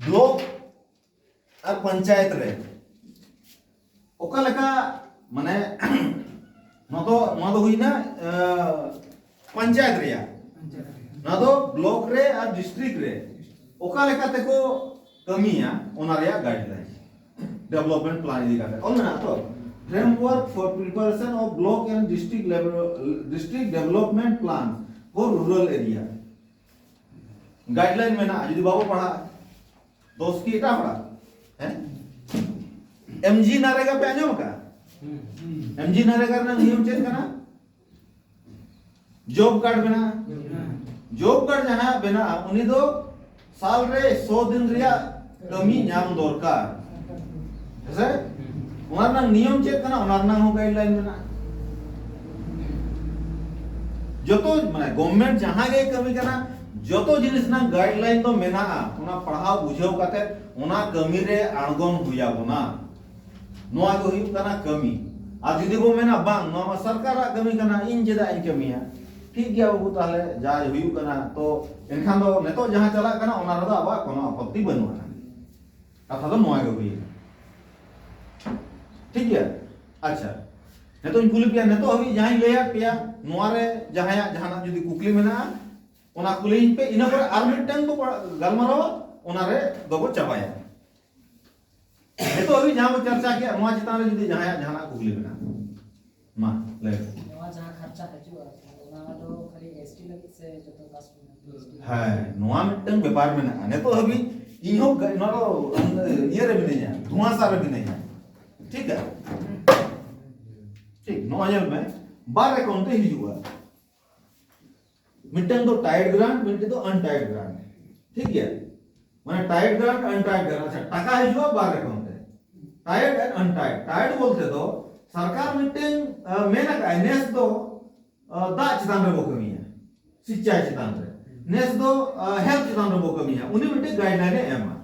ᱵᱞᱚᱠ ᱟᱨ ᱯᱚᱧᱪᱟᱭᱮᱛ ᱨᱮ ᱚᱠᱟ ᱞᱮᱠᱟ, ᱢᱟᱱᱮ, ᱱᱚᱣᱟ ᱫᱚ, ᱱᱚᱣᱟ ᱫᱚ ᱦᱩᱭᱱᱟ, ᱟᱸ, ᱯᱚᱧᱪᱟᱭᱮᱛ ᱨᱮᱭᱟᱜ᱾ ᱱᱚᱣᱟ ᱫᱚ ᱵᱞᱚᱠ ᱨᱮ ᱟᱨ ᱰᱤᱥᱴᱨᱤᱠᱴ ᱨᱮ ᱚᱠᱟ ᱞᱮᱠᱟ ᱛᱮᱠᱚ ᱠᱟᱹᱢᱤᱭᱟ, ᱚᱱᱟ ᱨᱮᱭᱟᱜ ᱜᱟᱭᱤᱰᱞᱟᱭᱤᱱ᱾ ᱰᱮᱵᱷᱞᱚᱯᱢᱮᱱᱴ ᱯᱞᱟᱱ ᱤᱫᱤ ᱠᱟᱛᱮ ᱚᱞ ᱢᱮᱱᱟᱜᱼᱟ ᱛᱚ, Framework for Preparation of Block and District Level, District Development Plan for Rural Area, guideline ᱢᱮᱱᱟᱜᱼᱟ᱾ ᱡᱩᱫᱤ ᱵᱟᱵᱚ ᱯᱟᱲᱦᱟᱜᱼᱟ, ᱫᱳᱥ ᱠᱤ ᱮᱴᱟᱜ ᱦᱚᱲᱟᱜ? ᱦᱮᱸ? ᱮᱢ ᱡᱤ ᱱᱟᱨᱮᱜᱟ ᱯᱮ ᱟᱸᱡᱚᱢ ᱟᱠᱟᱫᱼᱟ? ᱮᱢ ᱡᱤ ᱱᱟᱨᱮᱜᱟ ᱨᱮᱱᱟᱜ ᱱᱤᱭᱚᱢ ᱪᱮᱫ ᱠᱟᱱᱟ? ᱡᱚᱵ ᱠᱟᱨᱰ ᱢᱮᱱᱟᱜᱼᱟ᱾ ᱡᱚᱵ ᱠᱟᱨᱰ ᱡᱟᱦᱟᱸᱭᱟᱜ ᱵᱮᱱᱟᱜᱼᱟ, ᱩᱱᱤ ᱫᱚ ᱥᱟᱞ ᱨᱮ ᱥᱚ ᱫᱤᱱ ᱨᱮᱭᱟᱜ ᱠᱟᱹᱢᱤ ᱧᱟᱢ ᱫᱚᱨᱠᱟᱨ᱾ ᱦᱮᱸᱥᱮ? ᱚᱱᱟ ᱨᱮᱱᱟᱜ ᱱᱤᱭᱚᱢ ᱪᱮᱫ ᱠᱟᱱᱟ, ᱚᱱᱟ ᱨᱮᱱᱟᱜ ᱦᱚᱸ ᱜᱟᱭᱤᱰᱞᱟᱭᱤᱱ ᱢᱮᱱᱟᱜᱼᱟ᱾ ᱡᱚᱛᱚ, ᱢᱟᱱᱮ, ᱜᱚᱵᱷᱢᱮᱱᱴ ᱡᱟᱦᱟᱸ ᱜᱮ ᱠᱟᱹᱢᱤ ᱠᱟᱱᱟ, ᱡᱚᱛᱚ ᱡᱤᱱᱤᱥ ᱨᱮᱱᱟᱜ ᱜᱟᱭᱤᱰᱞᱟᱭᱤᱱ ᱫᱚ ᱢᱮᱱᱟᱜᱼᱟ᱾ ᱚᱱᱟ ᱯᱟᱲᱦᱟᱣ ᱵᱩᱡᱷᱟᱹᱣ ᱠᱟᱛᱮ ᱚᱱᱟ ᱠᱟᱹᱢᱤ ᱨᱮ ᱟᱬᱜᱚᱱ ᱦᱩᱭ ᱟᱵᱚᱱᱟ᱾ ᱱᱚᱣᱟ ᱜᱮ ᱦᱩᱭᱩᱜ ᱠᱟᱱᱟ ᱠᱟᱹᱢᱤ᱾ ᱟᱨ ᱡᱩᱫᱤ ᱵᱚ ᱢᱮᱱᱟ, "ᱵᱟᱝ, ᱱᱚᱣᱟ ᱢᱟ ᱥᱚᱨᱠᱟᱨᱟᱜ ᱠᱟᱹᱢᱤ ᱠᱟᱱᱟ, ᱤᱧ ᱪᱮᱫᱟᱜ ᱤᱧ ᱠᱟᱹᱢᱤᱭᱟ?" ᱴᱷᱤᱠ ᱜᱮᱭᱟ ᱵᱟᱹᱵᱩ, ᱛᱟᱦᱞᱮ ᱡᱟ ᱦᱩᱭᱩᱜ ᱠᱟᱱᱟ, ᱛᱚ ᱮᱱᱠᱷᱟᱱ ᱫᱚ ᱱᱤᱛᱚᱜ ᱡᱟᱦᱟᱸ ᱪᱟᱞᱟᱜ ᱠᱟᱱᱟ, ᱚᱱᱟ ᱨᱮᱫᱚ ᱟᱵᱚᱣᱟᱜ ᱠᱳᱱᱳ ᱟᱯᱚᱛᱛᱤ ᱵᱟᱹᱱᱩᱜᱼᱟ᱾ ᱠᱟᱛᱷᱟ ᱫᱚ ᱱᱚᱣᱟ ᱜᱮ ᱦᱩᱭᱱᱟ᱾ ᱴᱷᱤᱠ ᱜᱮᱭᱟ? ᱟᱪᱪᱷᱟ, ᱱᱤᱛᱚᱜ ᱤᱧ ᱠᱩᱞᱤ ᱯᱮᱭᱟ, ᱱᱤᱛᱚᱜ ᱦᱟᱹᱵᱤᱡ ᱡᱟᱦᱟᱸᱧ ᱞᱟᱹᱭᱟᱫ ᱯᱮᱭᱟ, ᱱᱚᱣᱟ ᱨᱮ ᱡᱟᱦᱟᱸᱭᱟᱜ ᱡᱟᱦᱟᱱᱟᱜ ᱡᱩᱫᱤ ᱠᱩᱠᱞᱤ ᱢᱮᱱᱟᱜᱼᱟ, ᱚᱱᱟ ᱠᱩᱞᱤᱭᱤᱧ ᱯᱮ, ᱤᱱᱟᱹ ᱯᱚᱨᱮ ᱟᱨ ᱢᱤᱫᱴᱟᱝ ᱵᱚ ᱜᱟᱞᱢᱟᱨᱟᱣᱟ, ᱚᱱᱟ ᱨᱮ ᱫᱚᱵᱚ ᱪᱟᱵᱟᱭᱟ᱾ ᱱᱤᱛᱚᱜ ᱦᱟᱹᱵᱤᱡ ᱡᱟᱦᱟᱸ ᱵᱚ ᱪᱟᱨᱪᱟ ᱠᱮᱫᱼᱟ, ᱱᱚᱣᱟ ᱪᱮᱛᱟᱱ ᱨᱮ ᱡᱩᱫᱤ ᱡᱟᱦᱟᱸᱭᱟᱜ ᱡᱟᱦᱟᱱᱟᱜ ᱠᱩᱠᱞᱤ ᱢᱮᱱᱟᱜᱼᱟ, ᱢᱟ ᱞᱟᱹᱭ ᱢᱮ᱾ ᱱᱚᱣᱟ ᱡᱟᱦᱟᱸ ᱠᱷᱚᱨᱪᱟ ᱦᱤᱡᱩᱜᱼᱟ, ᱚᱱᱟ ᱫᱚ ᱠᱷᱟᱹᱞᱤ ᱮᱥ ᱴᱤ ᱞᱟᱹᱜᱤᱫ ᱥᱮ ᱡᱚᱛᱚ ᱠᱟᱥᱴ ᱢᱮᱱᱟᱜᱼᱟ? ᱦᱮᱸ, ᱱᱚᱣᱟ ᱢᱤᱫᱴᱟᱝ ᱵᱮᱯᱟᱨ ᱢᱮᱱᱟᱜᱼᱟ᱾ ᱱᱤᱛᱚᱜ ᱦᱟᱹᱵᱤᱡ ᱤᱧ ᱦᱚᱸ ᱜᱟ- ᱱᱚᱣᱟ ᱫᱚ ᱤᱭᱟᱹ ᱨᱮ ᱢᱤᱱᱟᱹᱧᱟ, ᱫᱷᱩᱣᱟᱥᱟ ᱨᱮ ᱢᱤᱱᱟᱹᱧᱟ᱾ ᱴᱷᱤᱠ ᱜᱮᱭᱟ? ᱴᱷᱤᱠ, ᱱᱚᱣᱟ ᱧᱮᱞ ᱢᱮ, ᱵᱟᱨ ᱨᱚᱠᱚᱢ ᱛᱮ ᱦᱤᱡᱩᱜᱼᱟ᱾ ᱢᱤᱫᱴᱟᱝ ᱫᱚ ᱴᱟᱭᱤᱰ ᱜᱨᱟᱱᱴ, ᱢᱤᱫᱴᱟᱝ ᱫᱚ ᱟᱱᱴᱟᱭᱤᱰ ᱜᱨᱟᱱᱴ᱾ ᱴᱷᱤᱠ ᱜᱮᱭᱟ? ᱢᱟᱱᱮ ᱴᱟᱭᱤᱰ ᱜᱨᱟᱱᱴ, ᱟᱱᱴᱟᱭᱤᱰ ᱜᱨᱟᱱᱴ᱾ ᱟᱪᱪᱷᱟ, ᱴᱟᱠᱟ ᱦᱤᱡᱩᱜᱼᱟ ᱵᱟᱨ ᱨᱚᱠᱚᱢ ᱛᱮ, ᱴᱟᱭᱤᱰ ᱟᱨ ᱟᱱᱴᱟᱭᱤᱰ᱾ ᱴᱟᱭᱤᱰ ᱵᱚᱞᱛᱮ ᱫᱚ ᱥᱚᱨᱠᱟᱨ ᱢᱤᱫᱴᱟᱝ, ᱟᱸ, ᱢᱮᱱ ᱟᱠᱟᱫᱼᱟᱭ, ᱱᱮᱥ ᱫᱚ, ᱟᱸ, ᱫᱟᱜ ᱪᱮᱛᱟᱱ ᱨᱮᱵᱚ ᱠᱟᱹᱢᱤᱭᱟ, ᱥᱤᱪᱟᱭ ᱪᱮᱛᱟᱱ ᱨᱮ᱾ ᱱᱮᱥ ᱫᱚ, ᱟᱸ, ᱦᱮᱞᱛᱷ ᱪᱮᱛᱟᱱ ᱨᱮᱵᱚ ᱠᱟᱹᱢᱤᱭᱟ᱾ ᱩᱱᱤ ᱢᱤᱫᱴᱮᱱ ᱜᱟᱭᱤᱰᱞᱟᱭᱤᱱ ᱮ ᱮᱢᱟ᱾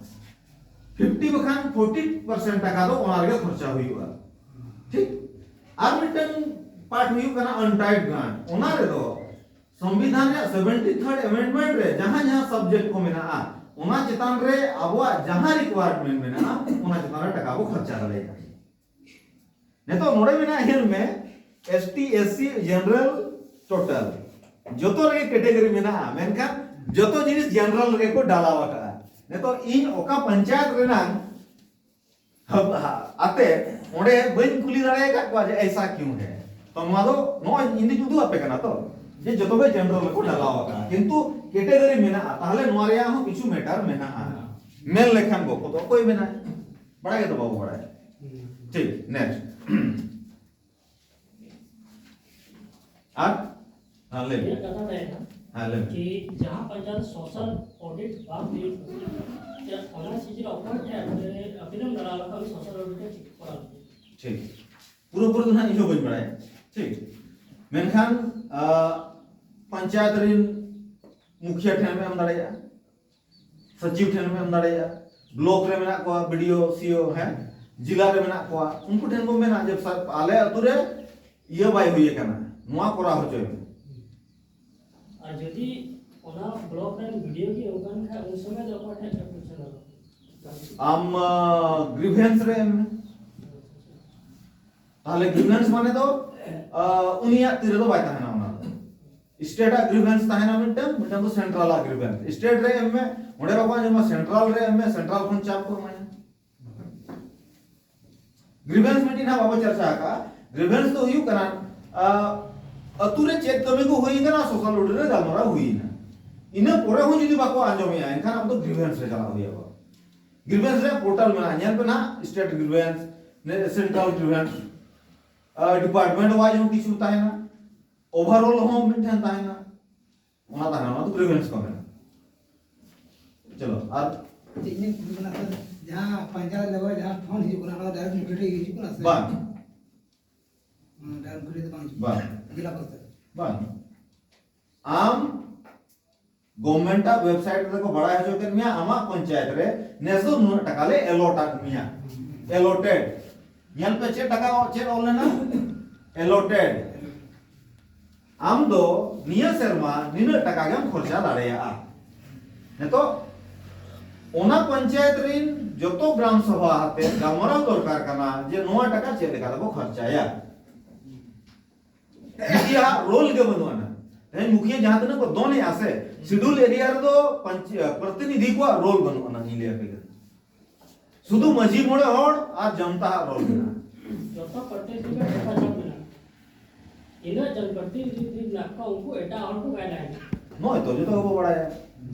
ᱯᱷᱤᱯᱴᱤ ᱵᱟᱠᱷᱟᱱ ᱯᱷᱳᱨᱴᱤ ᱯᱟᱨᱥᱮᱱᱴ ᱴᱟᱠᱟ ᱫᱚ ᱚᱱᱟ ᱨᱮᱜᱮ ᱠᱷᱚᱨᱪᱟ ᱦᱩᱭᱩᱜᱼᱟ᱾ ᱴᱷᱤᱠ? ᱟᱨ ᱢᱤᱫᱴᱟᱝ ᱯᱟᱨᱴ ᱦᱩᱭᱩᱜ ᱠᱟᱱᱟ ᱟᱱᱴᱟᱭᱤᱰ ᱜᱨᱟᱱᱴ᱾ ᱚᱱᱟ ᱨᱮᱫᱚ ᱥᱚᱝᱵᱤᱫᱷᱟᱱ ᱨᱮᱭᱟᱜ ᱥᱮᱵᱷᱮᱱᱴᱤ ᱛᱷᱟᱨᱰ ᱟᱢᱮᱱᱰᱢᱮᱱᱴ ᱨᱮ ᱡᱟᱦᱟᱸ ᱡᱟᱦᱟᱸ ᱥᱟᱵᱡᱮᱠᱴ ᱠᱚ ᱢᱮᱱᱟᱜᱼᱟ, ᱚᱱᱟ ᱪᱮᱛᱟᱱ ᱨᱮ ᱟᱵᱚᱣᱟᱜ ᱡᱟᱦᱟᱸ ᱨᱤᱠᱣᱟᱭᱟᱨᱢᱮᱱᱴ ᱢᱮᱱᱟᱜᱼᱟ, ᱚᱱᱟ ᱪᱮᱛᱟᱱ ᱨᱮ ᱴᱟᱠᱟ ᱵᱚ ᱠᱷᱚᱨᱪᱟ ᱫᱟᱲᱮᱭᱟᱜᱼᱟ᱾ ᱱᱤᱛᱚᱜ ᱱᱚᱰᱮ ᱢᱮᱱᱟᱜᱼᱟ, ᱧᱮᱞ ᱢᱮ, S T, S C, general, total, ᱡᱚᱛᱚ ᱨᱮᱜᱮ ᱠᱮᱴᱮᱜᱚᱨᱤ ᱢᱮᱱᱟᱜᱼᱟ, ᱢᱮᱱᱠᱷᱟᱱ ᱡᱚᱛᱚ ᱡᱤᱱᱤᱥ ᱡᱮᱱᱟᱨᱟᱞ ᱨᱮᱜᱮ ᱠᱚ ᱰᱟᱞᱟᱣ ᱟᱠᱟᱫᱼᱟ᱾ ᱱᱤᱛᱚᱜ ᱤᱧ ᱚᱠᱟ ᱯᱚᱧᱪᱟᱭᱮᱛ ᱨᱮᱱᱟᱜ ᱦᱟᱵ-, ᱦᱟ-, ᱟᱛᱮ ᱚᱸᱰᱮ ᱵᱟᱹᱧ ᱠᱩᱞᱤ ᱫᱟᱲᱮ ᱟᱠᱟᱫ ᱠᱚᱣᱟ ᱡᱮ ᱮᱭᱥᱟ ᱠᱤᱭᱩ ᱦᱮ, ᱛᱚ ᱱᱚᱣᱟ ᱫᱚ ᱱᱚᱜᱼᱚᱭ ᱤᱧ ᱫᱚᱧ ᱩᱫᱩᱜ ᱟᱯᱮ ᱠᱟᱱᱟ ᱛᱚ, ᱡᱮ ᱡᱚᱛᱚ ᱜᱮ ᱡᱮᱱᱟᱨᱟᱞ ᱨᱮᱠᱚ ᱰᱟᱞᱟᱣ ᱟᱠᱟᱫᱼᱟ, ᱠᱤᱱᱛᱩ ᱠᱮᱴᱮᱜᱚᱨᱤ ᱢᱮᱱᱟᱜᱼᱟ, ᱛᱟᱦᱚᱞᱮ ᱱᱚᱣᱟ ᱨᱮᱭᱟᱜ ᱦᱚᱸ ᱠᱤᱪᱷᱩ ᱢᱮᱴᱟᱨ ᱢᱮᱱᱟᱜᱼᱟ᱾ ᱢᱮᱱ ᱞᱮᱠᱷᱟᱱ ᱵᱚ ᱠᱚᱫᱚ ᱚᱠᱚᱭ ᱢᱮᱱᱟᱭ? ᱵᱟᱲᱟᱭ ᱜᱮᱛᱚ ᱵᱟᱵᱚ ᱵᱟᱲᱟᱭᱟ᱾ ᱴᱷᱤᱠ, ᱱᱮᱠᱥᱴ᱾ ᱟᱨ ᱦᱮᱸ, ᱞᱟᱹᱭ ᱢᱮ᱾ ᱤᱧᱟᱹᱜ ᱠᱟᱛᱷᱟ ᱛᱟᱦᱮᱸ ᱠᱟᱱᱟ ᱦᱮᱸ, ᱞᱟᱹᱭ ᱢᱮ᱾ ᱠᱤ ᱡᱟᱦᱟᱸ ᱯᱚᱧᱪᱟᱭᱮᱛ ᱥᱳᱥᱟᱞ ᱚᱰᱤᱴ ᱵᱟᱝ ᱦᱩᱭᱩᱜ ᱠᱟᱱᱟ, ᱚᱱᱟ ᱪᱮᱫ ᱨᱮ ᱚᱠᱚᱭ ᱴᱷᱮᱱ ᱟᱯᱮ ᱟᱹᱯᱤᱞ ᱮᱢ ᱫᱟᱲᱮ ᱟᱠᱟᱫ ᱥᱳᱥᱟᱞ ᱚᱰᱤᱴ ᱪᱮᱫ ᱠᱚᱨᱟᱣ ᱞᱟᱹᱜᱤᱫ? ᱴᱷᱤᱠ, ᱯᱩᱨᱟᱹᱯᱩᱨᱤ ᱫᱚ ᱱᱟᱦᱟᱜ ᱤᱧ ᱦᱚᱸ ᱵᱟᱹᱧ ᱵᱟᱲᱟᱭᱟ᱾ ᱴᱷᱤᱠ, ᱢᱮᱱᱠᱷᱟᱱ ᱟᱸ, ᱯᱚᱧᱪᱟᱭᱮᱛ ᱨᱤᱱ ᱢᱩᱠᱷᱤᱭᱟᱹ ᱴᱷᱮᱱ ᱮᱢ ᱫᱟᱲᱮᱭᱟᱜᱼᱟ, ᱥᱚᱪᱤᱵᱽ ᱴᱷᱮᱱ ᱮᱢ ᱫᱟᱲᱮᱭᱟᱜᱼᱟ, ᱵᱞᱚᱠ ᱨᱮ ᱢᱮᱱᱟᱜ ᱠᱚᱣᱟ, ᱵᱤ ᱰᱤ ᱳ, ᱥᱤ ᱳ, ᱦᱮᱸ, ᱡᱮᱞᱟ ᱨᱮ ᱢᱮᱱᱟᱜ ᱠᱚᱣᱟ, ᱩᱱᱠᱩ ᱴᱷᱮᱱ ᱵᱚᱱ ᱢᱮᱱᱟ ᱡᱮ, "ᱥᱟᱨ, ᱟᱞᱮ ᱟᱹᱛᱩ ᱨᱮ ᱤᱭᱟᱹ ᱵᱟᱭ ᱦᱩᱭ ᱟᱠᱟᱱᱟ, ᱱᱚᱣᱟ ᱠᱚᱨᱟᱣ ᱦᱚᱪᱚᱭ ᱢᱮ᱾" ᱟᱨ ᱡᱩᱫᱤ ᱚᱱᱟ ᱵᱞᱚᱠ ᱨᱮᱱ ᱵᱤ ᱰᱤ ᱳ ᱜᱮ ᱚᱱᱠᱟᱱ ᱠᱷᱟᱱ, ᱩᱱ ᱥᱚᱢᱚᱭ ᱫᱚ ᱚᱠᱚᱭ ᱴᱷᱮᱱ ᱮᱯᱞᱤᱠᱮᱥᱚᱱ ᱚᱞᱚᱜ? ᱟᱢ ᱜᱨᱤᱵᱷᱮᱱᱥ ᱨᱮ ᱮᱢ ᱢᱮ᱾ ᱛᱟᱦᱚᱞᱮ ᱜᱨᱤᱵᱷᱮᱱᱥ ᱢᱟᱱᱮ ᱫᱚ ᱟᱸ, ᱩᱱᱤᱭᱟᱜ ᱛᱤ ᱨᱮᱫᱚ ᱵᱟᱭ ᱛᱟᱦᱮᱱᱟ ᱚᱱᱟ ᱫᱚ᱾ ᱥᱴᱮᱴ ᱟᱜ ᱜᱨᱤᱵᱷᱮᱱᱥ ᱛᱟᱦᱮᱱᱟ ᱢᱤᱫᱴᱟᱝ, ᱢᱤᱫᱴᱟᱝ ᱫᱚ ᱥᱮᱱᱴᱨᱟᱞ ᱟᱜ ᱜᱨᱤᱵᱷᱮᱱᱥ᱾ ᱥᱴᱮᱴ ᱨᱮ ᱮᱢ ᱢᱮ, ᱚᱸᱰᱮ ᱵᱟᱠᱚ ᱟᱸᱡᱚᱢᱟ, ᱥᱮᱱᱴᱨᱟᱞ ᱨᱮ ᱮᱢ ᱢᱮ, ᱥᱮᱱᱴᱨᱟᱞ ᱠᱷᱚᱱ ᱪᱟᱯ ᱠᱚ ᱮᱢᱟᱭᱟ᱾ ᱜᱨᱤᱵᱷᱮᱱᱥ ᱢᱤᱫᱴᱤᱡ ᱱᱟᱦᱟᱜ ᱵᱟᱵᱚ ᱪᱟᱨᱪᱟ ᱟᱠᱟᱫᱼᱟ᱾ ᱜᱨᱤᱵᱷᱮᱱᱥ ᱫᱚ ᱦᱩᱭᱩᱜ ᱠᱟᱱᱟ, ᱟ, ᱟᱹᱛᱩ ᱨᱮ ᱪᱮᱫ ᱠᱟᱹᱢᱤ ᱠᱚ ᱦᱩᱭ ᱟᱠᱟᱱᱟ, ᱥᱳᱥᱟᱞ ᱚᱰᱤᱴ ᱨᱮ ᱜᱟᱞᱢᱟᱨᱟᱣ ᱦᱩᱭ ᱮᱱᱟ᱾ ᱤᱱᱟᱹ ᱯᱚᱨᱮ ᱦᱚᱸ ᱡᱩᱫᱤ ᱵᱟᱠᱚ ᱟᱸᱡᱚᱢᱮᱜᱼᱟ, ᱮᱱᱠᱷᱟᱱ ᱟᱵᱚ ᱫᱚ ᱜᱨᱤᱵᱷᱮᱱᱥ ᱨᱮ ᱪᱟᱞᱟᱜ ᱦᱩᱭᱩᱜᱼᱟ᱾ ᱜᱨᱤᱵᱷᱮᱱᱥ ᱨᱮᱭᱟᱜ ᱯᱳᱨᱴᱟᱞ ᱢᱮᱱᱟᱜᱼᱟ, ᱧᱮᱞ ᱯᱮ ᱱᱟᱦᱟᱜ, ᱥᱴᱮᱴ ᱜᱨᱤᱵᱷᱮᱱᱥ, ᱥᱮᱱᱴᱨᱟᱞ ᱜᱨᱤᱵᱷᱮᱱᱥ, ᱰᱤᱯᱟᱨᱴᱢᱮᱱᱴ ᱣᱟᱭᱤᱡ ᱦᱚᱸ ᱠᱤᱪᱷᱩ ᱛᱟᱦᱮᱱᱟ, ᱳᱵᱷᱟᱨᱚᱞ ᱦᱚᱸ ᱢᱤᱫᱴᱷᱮᱱ ᱛᱟᱦᱮᱱᱟ, ᱚᱱᱟ ᱛᱟᱦᱮᱱᱟ, ᱚᱱᱟ ᱫᱚ ᱜᱨᱤᱵᱷᱮᱱᱥ ᱠᱚ ᱢᱮᱱᱟ᱾ ᱪᱚᱞᱚ, ᱟᱨ ᱪᱮᱫ ᱤᱧ ᱠᱩᱞᱤ ᱠᱟᱱᱟ ᱥᱟᱨ, ᱡᱟᱦᱟᱸ ᱯᱚᱧᱪᱟᱭᱮᱛ ᱞᱮᱵᱮᱞ ᱡᱟᱦᱟᱸ ᱯᱷᱚᱱᱰ ᱦᱤᱡᱩᱜ ᱠᱟᱱᱟ, ᱚᱱᱟ ᱫᱚ ᱰᱟᱭᱨᱮᱠᱴ ᱢᱩᱴᱷᱟᱹᱱ ᱨᱮ ᱦᱤᱡᱩᱜ ᱠᱟᱱᱟ ᱥᱮ? ᱵᱟᱝ᱾ ᱚᱱᱟ ᱰᱟᱭᱨᱮᱠᱴ ᱢᱩᱴᱷᱟᱹᱱ ᱨᱮ ᱫᱚ ᱵᱟᱝ ᱦᱤᱡᱩᱜ ᱵᱟᱝ᱾ ᱠᱟᱱᱟ? ᱡᱮᱞᱟ ᱯᱚᱨᱤᱥᱚᱫ? ᱵᱟᱝ᱾ ᱟᱢ ᱜᱚᱵᱷᱢᱮᱱᱴ ᱟᱜ ᱣᱮᱵᱥᱟᱭᱤᱴ ᱨᱮᱠᱚ ᱵᱟᱲᱟᱭ ᱦᱚᱪᱚ ᱠᱮᱫ ᱢᱮᱭᱟ, ᱟᱢᱟᱜ ᱯᱚᱧᱪᱟᱭᱮᱛ ᱨᱮ ᱱᱮᱥ ᱫᱚ ᱱᱩᱱᱟᱹᱜ ᱴᱟᱠᱟ ᱞᱮ ᱮᱞᱚᱴ ᱟᱫ ᱢᱮᱭᱟ᱾ ᱮᱞᱚᱴᱮᱰ᱾ ᱧᱮᱞ ᱯᱮ ᱪᱮᱫ ᱴᱟᱠᱟ, ᱪᱮᱫ ᱚᱞ ᱞᱮᱱᱟ? ᱮᱞᱚᱴᱮᱰ᱾ ᱟᱢ ᱫᱚ ᱱᱤᱭᱟᱹ ᱥᱮᱨᱢᱟ ᱱᱤᱱᱟᱹᱜ ᱴᱟᱠᱟ ᱜᱮᱢ ᱠᱷᱚᱨᱪᱟ ᱫᱟᱲᱮᱭᱟᱜᱼᱟ᱾ ᱱᱤᱛᱚᱜ ᱚᱱᱟ ᱯᱚᱧᱪᱟᱭᱮᱛ ᱨᱤᱱ ᱡᱚᱛᱚ ᱜᱨᱟᱢ ᱥᱚᱵᱷᱟ ᱟᱛᱮ ᱜᱟᱞᱢᱟᱨᱟᱣ ᱫᱚᱨᱠᱟᱨ ᱠᱟᱱᱟ ᱡᱮ ᱱᱚᱣᱟ ᱴᱟᱠᱟ ᱪᱮᱫ ᱞᱮᱠᱟ ᱛᱮᱵᱚ ᱠᱷᱚᱨᱪᱟᱭᱟ᱾ ᱢᱩᱠᱷᱤᱭᱟᱹ ᱦᱟᱜ ᱨᱳᱞ ᱜᱮ ᱵᱟᱹᱱᱩᱜ ᱟᱱᱟ᱾ ᱛᱮᱦᱮᱧ ᱢᱩᱠᱷᱤᱭᱟᱹ ᱡᱟᱦᱟᱸ ᱛᱤᱱᱟᱹᱜ ᱠᱚ ᱫᱚᱱ ᱮᱜᱼᱟ ᱥᱮ, ᱥᱤᱰᱩᱞ ᱮᱨᱤᱭᱟ ᱨᱮᱫᱚ ᱯᱚᱧᱪ-, ᱯᱨᱚᱛᱤᱱᱤᱫᱷᱤ ᱠᱚᱣᱟᱜ ᱨᱳᱞ ᱵᱟᱹᱱᱩᱜ ᱟᱱᱟ, ᱤᱧ ᱞᱟᱹᱭ ᱟᱯᱮ ᱠᱟᱱᱟ᱾ ᱥᱩᱫᱷᱩ ᱢᱟᱹᱡᱷᱤ ᱢᱚᱬᱮ ᱦᱚᱲ ᱟᱨ ᱡᱚᱱᱛᱟ ᱦᱟᱜ ᱨᱳᱞ ᱢᱮᱱᱟᱜᱼᱟ᱾ ᱡᱚᱛᱚ ᱯᱨᱚᱛᱤᱱᱤᱫᱷᱤ ᱠᱚ ᱠᱟᱛᱷᱟ ᱢᱮᱱᱟᱜᱼᱟ᱾ ᱤᱱᱟᱹᱜ ᱡᱚᱱ ᱯᱨᱚᱛᱤᱱᱤᱫᱷᱤ ᱢᱮᱱᱟᱜ ᱠᱚᱣᱟ, ᱩᱱᱠᱩ ᱮᱴᱟᱜ ᱦᱚᱲ ᱠᱚ ᱜᱟᱭᱤᱰᱞᱟᱭᱤᱱ᱾ ᱱᱚᱜᱼᱚᱭ ᱛᱚ, ᱡᱚᱛᱚ ᱜᱮᱵᱚ ᱵᱟᱲᱟᱭᱟ᱾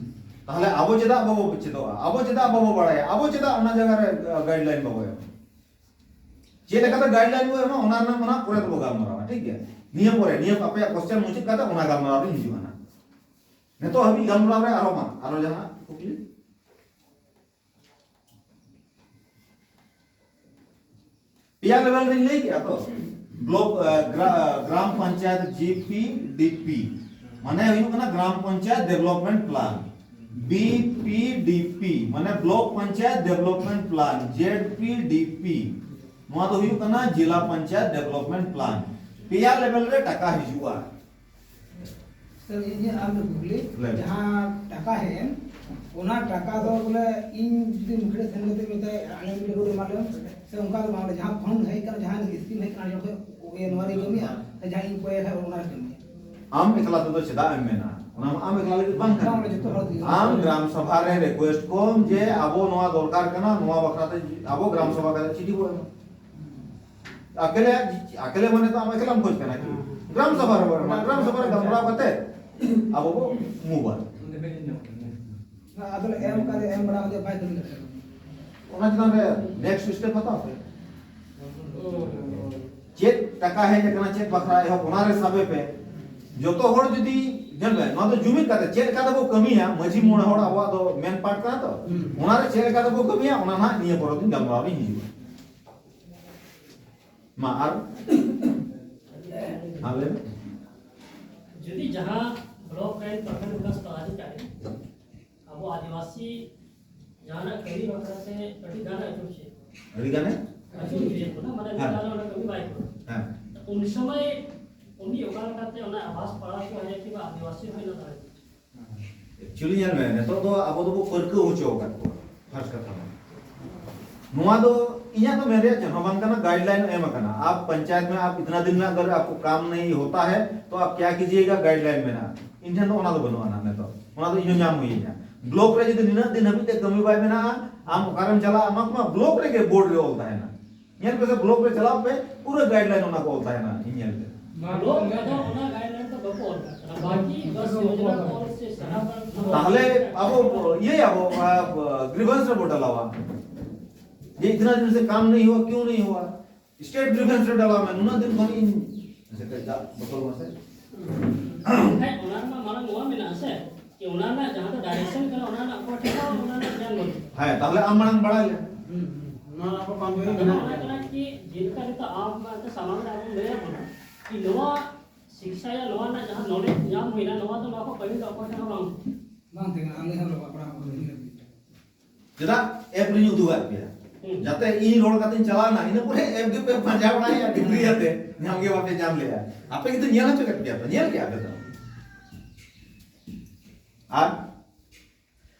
ᱛᱟᱦᱞᱮ ᱟᱵᱚ ᱪᱮᱫᱟᱜ ᱵᱟᱵᱚ ᱪᱮᱫᱚᱜᱼᱟ? ᱟᱵᱚ ᱪᱮᱫᱟᱜ ᱵᱟᱵᱚ ᱵᱟᱲᱟᱭᱟ? ᱟᱵᱚ ᱪᱮᱫᱟᱜ ᱚᱱᱟ ᱡᱟᱭᱜᱟ ᱨᱮ, ᱟ, ᱜᱟᱭᱤᱰᱞᱟᱭᱤᱱ ᱵᱟᱵᱚ ᱮᱢᱟ? ᱪᱮᱫ ᱞᱮᱠᱟᱛᱮ ᱜᱟᱭᱤᱰᱞᱟᱭᱤᱱ ᱵᱚ ᱮᱢᱟ, ᱚᱱᱟ ᱨᱮᱱᱟᱜ ᱢᱟ ᱱᱟᱜ ᱯᱚᱨᱮ ᱛᱮᱵᱚ ᱜᱟᱞᱢᱟᱨᱟᱣᱟ, ᱴᱷᱤᱠ ᱜᱮᱭᱟ? ᱱᱤᱭᱟᱹ ᱯᱚᱨᱮ, ᱱᱤᱭᱟᱹ ᱟᱯᱮᱭᱟᱜ ᱠᱚᱥᱪᱮᱱ ᱢᱩᱪᱟᱹᱫ ᱠᱟᱛᱮ ᱚᱱᱟ ᱜᱟᱞᱢᱟᱨᱟᱣ ᱨᱤᱧ ᱦᱤᱡᱩᱜᱼᱟ ᱱᱟᱜ᱾ ᱱᱤᱛᱚᱜ ᱦᱟᱹᱵᱤᱡ ᱜᱟᱞᱢᱟᱨᱟᱣ ᱨᱮ ᱟᱨᱚ ᱢᱟ, ᱟᱨᱚ ᱡᱟᱦᱟᱱᱟᱜ ᱠᱩᱠᱞᱤ? ᱯᱮᱭᱟ ᱞᱮᱵᱮᱞ ᱨᱤᱧ ᱞᱟᱹᱭ ᱠᱮᱜᱼᱟ ᱛᱚ, ᱵᱞᱚᱠ, ᱟ, ᱜᱨᱟ-, Gram panchayat G P D P, ᱢᱟᱱᱮ ᱦᱩᱭᱩᱜ ᱠᱟᱱᱟ Gram panchayat development plan. B P D P, ᱢᱟᱱᱮ block panchayat development plan. Z P D P, ᱱᱚᱣᱟ ᱫᱚ ᱦᱩᱭᱩᱜ ᱠᱟᱱᱟ ᱡᱮᱞᱟ ᱯᱚᱧᱪᱟᱭᱮᱛ ᱰᱮᱵᱷᱞᱚᱯᱢᱮᱱᱴ ᱯᱞᱟᱱ᱾ ᱯᱮᱭᱟ ᱞᱮᱵᱮᱞ ᱨᱮ ᱴᱟᱠᱟ ᱦᱤᱡᱩᱜᱼᱟ᱾ ᱥᱟᱨ, ᱤᱧᱟᱹᱜ ᱟᱨ ᱢᱤᱫ ᱠᱩᱠᱞᱤ, ᱞᱟᱹᱭ ᱢᱮ᱾ ᱡᱟᱦᱟᱸ ᱴᱟᱠᱟ ᱦᱮᱡ ᱮᱱ, ᱚᱱᱟ ᱴᱟᱠᱟ ᱫᱚ ᱵᱚᱞᱮ ᱤᱧ ᱡᱩᱫᱤ ᱢᱩᱠᱷᱤᱭᱟᱹ ᱴᱷᱮᱱ ᱠᱟᱛᱮ ᱢᱮᱛᱟᱭᱟ, ᱟᱞᱮ ᱢᱤᱫ ᱴᱟᱠᱟ ᱮᱢᱟ ᱞᱮᱢ, ᱥᱮ ᱚᱱᱠᱟ ᱫᱚ ᱵᱟᱝ, ᱡᱟᱦᱟᱸ ᱯᱷᱚᱱᱰ ᱦᱮᱡ ᱠᱟᱱᱟ, ᱡᱟᱦᱟᱸ ᱥᱠᱤᱢ ᱦᱮᱡ ᱠᱟᱱᱟ, ᱚᱸᱰᱮ ᱠᱷᱚᱱ ᱤᱭᱟᱹ ᱱᱚᱣᱟ ᱨᱮᱧ ᱠᱟᱹᱢᱤᱭᱟ, ᱥᱮ ᱡᱟᱦᱟᱸ ᱤᱧ ᱠᱚᱭᱮ ᱠᱷᱟᱡ ᱚᱱᱟ ᱨᱮ ᱠᱟᱹᱢᱤᱭᱟ? ᱟᱢ ᱮᱠᱞᱟ ᱛᱮᱫᱚ ᱪᱮᱫᱟᱜ ᱮᱢ ᱢᱮᱱᱟ? ᱚᱱᱟ ᱢᱟ ᱟᱢ ᱮᱠᱞᱟ ᱞᱟᱹᱜᱤᱫ ᱵᱟᱝ ᱠᱟᱱᱟ᱾ ᱵᱟᱝ, ᱚᱸᱰᱮ ᱡᱚᱛᱚ ᱦᱚᱲ ᱜᱮ᱾ ᱟᱢ ᱜᱨᱟᱢ ᱥᱚᱵᱷᱟ ᱨᱮ ᱨᱤᱠᱩᱭᱮᱥᱴ ᱠᱚᱢ ᱡᱮ ᱟᱵᱚ ᱱᱚᱣᱟ ᱫᱚᱨᱠᱟᱨ ᱠᱟᱱᱟ, ᱱᱚᱣᱟ ᱵᱟᱠᱷᱨᱟ ᱛᱮ ᱟᱵᱚ ᱜᱨᱟᱢ ᱥᱚᱵᱷᱟ ᱠᱟᱛᱮ ᱪᱤᱴᱷᱤ ᱵᱚ ᱮᱢᱟ᱾ ᱟᱠᱮᱞᱮ, ᱟᱠᱮᱞᱮ ᱢᱟᱱᱮ ᱛᱚ ᱟᱢ ᱮᱠᱞᱟᱢ ᱠᱷᱚᱡ ᱠᱟᱱᱟ ᱠᱤ? ᱜᱨᱟᱢ ᱥᱟᱵᱷᱟ ᱨᱮ ᱵᱚᱞᱚᱱᱟ, ᱜᱨᱟᱢ ᱥᱟᱵᱷᱟ ᱨᱮ ᱜᱟᱞᱢᱟᱨᱟᱣ ᱠᱟᱛᱮ ᱟᱵᱚ ᱵᱚ ᱢᱩᱵᱟ᱾ ᱟᱫᱚ ᱞᱮ ᱮᱢ ᱠᱟᱫᱮ, ᱮᱢ ᱵᱟᱲᱟ ᱠᱟᱛᱮ ᱵᱟᱭ ᱠᱟᱹᱢᱤ ᱫᱟᱲᱮᱭᱟᱜ ᱠᱟᱱᱟ᱾ ᱚᱱᱟ ᱪᱮᱛᱟᱱ ᱨᱮ next step ᱦᱟᱛᱟᱣ ᱯᱮ᱾ ᱪᱮᱫ ᱴᱟᱠᱟ ᱦᱮᱡ ᱟᱠᱟᱱᱟ, ᱪᱮᱫ ᱵᱟᱠᱷᱨᱟ ᱮᱦᱚᱵ, ᱚᱱᱟ ᱨᱮ ᱥᱟᱵᱮ ᱯᱮ᱾ ᱡᱚᱛᱚ ᱦᱚᱲ ᱡᱩᱫᱤ, ᱧᱮᱞ ᱢᱮ, ᱱᱚᱣᱟ ᱫᱚ ᱡᱩᱢᱤᱫ ᱠᱟᱛᱮ ᱪᱮᱫ ᱞᱮᱠᱟ ᱛᱮᱵᱚ ᱠᱟᱹᱢᱤᱭᱟ, ᱢᱟᱹᱡᱷᱤ ᱢᱚᱬᱮ ᱦᱚᱲ ᱟᱵᱚᱣᱟᱜ ᱫᱚ main part ᱠᱟᱱᱟ ᱛᱚ, ᱦᱩᱸ᱾ ᱚᱱᱟ ᱨᱮ ᱪᱮᱫ ᱞᱮᱠᱟ ᱛᱮᱵᱚ ᱠᱟᱹᱢᱤᱭᱟ, ᱚᱱᱟ ᱱᱟᱦᱟᱜ ᱱᱤᱭᱟᱹ ᱯᱚᱨᱮ ᱫᱤᱱ ᱜᱟᱞᱢᱟᱨᱟᱣ ᱞᱤᱧ ᱦᱤᱡᱩᱜᱼᱟ᱾ ᱢᱟ ᱟᱨ ᱦᱮᱸ, ᱞᱟᱹᱭ ᱢᱮ᱾ ᱡᱩᱫᱤ ᱡᱟᱦᱟᱸ block ᱨᱮᱱ ᱯᱨᱚᱫᱷᱟᱱ ᱵᱤᱠᱟᱥ ᱯᱚᱫᱟᱫᱷᱤᱠᱟᱨᱤ ᱟᱵᱚ ᱟᱹᱫᱤᱵᱟᱹᱥᱤ ᱡᱟᱦᱟᱱᱟᱜ ᱠᱟᱹᱢᱤ ᱵᱟᱠᱷᱨᱟ ᱛᱮ ᱟᱹᱰᱤ ᱜᱟᱱ ᱟᱹᱪᱩᱨ ᱪᱮᱫ ᱟᱹᱰᱤ ᱜᱟᱱᱮ ᱟᱹᱪᱩᱨ ᱪᱮᱫ ᱠᱟᱱᱟ, ᱢᱟᱱᱮ ᱦᱮᱸ᱾ ᱢᱤᱫ ᱫᱷᱟᱣ ᱨᱮ ᱚᱸᱰᱮ ᱠᱟᱹᱢᱤ ᱵᱟᱭ ᱠᱚᱨᱟᱣᱟ᱾ ᱦᱮᱸ᱾ ᱩᱱ ᱥᱚᱢᱚᱭ ᱩᱱᱤ ᱚᱠᱟ ᱞᱮᱠᱟᱛᱮ ᱚᱱᱟ ᱟᱵᱷᱟᱥ ᱯᱟᱲᱟᱣ ᱦᱚᱪᱚ ᱟᱭᱟ ᱠᱤ ᱵᱟ ᱟᱹᱫᱤᱵᱟᱹᱥᱤ ᱦᱩᱭ ᱱᱟ ᱫᱟᱲᱮᱭᱟᱜᱼᱟ? Actually ᱧᱮᱞ ᱢᱮ, ᱱᱤᱛᱚᱜ ᱫᱚ ᱟᱵᱚ ᱫᱚᱵᱚ ᱯᱟᱹᱨᱠᱟᱹᱣ ᱦᱚᱪᱚ ᱟᱠᱟᱫ ᱠᱚᱣᱟ᱾ First ᱠᱟᱛᱷᱟ ᱢᱟ, ᱱᱚᱣᱟ ᱫᱚ ᱤᱧᱟᱹᱜ ᱫᱚ ᱢᱮᱱ ᱨᱮᱭᱟᱜ ᱪᱮᱫ ᱦᱚᱸ ᱵᱟᱝ ᱠᱟᱱᱟ, guideline ᱮᱢ ᱟᱠᱟᱱᱟ᱾ आप पंचायत में आप इतना दिन में अगर आपको काम नहीं होता है तो आप क्या कीजिएगा, guideline ᱢᱮᱱᱟᱜᱼᱟ᱾ ᱤᱧ ᱴᱷᱮᱱ ᱫᱚ ᱚᱱᱟ ᱫᱚ ᱵᱟᱹᱱᱩᱜᱼᱟ ᱱᱟᱜ ᱱᱤᱛᱚᱜ, ᱚᱱᱟ ᱫᱚ ᱤᱧ ᱦᱚᱸ ᱧᱟᱢ ᱦᱩᱭ ᱤᱧᱟ᱾ Block ᱨᱮ ᱡᱩᱫᱤ ᱱᱤᱱᱟᱹᱜ ᱫᱤᱱ ᱦᱟᱹᱵᱤᱡ ᱛᱮ ᱠᱟᱹᱢᱤ ᱵᱟᱭ ᱢᱮᱱᱟᱜᱼᱟ, ᱟᱢ ᱚᱠᱟᱨᱮᱢ ᱪᱟᱞᱟᱜᱼᱟ? ᱚᱱᱟ ᱠᱚᱢᱟ block ᱨᱮᱜᱮ board ᱨᱮ ᱚᱞ ᱛᱟᱦᱮᱱᱟ᱾ ᱧᱮᱞ ᱯᱮᱥᱮ, block ᱨᱮ ᱪᱟᱞᱟᱜ ᱯᱮ, ᱯᱩᱨᱟᱹ guideline ᱚᱱᱟ ᱠᱚ ᱚᱞ ᱛᱟᱦᱮᱱᱟ, ᱤᱧ ᱧᱮᱞ ᱛᱮ᱾ Block ᱨᱮᱫᱚ ᱚᱱᱟ guideline ᱫᱚ ᱵᱟᱠᱚ ᱚᱞ ᱠᱟᱜ ᱠᱟᱱᱟ, ᱵᱟᱠᱤ ᱵᱟᱥ ᱡᱳᱡᱚᱱᱟ ᱠᱚ ᱚᱞ ᱥᱮ ᱥᱟᱱᱟᱢ ᱛᱟᱦᱞᱮ ᱟᱵᱚ ᱤᱭᱟᱹᱭᱟᱵᱚ, grievance ᱨᱮᱵᱚ ᱰᱟᱞᱟᱣᱟ ᱡᱮ ᱤᱛᱱᱟ ᱫᱤᱱ ᱥᱮ ᱠᱟᱢ ᱱᱟᱦᱤ ᱦᱩᱣᱟ, ᱠᱭᱩ ᱱᱟᱦᱤ ᱦᱩᱣᱟ? State grievance ᱨᱮ ᱰᱟᱞᱟᱣ ᱢᱮ, ᱱᱩᱱᱟᱹᱜ ᱫᱤᱱ ᱠᱷᱚᱱ ᱤᱧ ᱥᱮ ᱠᱟᱹᱡ ᱫᱟᱜ ᱵᱚᱛᱚᱞ ᱢᱟᱥᱮ᱾ ᱦᱮᱸ, ᱚᱱᱟ ᱨᱮᱱᱟᱜ ᱢᱟᱲᱟᱝ ᱱᱚᱣᱟ ᱢᱮᱱᱟᱜᱼᱟ ᱥᱮ, ᱡᱮ ᱚᱱᱟ ᱨᱮᱱᱟᱜ ᱡᱟᱦᱟᱸ ᱫᱚ direction ᱠᱟᱱᱟ, ᱚᱱᱟ ᱨᱮᱱᱟᱜ ᱚᱠᱚᱭ ᱴᱷᱮᱱ ᱦᱚᱸ ᱚᱱᱟ ᱨᱮᱱᱟᱜ ᱜᱮᱭᱟᱱ ᱵᱟᱹᱱᱩᱜᱼᱟ᱾ ᱦᱮᱸ, ᱛᱟᱦᱞᱮ ᱟᱢ ᱢᱟᱲᱟᱝ ᱵᱟᱲᱟᱭ ᱞᱮ᱾ ᱦᱩᱸ, ᱦᱩᱸ᱾ ᱚᱱᱟ ᱨᱮᱱᱟᱜ ᱠᱚ ᱠᱟᱹᱢᱤ ᱠᱟᱛᱷᱟ ᱫᱚ ᱢᱮᱱᱟᱜᱼᱟ᱾ ᱚᱱᱟ ᱠᱟᱱᱟ ᱠᱤ ᱡᱮᱞᱮᱠᱟ ᱱᱤᱛᱚᱜ ᱟᱢ ᱢᱟ ᱮᱱᱛᱮ ᱥᱟᱢᱟᱝ ᱨᱮ ᱟᱵᱚᱢ ᱞᱟᱹᱭ ᱟᱵᱚᱱᱟ ᱠᱤ ᱱᱚᱣᱟ ᱥᱤᱠᱥᱟ ᱭᱟ ᱱᱚᱣᱟ ᱨᱮᱱᱟᱜ ᱡᱟᱦᱟᱸ knowledge ᱧᱟᱢ ᱦᱩᱭᱱᱟ, ᱱᱚᱣᱟ ᱫᱚ ᱱᱚᱣᱟ ᱠᱚ ᱯᱟᱹᱦᱤᱞ ᱫᱚ ᱚᱠᱚᱭ ᱴᱷᱮᱱ ᱦᱚᱸ ᱵᱟᱝ᱾ ᱵᱟᱝ ᱛᱟᱦᱮᱸ ᱠᱟᱱᱟ, ᱟᱞᱮ ᱦᱚᱸ ᱵᱟᱯᱲᱟᱣ ᱠᱚ ᱦᱩᱭ ᱞᱟᱹᱜᱤᱫ᱾ ᱪᱮᱫᱟᱜ ᱮᱯ ᱨᱤᱧ ᱩᱫᱩᱜᱟᱫ ᱯᱮᱭᱟ? ᱦᱩᱸ᱾ ᱡᱟᱛᱮ ᱤᱧ ᱨᱚᱲ ᱠᱟᱛᱮᱧ ᱪᱟᱞᱟᱣ ᱮᱱᱟ, ᱤᱱᱟᱹ ᱯᱚᱨᱮ ᱮᱯ ᱜᱮᱯᱮ ᱯᱟᱸᱡᱟ ᱵᱟᱲᱟᱭᱟ ᱰᱤᱜᱽᱨᱤ ᱟᱛᱮ, ᱧᱟᱢ ᱜᱮ ᱵᱟᱯᱮ ᱧᱟᱢ ᱞᱮᱜᱼᱟ᱾ ᱟᱯᱮ ᱜᱮᱛᱚ ᱧᱮᱞ ᱦᱚᱪᱚ ᱠᱮᱫ ᱯᱮᱭᱟ ᱯᱮ, ᱧᱮᱞ ᱠᱮᱜᱼᱟ ᱯᱮ ᱛᱚ᱾ ᱟᱨ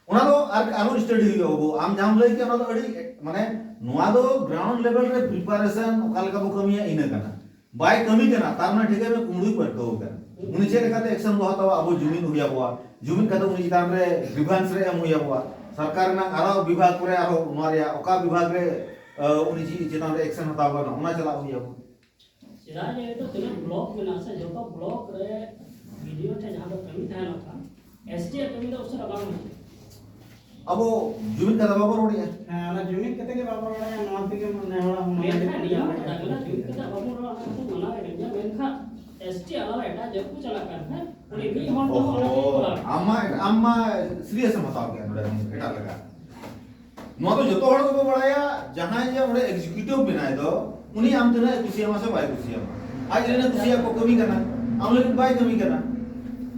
ᱚᱱᱟ ᱫᱚ ᱟᱨ, ᱟᱨᱦᱚᱸ study ᱦᱩᱭᱩᱜᱼᱟ ᱵᱟᱹᱵᱩ᱾ ᱟᱢ ᱡᱟᱦᱟᱸᱢ ᱞᱟᱹᱭ ᱠᱮᱜᱼᱟ, ᱚᱱᱟ ᱫᱚ ᱟᱹᱰᱤ, ᱢᱟᱱᱮ, ᱱᱚᱣᱟ ᱫᱚ ground level ᱨᱮ preparation ᱚᱠᱟ ᱞᱮᱠᱟ ᱵᱚ ᱠᱟᱹᱢᱤᱭᱟ, ᱤᱱᱟᱹ ᱠᱟᱱᱟ᱾ ᱵᱟᱭ ᱠᱟᱹᱢᱤ ᱠᱟᱱᱟ, ᱛᱟᱨ ᱢᱟᱱᱮ ᱴᱷᱤᱠᱟᱹᱭ ᱢᱮ ᱠᱩᱢᱵᱽᱲᱩᱭ ᱯᱟᱹᱨᱠᱟᱹᱣ ᱠᱟᱱᱟ᱾ ᱩᱱᱤ ᱪᱮᱫ ᱞᱮᱠᱟᱛᱮ action ᱵᱚ ᱦᱟᱛᱟᱣᱟ, ᱟᱵᱚ ᱡᱩᱢᱤᱫ ᱦᱩᱭ ᱟᱵᱚᱣᱟ, ᱡᱩᱢᱤᱫ ᱠᱟᱛᱮ ᱩᱱᱤ ᱪᱮᱛᱟᱱ ᱨᱮ grievance ᱨᱮ ᱮᱢ ᱦᱩᱭ ᱟᱵᱚᱣᱟ᱾ ᱥᱚᱨᱠᱟᱨ ᱨᱮᱱᱟᱜ ᱟᱨᱚ ᱵᱤᱵᱷᱟᱜᱽ ᱠᱚᱨᱮ, ᱟᱨᱚ ᱱᱚᱣᱟ ᱨᱮᱭᱟᱜ ᱚᱠᱟ ᱵᱤᱵᱷᱟᱜᱽ ᱨᱮ ᱩᱱᱤ ᱪᱮᱛᱟᱱ ᱨᱮ ᱮᱠᱥᱮᱱ ᱦᱟᱛᱟᱣ ᱜᱟᱱᱚᱜ, ᱚᱱᱟ ᱪᱟᱞᱟᱜ ᱦᱩᱭ ᱟᱵᱚᱱᱟ᱾ ᱪᱮᱫᱟᱜ ᱡᱮ ᱱᱤᱛᱚᱜ ᱛᱤᱱᱟᱹᱜ ᱵᱞᱚᱠ ᱢᱮᱱᱟᱜᱼᱟ ᱥᱮ, ᱡᱚᱛᱚ ᱵᱞᱚᱠ ᱨᱮ ᱵᱤ ᱰᱤ ᱳ ᱴᱷᱮᱱ ᱡᱟᱦᱟᱸ ᱫᱚ ᱠᱟᱹᱢᱤ ᱛᱟᱦᱮᱱᱚᱜ ᱠᱟᱱ, ᱮᱥ ᱴᱤ ᱟᱜ ᱠᱟᱹᱢᱤ ᱫᱚ ᱩᱥᱟᱹᱨᱟ ᱵᱟᱝ ᱦᱩᱭᱩᱜᱼᱟ᱾ ᱟᱵᱚ ᱡᱩᱢᱤᱫ ᱠᱟᱛᱮ ᱵᱟᱵᱚ ᱨᱚᱲᱮᱜᱼᱟ᱾ ᱦᱮᱸ, ᱚᱱᱟ ᱡᱩᱢᱤᱫ ᱠᱟᱛᱮ ᱜᱮ ᱵᱟᱵᱚ ᱨᱚᱲᱮᱜᱼᱟ, ᱱᱚᱣᱟ ᱛᱮᱜᱮ ᱢᱚᱱᱮ ᱦᱚᱲᱟᱜ ᱦᱚᱸ ᱢᱚᱱᱮ ᱢᱮᱱᱠᱷᱟᱱ ᱦᱩᱭᱩᱜ ᱱᱤᱭᱟᱹ ᱠᱟᱱᱟ᱾ ᱦᱚᱸ ᱠᱟᱛᱷᱟ ᱠᱟᱱᱟ, ᱡᱩᱢᱤᱫ ᱠᱟᱛᱮ ᱵᱟᱵᱚᱱ ᱨᱚᱲᱟ, ᱚᱱᱟ ᱫᱚ ᱢᱟᱱᱟ ᱜᱮ ᱠᱟᱱᱟ᱾ ᱢᱮᱱᱠᱷᱟᱱ ᱮᱥ ᱴᱤ ᱟᱞᱟᱣᱟ ᱮᱴᱟᱜ ᱡᱟᱹᱛ ᱠᱚ ᱪᱟᱞᱟᱜ ᱠᱟᱱ ᱠᱷᱟᱱ, ᱩᱱᱤ ᱢᱤᱫ ᱦᱚᱲ ᱫᱚ ᱚᱱᱟ ᱛᱮᱜᱮ ᱠᱚᱨᱟᱣ᱾ ᱟᱢ ᱢᱟ, ᱟᱢ ᱢᱟ ᱥᱤᱨᱤᱭᱟᱥ ᱮᱢ ᱦᱟᱛᱟᱣ ᱠᱮᱫ ᱱᱚᱰᱮ ᱮᱴᱟᱜ ᱞᱮᱠᱟ᱾ ᱱᱚᱣᱟ ᱫᱚ ᱡᱚᱛᱚ ᱦᱚᱲ ᱜᱮᱵᱚ ᱵᱟᱲᱟᱭᱟ, ᱡᱟᱦᱟᱸᱭ ᱡᱮ ᱚᱸᱰᱮ ᱮᱠᱡᱤᱠᱤᱭᱩᱴᱤᱵᱷ ᱵᱮᱱᱟᱭ ᱫᱚ, ᱩᱱᱤ ᱟᱢ ᱛᱤᱱᱟᱹᱜ ᱮ ᱠᱩᱥᱤᱭᱟᱢᱟ ᱥᱮ ᱵᱟᱭ ᱠᱩᱥᱤᱭᱟᱢᱟ, ᱟᱡ ᱨᱮᱱ ᱮ ᱠᱩᱥᱤᱭᱟᱜ ᱠᱚ ᱠᱟᱹᱢᱤ ᱠᱟᱱᱟ, ᱟᱢ ᱞᱟᱹᱜᱤᱫ ᱵᱟᱭ ᱠᱟᱹᱢᱤ ᱠᱟᱱᱟ᱾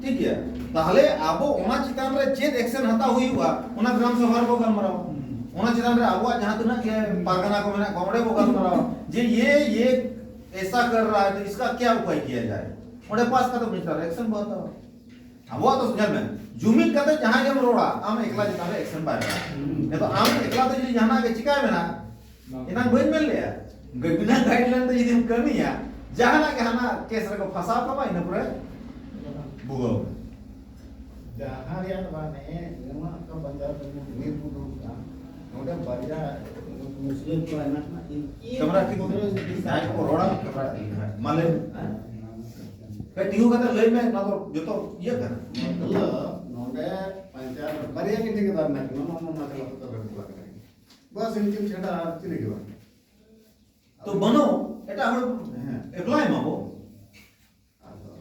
ᱴᱷᱤᱠ ᱜᱮᱭᱟ, ᱛᱟᱦᱞᱮ ᱟᱵᱚ ᱚᱱᱟ ᱪᱮᱛᱟᱱ ᱨᱮ ᱪᱮᱫ ᱮᱠᱥᱮᱱ ᱦᱟᱛᱟᱣ ᱦᱩᱭᱩᱜᱼᱟ, ᱚᱱᱟ ᱜᱨᱟᱢ ᱥᱚᱵᱷᱟ ᱨᱮᱵᱚ ᱜᱟᱞᱢᱟᱨᱟᱣᱟ᱾ ᱚᱱᱟ ᱪᱮᱛᱟᱱ ᱨᱮ ᱟᱵᱚᱣᱟᱜ ᱡᱟᱦᱟᱸ ᱛᱤᱱᱟᱹᱜ ᱜᱮ ᱯᱟᱨᱜᱟᱱᱟ ᱠᱚ ᱢᱮᱱᱟᱜ ᱠᱚᱣᱟ, ᱚᱸᱰᱮ ᱵᱚ ᱜᱟᱞᱢᱟᱨᱟᱣᱟ ᱡᱮ ᱭᱮ ᱭᱮ ᱮᱥᱟ ᱠᱟᱨ ᱨᱟᱦᱟ ᱦᱟᱭ, ᱛᱚ ᱤᱥᱠᱟ ᱠᱭᱟ ᱩᱯᱟᱭ ᱠᱤᱭᱟ ᱡᱟᱭᱮ, ᱚᱸᱰᱮ ᱯᱟᱥ ᱠᱟᱛᱮ ᱩᱱᱤ ᱪᱮᱛᱟᱱ ᱨᱮ ᱮᱠᱥᱮᱱ ᱵᱚ ᱦᱟᱛᱟᱣᱟ᱾ ᱟᱵᱚᱣᱟᱜ ᱫᱚ ᱧᱮᱞ ᱢᱮ, ᱡᱩᱢᱤᱫ ᱠᱟᱛᱮ ᱡᱟᱦᱟᱸᱭ ᱜᱮᱢ ᱨᱚᱲᱟ, ᱟᱢ ᱮᱠᱞᱟ ᱪᱮᱛᱟᱱ ᱨᱮ ᱮᱠᱥᱮᱱ ᱵᱟᱭ ᱨᱚᱲᱟ᱾ ᱦᱩᱸ᱾ ᱱᱤᱛᱚᱜ ᱟᱢ ᱮᱠᱞᱟ ᱛᱮ ᱡᱩᱫᱤ ᱡᱟᱦᱟᱱᱟᱜ ᱜᱮ ᱪᱤᱠᱟᱭ ᱢᱮᱱᱟ, ᱮᱱᱟᱝ ᱵᱟᱹᱧ ᱢᱮᱱ ᱞᱮᱭᱟ, ᱵᱤᱱᱟᱹ ᱜᱟᱭᱤᱰᱞᱟᱭᱤᱱ ᱛᱮ ᱡᱩᱫᱤᱢ ᱠᱟᱹᱢᱤᱭᱟ, ᱡᱟᱦᱟᱱᱟᱜ ᱜᱮ ᱦᱟᱱᱟ ᱠᱮᱥ ᱨᱮᱠᱚ ᱯᱷᱟᱸᱥᱟᱣ ᱠᱟᱢᱟ, ᱤᱱᱟᱹ ᱯᱚᱨᱮ ᱵᱷᱩᱜᱟᱹᱣ ᱢᱮ᱾ ᱡᱟᱦᱟᱸ ᱨᱮᱭᱟᱜ ᱫᱚ ᱵᱟᱝ ᱦᱮᱸ, ᱱᱚᱣᱟ ᱚᱠᱟ ᱵᱟᱡᱟᱨ ᱨᱮ ᱢᱤᱫ ᱠᱚ ᱫᱩᱲᱩᱵ ᱠᱟᱱ, ᱱᱚᱰᱮ ᱵᱟᱨᱭᱟ ᱢᱩᱥᱞᱤᱢ ᱠᱚ ᱦᱮᱱᱟᱜ ᱠᱤᱱᱟ, ᱤᱧ ᱠᱮᱢᱮᱨᱟ ᱴᱷᱤᱠ ᱡᱟᱦᱟᱸᱭ ᱠᱚ ᱨᱚᱲᱟ, ᱠᱮᱢᱮᱨᱟ ᱴᱷᱤᱠ, ᱦᱮᱸ, ᱢᱟ ᱞᱟᱹᱭ ᱢᱮ᱾ ᱦᱮᱸ, ᱛᱤᱸᱜᱩ ᱠᱟᱛᱮ ᱞᱟᱹᱭ ᱢᱮ, ᱱᱚᱣᱟ ᱫᱚ ᱡᱚᱛᱚ ᱤᱭᱟᱹ ᱠᱟᱱᱟ᱾ ᱢᱚᱛᱞᱚᱵ, ᱱᱚᱰᱮ ᱯᱚᱧᱪᱟᱭᱮᱛ ᱵᱟᱨᱭᱟ ᱜᱮ ᱴᱷᱤᱠᱟᱹᱫᱟᱨ ᱢᱮᱱᱟᱜ ᱠᱤᱱᱟ, ᱱᱚᱣᱟ ᱢᱟ ᱢᱟᱥᱮ ᱞᱟᱯᱛᱟ ᱨᱮ ᱵᱚᱞᱟ ᱠᱟᱱᱟ᱾ ᱵᱟᱥ ᱤᱱᱠᱤᱱ ᱪᱷᱟᱰᱟ ᱟᱨ ᱪᱤᱞᱤ ᱜᱮ ᱵᱟᱝ᱾ ᱛᱚ ᱵᱟᱹᱱᱩᱜ, ᱮᱴᱟᱜ ᱦᱚᱲ ᱦᱮᱸ᱾ ᱮᱯᱞᱟᱭ ᱢᱟᱵᱚ᱾ ᱟᱫᱚ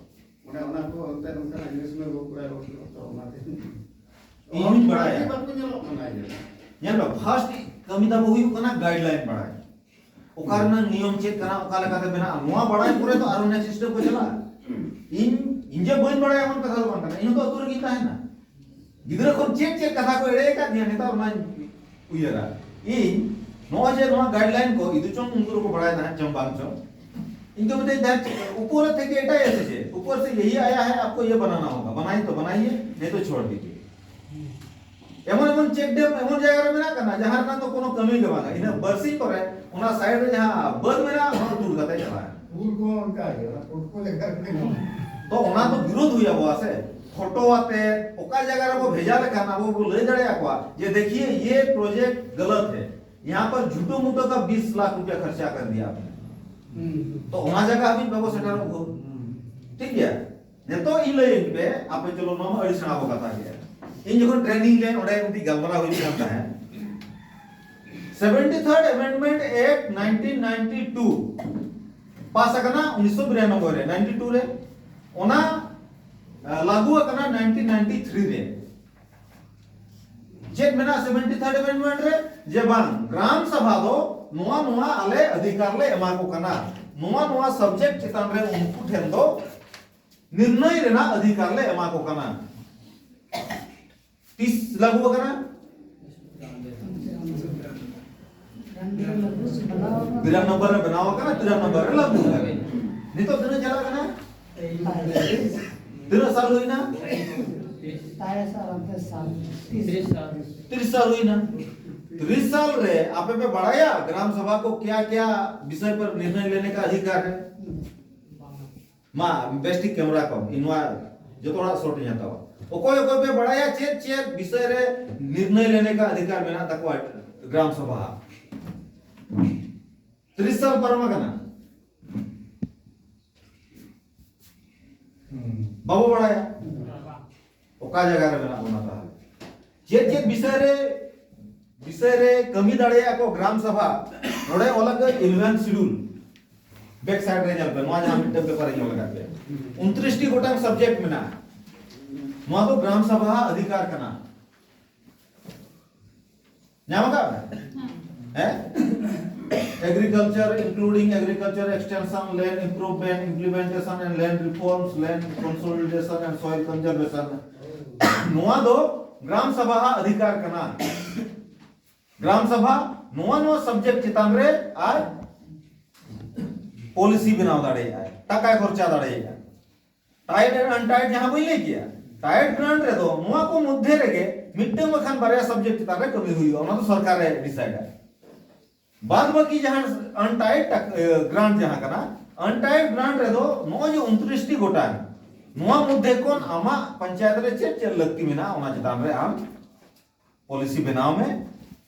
ᱚᱱᱮ ᱚᱱᱟ ᱠᱚ ᱚᱱᱛᱮ ᱚᱱᱠᱟᱱᱟᱜ ᱡᱤᱱᱤᱥ ᱢᱟ ᱵᱟᱠᱚ ᱮᱦᱚᱵ ᱠᱮᱫᱟ, ᱛᱚ ᱚᱱᱟᱛᱮ ᱤᱧ ᱦᱚᱸᱧ ᱵᱟᱲᱟᱭᱟ᱾ ᱵᱟᱠᱚ ᱧᱮᱞᱚᱜ ᱠᱟᱱᱟ ᱡᱮ᱾ ᱧᱮᱞ ᱢᱮ, ᱯᱷᱟᱥᱴ ᱠᱟᱹᱢᱤ ᱛᱟᱵᱚ ᱦᱩᱭᱩᱜ ᱠᱟᱱᱟ ᱜᱟᱭᱤᱰᱞᱟᱭᱤᱱ ᱵᱟᱲᱟᱭ᱾ ᱚᱠᱟ ᱨᱮᱱᱟᱜ ᱱᱤᱭᱚᱢ ᱪᱮᱫ ᱠᱟᱱᱟ, ᱚᱠᱟ ᱞᱮᱠᱟᱛᱮ ᱢᱮᱱᱟᱜᱼᱟ, ᱱᱚᱣᱟ ᱵᱟᱲᱟᱭ ᱯᱚᱨᱮ ᱫᱚ ᱟᱨᱚ ᱱᱮᱠᱥᱴ ᱥᱴᱮᱯ ᱠᱚ ᱪᱟᱞᱟᱜᱼᱟ᱾ ᱤᱧ, ᱤᱧ ᱡᱮ ᱵᱟᱹᱧ ᱵᱟᱲᱟᱭᱟ ᱮᱢᱚᱱ ᱠᱟᱛᱷᱟ ᱫᱚ ᱵᱟᱝ ᱠᱟᱱᱟ, ᱤᱧ ᱦᱚᱸᱛᱚ ᱟᱹᱛᱩ ᱨᱮᱜᱮᱧ ᱛᱟᱦᱮᱱᱟ᱾ ᱜᱤᱫᱽᱨᱟᱹ ᱠᱷᱚᱱ ᱪᱮᱫ ᱪᱮᱫ ᱠᱟᱛᱷᱟ ᱠᱚ ᱮᱲᱮ ᱟᱠᱟᱫ ᱫᱤᱧᱟ, ᱱᱮᱛᱟᱨ ᱚᱱᱟᱧ ᱩᱭᱦᱟᱹᱨᱟ᱾ ᱤᱧ ᱱᱚᱜᱼᱚᱭ ᱡᱮ ᱱᱚᱣᱟ ᱜᱟᱭᱤᱰᱞᱟᱭᱤᱱ ᱠᱚ ᱤᱫᱩ ᱪᱚᱝ ᱩᱱᱠᱩ ᱫᱚᱠᱚ ᱵᱟᱲᱟᱭ ᱛᱟᱦᱮᱸᱫ ᱪᱚᱝ ᱵᱟᱝ ᱪᱚᱝ, ᱤᱧ ᱫᱚ ᱢᱤᱛᱟᱹᱧ ᱛᱟᱦᱮᱸᱫ, ऊपर से थी कि ऐसा है, आपको ये बनाना होगा, बनाइए तो बनाइए, नहीं तो छोड़ दीजिए। ᱮᱢᱚᱱ ᱮᱢᱚᱱ ᱪᱮᱠ ᱰᱮᱢ ᱮᱢᱚᱱ ᱡᱟᱭᱜᱟ ᱨᱮ ᱢᱮᱱᱟᱜ ᱠᱟᱱᱟ, ᱡᱟᱦᱟᱸ ᱨᱮᱱᱟᱜ ᱫᱚ ᱠᱳᱱᱳ ᱠᱟᱹᱢᱤ ᱜᱮ ᱵᱟᱝᱟ᱾ ᱤᱱᱟᱹ ᱵᱟᱹᱨᱥᱤᱧ ᱯᱚᱨᱮ ᱚᱱᱟ ᱥᱟᱭᱤᱰ ᱨᱮ ᱡᱟᱦᱟᱸ ᱵᱟᱹᱫᱽ ᱢᱮᱱᱟᱜᱼᱟ, ᱚᱱᱟ ᱫᱚ ᱫᱩᱞ ᱠᱟᱛᱮ ᱪᱟᱵᱟᱭᱮᱱᱟ᱾ ᱯᱩᱨ ᱠᱚ ᱚᱱᱠᱟ ᱜᱮ, ᱚᱱᱟ ᱯᱩᱨ ᱠᱚ ᱞᱮᱠᱟ ᱜᱮ ᱧᱟᱢᱚᱜᱼᱟ᱾ ᱛᱚ ᱚᱱᱟ ᱫᱚ ᱵᱤᱨᱳᱫᱷ ᱦᱩᱭ ᱟᱵᱚᱣᱟ ᱥᱮ, ᱯᱷᱳᱴᱳ ᱟᱛᱮ ᱚᱠᱟ ᱡᱟᱭᱜᱟ ᱨᱮᱵᱚ ᱵᱷᱮᱡᱟ ᱞᱮᱠᱷᱟᱱ ᱟᱵᱚ ᱵᱚ ᱞᱟᱹᱭ ᱫᱟᱲᱮᱭᱟᱠᱚᱣᱟ ᱡᱮ, ᱫᱮᱠᱷᱤᱭᱮ, ᱭᱮ ᱯᱨᱚᱡᱮᱠᱴ ᱜᱟᱞᱟᱛ ᱦᱮ, यहाँ पर झूठो मूठो का बीस लाख रुपया खर्चा कर दिया आपने। तो ᱚᱱᱟ ᱡᱟᱭᱜᱟ ᱦᱟᱹᱵᱤᱡ ᱵᱟᱵᱚ ᱥᱮᱴᱮᱨᱚᱜ ᱵᱷᱳᱨ᱾ ᱴᱷᱤᱠ ᱜᱮᱭᱟ? ᱱᱤᱛᱚᱜ ᱤᱧ ᱞᱟᱹᱭᱟᱹᱧ ᱯᱮ, ᱟᱯᱮ ᱪᱚᱞᱚ, ᱱᱚᱣᱟ ᱢᱟ ᱟᱹᱰᱤ ᱥᱮᱬᱟ ᱵᱚ ᱠᱟᱛᱷᱟ ᱜᱮᱭᱟ᱾ ᱤᱧ ᱡᱚᱠᱷᱚᱱ training ᱞᱮᱱ, ᱚᱸᱰᱮ ᱢᱤᱫᱴᱤᱡ ᱜᱟᱞᱢᱟᱨᱟᱣ ᱦᱩᱭᱩᱜ ᱠᱟᱱ ᱛᱟᱦᱮᱸᱫ᱾ Seventy third Amendment Act nineteen ninety two ᱯᱟᱥ ᱟᱠᱟᱱᱟ ᱩᱱᱤᱥᱥᱚ ᱵᱤᱨᱟᱱᱚᱵᱵᱳᱭ ᱨᱮ, ninety two ᱨᱮ᱾ ᱚᱱᱟ, ᱟ, ᱞᱟᱹᱜᱩ ᱟᱠᱟᱱᱟ nineteen ninety three ᱨᱮ᱾ ᱪᱮᱫ ᱢᱮᱱᱟᱜᱼᱟ seventy third Amendment ᱨᱮ? ᱡᱮ ᱵᱟᱝ, ᱜᱨᱟᱢ ᱥᱟᱵᱷᱟ ᱫᱚ ᱱᱚᱣᱟ, ᱱᱚᱣᱟ ᱟᱞᱮ ᱚᱫᱷᱤᱠᱟᱨ ᱞᱮ ᱮᱢᱟ ᱠᱚ ᱠᱟᱱᱟ, ᱱᱚᱣᱟ, ᱱᱚᱣᱟ subject ᱪᱮᱛᱟᱱ ᱨᱮ ᱩᱱᱠᱩ ᱴᱷᱮᱱ ᱫᱚ ᱱᱤᱨᱱᱚᱭ ᱨᱮᱱᱟᱜ ᱚᱫᱷᱤᱠᱟᱨ ᱞᱮ ᱮᱢᱟ ᱠᱚ ᱠᱟᱱᱟ᱾ ᱛᱤᱥ ᱞᱟᱹᱜᱩ ᱟᱠᱟᱱᱟ? ᱛᱤᱨᱟᱱᱚᱵᱵᱳᱭ ᱨᱮ ᱵᱮᱱᱟᱣ ᱟᱠᱟᱱᱟ, ᱛᱤᱨᱟᱱᱚᱵᱵᱳᱭ ᱨᱮ ᱞᱟᱹᱜᱩ ᱟᱠᱟᱱᱟ᱾ ᱱᱤᱛᱚᱜ ᱛᱤᱱᱟᱹᱜ ᱪᱟᱞᱟᱜ ᱠᱟᱱᱟ? ᱛᱤᱱᱟᱹᱜ ᱥᱟᱞ ᱦᱩᱭᱱᱟ? ᱛᱤᱨᱤᱥ ᱥᱟᱞ ᱦᱩᱭᱱᱟ᱾ ᱛᱤᱨᱤᱥ ᱥᱟᱞ ᱦᱩᱭᱱᱟ᱾ ᱛᱤᱨᱤᱥ ᱥᱟᱞ ᱨᱮ ᱟᱯᱮ ᱯᱮ ᱵᱟᱲᱟᱭᱟ ᱜᱨᱟᱢ ᱥᱟᱵᱷᱟ ᱠᱚ ᱠᱮᱭᱟ ᱠᱮᱭᱟ ᱵᱤᱥᱚᱭ ᱯᱟᱨ ᱱᱤᱨᱱᱚᱭ ᱞᱮᱱᱮ ᱠᱟ ᱚᱫᱷᱤᱠᱟᱨ ᱦᱮ? ᱢᱟ ᱵᱮᱥ ᱴᱷᱤᱠ ᱠᱮᱢᱮᱨᱟ ᱠᱚ, ᱤᱧ ᱱᱚᱣᱟ ᱡᱚᱛᱚ ᱦᱚᱲᱟᱜ ᱥᱚᱴ ᱤᱧ ᱦᱟᱛᱟᱣᱟ᱾ ᱚᱠᱚᱭ ᱚᱠᱚᱭ ᱯᱮ ᱵᱟᱲᱟᱭᱟ ᱪᱮᱫ ᱪᱮᱫ ᱵᱤᱥᱚᱭ ᱨᱮ ᱱᱤᱨᱱᱚᱭ ᱞᱮᱱᱮ ᱠᱟ ᱚᱫᱷᱤᱠᱟᱨ ᱢᱮᱱᱟᱜ ᱛᱟᱠᱚᱣᱟ ᱜᱨᱟᱢ ᱥᱟᱵᱷᱟ? ᱛᱤᱨᱤᱥ ᱥᱟᱞ ᱯᱟᱨᱚᱢ ᱟᱠᱟᱱᱟ᱾ ᱵᱟᱵᱚ ᱵᱟᱲᱟᱭᱟ ᱚᱠᱟ ᱡᱟᱭᱜᱟ ᱨᱮ ᱢᱮᱱᱟᱜ ᱵᱚᱱᱟ ᱛᱟᱦᱚᱞᱮ᱾ ᱪᱮᱫ ᱪᱮᱫ ᱵᱤᱥᱚᱭ ᱨᱮ, ᱵᱤᱥᱚᱭ ᱨᱮ ᱠᱟᱹᱢᱤ ᱫᱟᱲᱮᱭᱟᱜᱼᱟ ᱠᱚ ᱜᱨᱟᱢ ᱥᱟᱵᱷᱟ? ᱱᱚᱰᱮ ᱚᱞ ᱟᱠᱟᱫ eleven schedule, back side ᱨᱮ ᱧᱮᱞ ᱯᱮ, ᱱᱚᱣᱟ ᱡᱟᱦᱟᱸ ᱢᱤᱫᱴᱟᱝ ᱯᱮᱯᱟᱨ ᱤᱧ ᱚᱞ ᱟᱠᱟᱫ ᱯᱮ, ᱩᱱᱛᱨᱤᱥ ᱴᱤ ᱜᱚᱴᱟᱝ subject ᱢᱮᱱᱟᱜᱼᱟ᱾ ᱱᱚᱣᱟ ᱫᱚ ᱜᱨᱟᱢ ᱥᱟᱵᱷᱟ ᱟᱜ ᱚᱫᱷᱤᱠᱟᱨ ᱠᱟᱱᱟ᱾ ᱧᱟᱢ ᱟᱠᱟᱫ ᱯᱮ? ᱦᱮᱸ? Agriculture, including agriculture extension, land improvement, implementation and land reforms, land consolidation and soil conservation. ᱱᱚᱣᱟ ᱫᱚ ᱜᱨᱟᱢ ᱥᱟᱵᱷᱟ ᱟᱜ ᱚᱫᱷᱤᱠᱟᱨ ᱠᱟᱱᱟ᱾ ᱜᱨᱟᱢ ᱥᱟᱵᱷᱟ ᱱᱚᱣᱟ, ᱱᱚᱣᱟ subject ᱪᱮᱛᱟᱱ ᱨᱮ ᱟᱨ policy ᱵᱮᱱᱟᱣ ᱫᱟᱲᱮᱭᱟᱜᱼᱟᱭ, ᱴᱟᱠᱟᱭ ᱠᱷᱚᱨᱪᱟ ᱫᱟᱲᱮᱭᱟᱜᱼᱟ᱾ Tied and untied ᱡᱟᱦᱟᱸ ᱵᱟᱹᱧ ᱞᱟᱹᱭ ᱠᱮᱭᱟ, tied grant ᱨᱮᱫᱚ ᱱᱚᱣᱟ ᱠᱚ ᱢᱚᱫᱽᱫᱷᱮ ᱨᱮᱜᱮ ᱢᱤᱫᱴᱟᱝ ᱵᱟᱠᱷᱟᱱ ᱵᱟᱨᱭᱟ subject ᱪᱮᱛᱟᱱ ᱨᱮ ᱠᱟᱹᱢᱤ ᱦᱩᱭᱩᱜᱼᱟ, ᱚᱱᱟ ᱫᱚ ᱥᱚᱨᱠᱟᱨ ᱮ decide ᱟ᱾ ᱵᱟᱫ ᱵᱟᱹᱠᱤ ᱡᱟᱦᱟᱸ untied ᱴᱟᱠ-, ᱮ, grant ᱡᱟᱦᱟᱸ ᱠᱟᱱᱟ, untied grant ᱨᱮᱫᱚ ᱱᱚᱜᱼᱚᱭ ᱡᱮ ᱩᱱᱛᱨᱤᱥ ᱴᱤ ᱜᱚᱴᱟᱝ, ᱱᱚᱣᱟ ᱢᱚᱫᱽᱫᱷᱮ ᱠᱷᱚᱱ ᱟᱢᱟᱜ ᱯᱚᱧᱪᱟᱭᱮᱛ ᱨᱮ ᱪᱮᱫ ᱪᱮᱫ ᱞᱟᱹᱠᱛᱤ ᱢᱮᱱᱟᱜᱼᱟ, ᱚᱱᱟ ᱪᱮᱛᱟᱱ ᱨᱮ ᱟᱢ policy ᱵᱮᱱᱟᱣ ᱢᱮ᱾